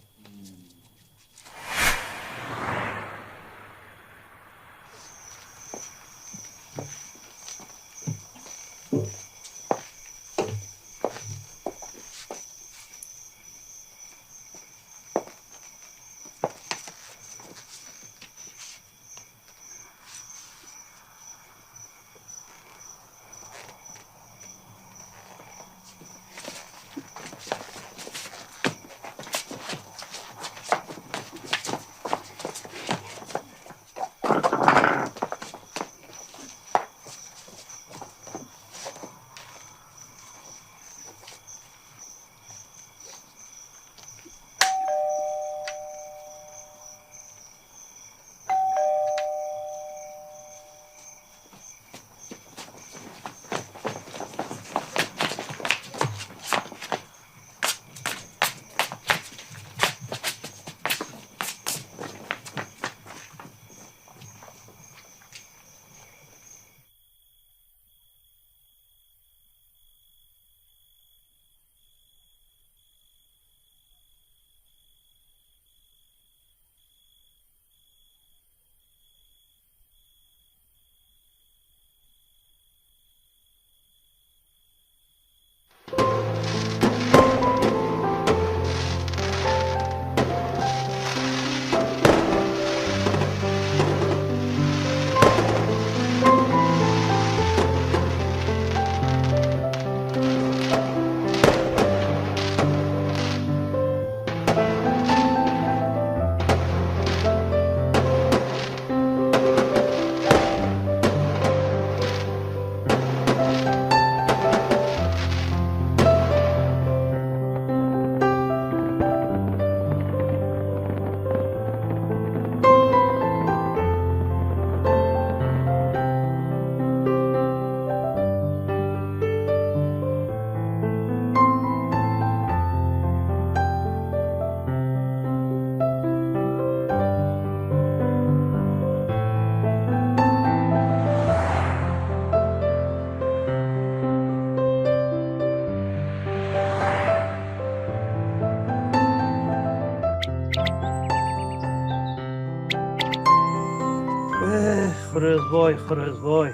Хурӯзбой, хурӯзбой,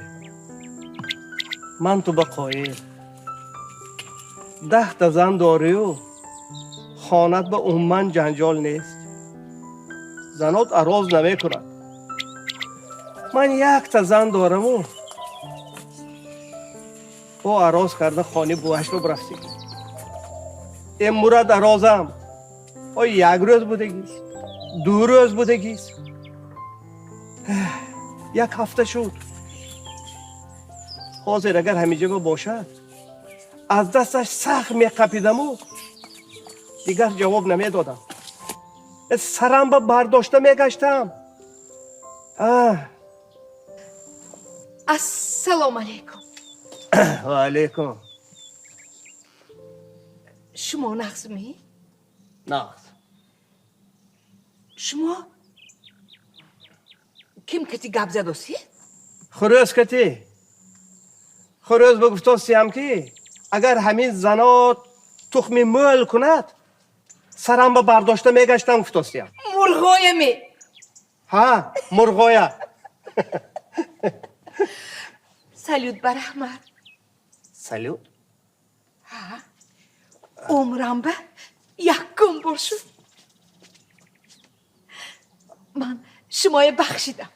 ман ту ба қоил. 10 та зан дорию хонат ба умуман ҷанҷол нест. Занот ароз намекунад. Ман якта зан дораму бо ароз карда хони бувашро рафтӣ. Э мурад арозам ой як рӯз будагист, 2 рӯз будагист, як ҳафта шуд. Ҳозир агар ҳамиҷаго бошад, аз дасташ сахт меқапидаму дигар ҷавоб намедодам. Сарам ба бардошта мегаштам. Ассалому алайкум. Ва алайкум. Шумо нағзмӣ? Нағз. Шумо ким кати гап задосӣ? Хурӯз кати. Хурӯз ба гуфтосиям ки агар ҳамин занот тухми мӯл кунад, сарам ба бардошта мегаштам гуфтосиям. Мурғояме? Ҳа, мурғоя. Салют ба раҳмат. Салют? Ҳа, умрам ба якум бор шуд. Ман шумоя бахшидам.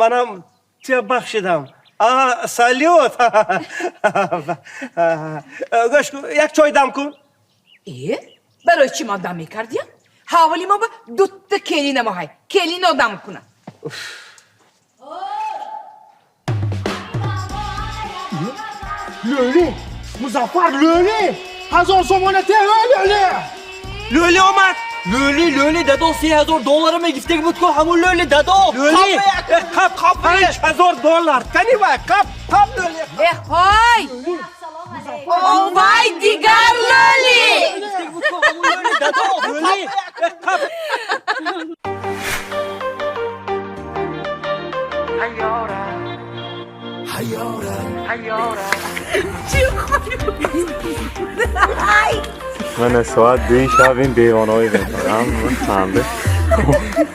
Манам туя бахшидам. А, салют. Гӯш кун, як чой дам кун. Э, барои чӣ ман дам мекардиям? Ҳавли мо ба дутта келина моҳай, келино дам кунад. Лӯли, Музаффар, лӯли, 1000 сомона те, лӯли. Лӯли омад. Лӯли, лӯли, дадо, 3000 доллара мегифтег буд ку, ҳамун лӯли, дадо. Лӯли, қап, қап, 5000 доллар. Кани вай, қап, қап, лӯли. Эҳой, овай, дигар лӯли. Дадо, лӯли, қап. Ҳайёра, ҳайёра. Мана соат 2 шаб ин девонаҳои мекунам ханде.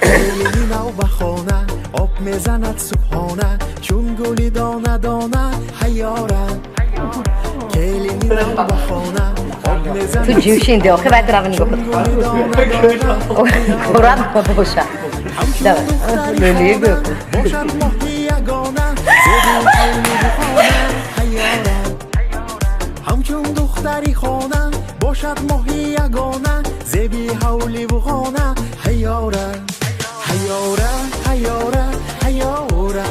Келини нав ба хона об мезанад субҳона, чун гули дона дона, ҳайёра. Келини нав ба хона об мезанад. Ту ҷӯшинди, охи вай драва нигоҳ кун. Корат боша. Давай. Лӯли гӯ. Бошад моҳи ягона, зеби ҳавли хона, ҳайёра. Ҳамчун духтари хона бошад моҳи ягона, зеби ҳавливу хона, ҳайёра, ҳайёра, ҳайёра, ҳайёра.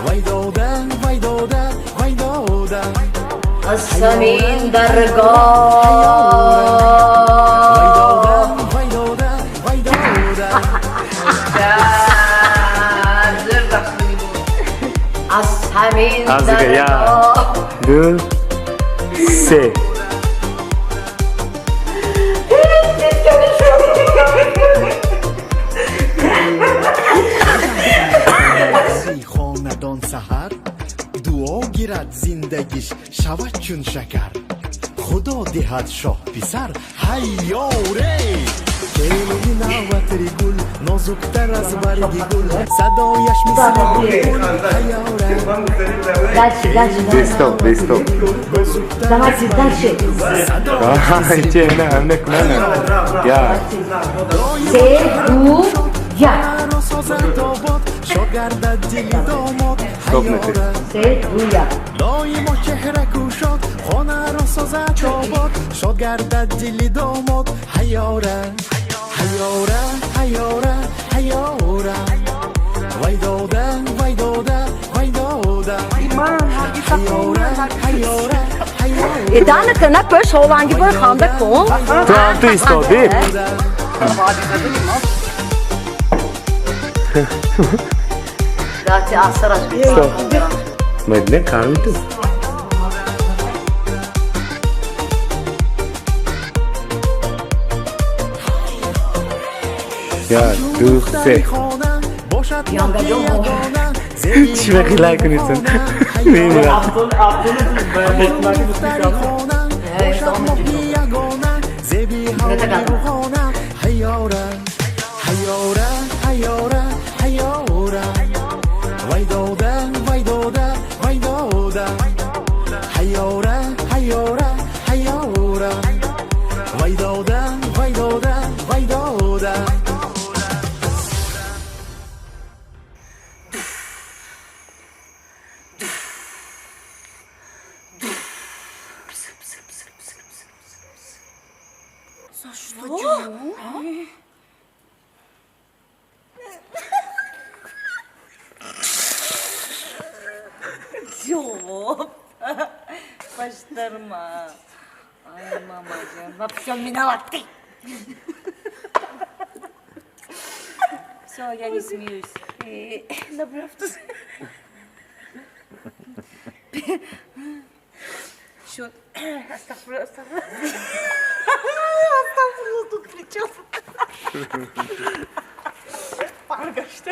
Вай дода, вай дода, вай дода. Аз ҳамин даргоҳ. Вай дода, вай дода, вай дода. Аз ҳамин Аз дига як, даргоҳ. ду, се. Хонадон саҳар дуо гирад, зиндагиш шавад чун шакар, худо диҳад шоҳ писар, ҳайёре. Келини наватри гул, нозуктар аз барги гул, садояш мисли булбул, ҳайёра. Дальше, дальше. Бестоп, бестоп. Давайте дальше. Че, на, накунана. Як. Се, ду, як. Созад обод, шод гардад дили домод. Стоп накун. Се, ду, як. Доимо чеҳра кушод, хонаро созад обод, шод гардад дили домод, ҳайёра, ҳайёра, ҳайёра, ҳайёра. Вай дода, вай дода, вай дода, ҳайёра, ҳайёра, ҳайёра. Эдана кана пӯш ҳоланги бой ханда кун. Ту ҳам ту истодӣ. Дати асараш. Стоп. Мадина карми ту. Як, ду, се. Бошад моҳи ягона. Чӣ бақилай кунистон? Мемирам. Духтари хона бошад моҳи ягона, зеби ҳавливу хона, ҳайёра, ҳайёра, ҳайёра, ҳайёра. Вай дода, вай дода, вай дода, ҳайёра, ҳайёра, ҳайёра. Вай дода, вай дода, вай дода. За что? Ёп. Паштарма. Ай, мамаҷон, во всем виноват ты. Все, я не смеюсь. Набрав тут. Шут. Астағфирулла, астағфирулла. Астағфирулла, тут при чем? Паргашта.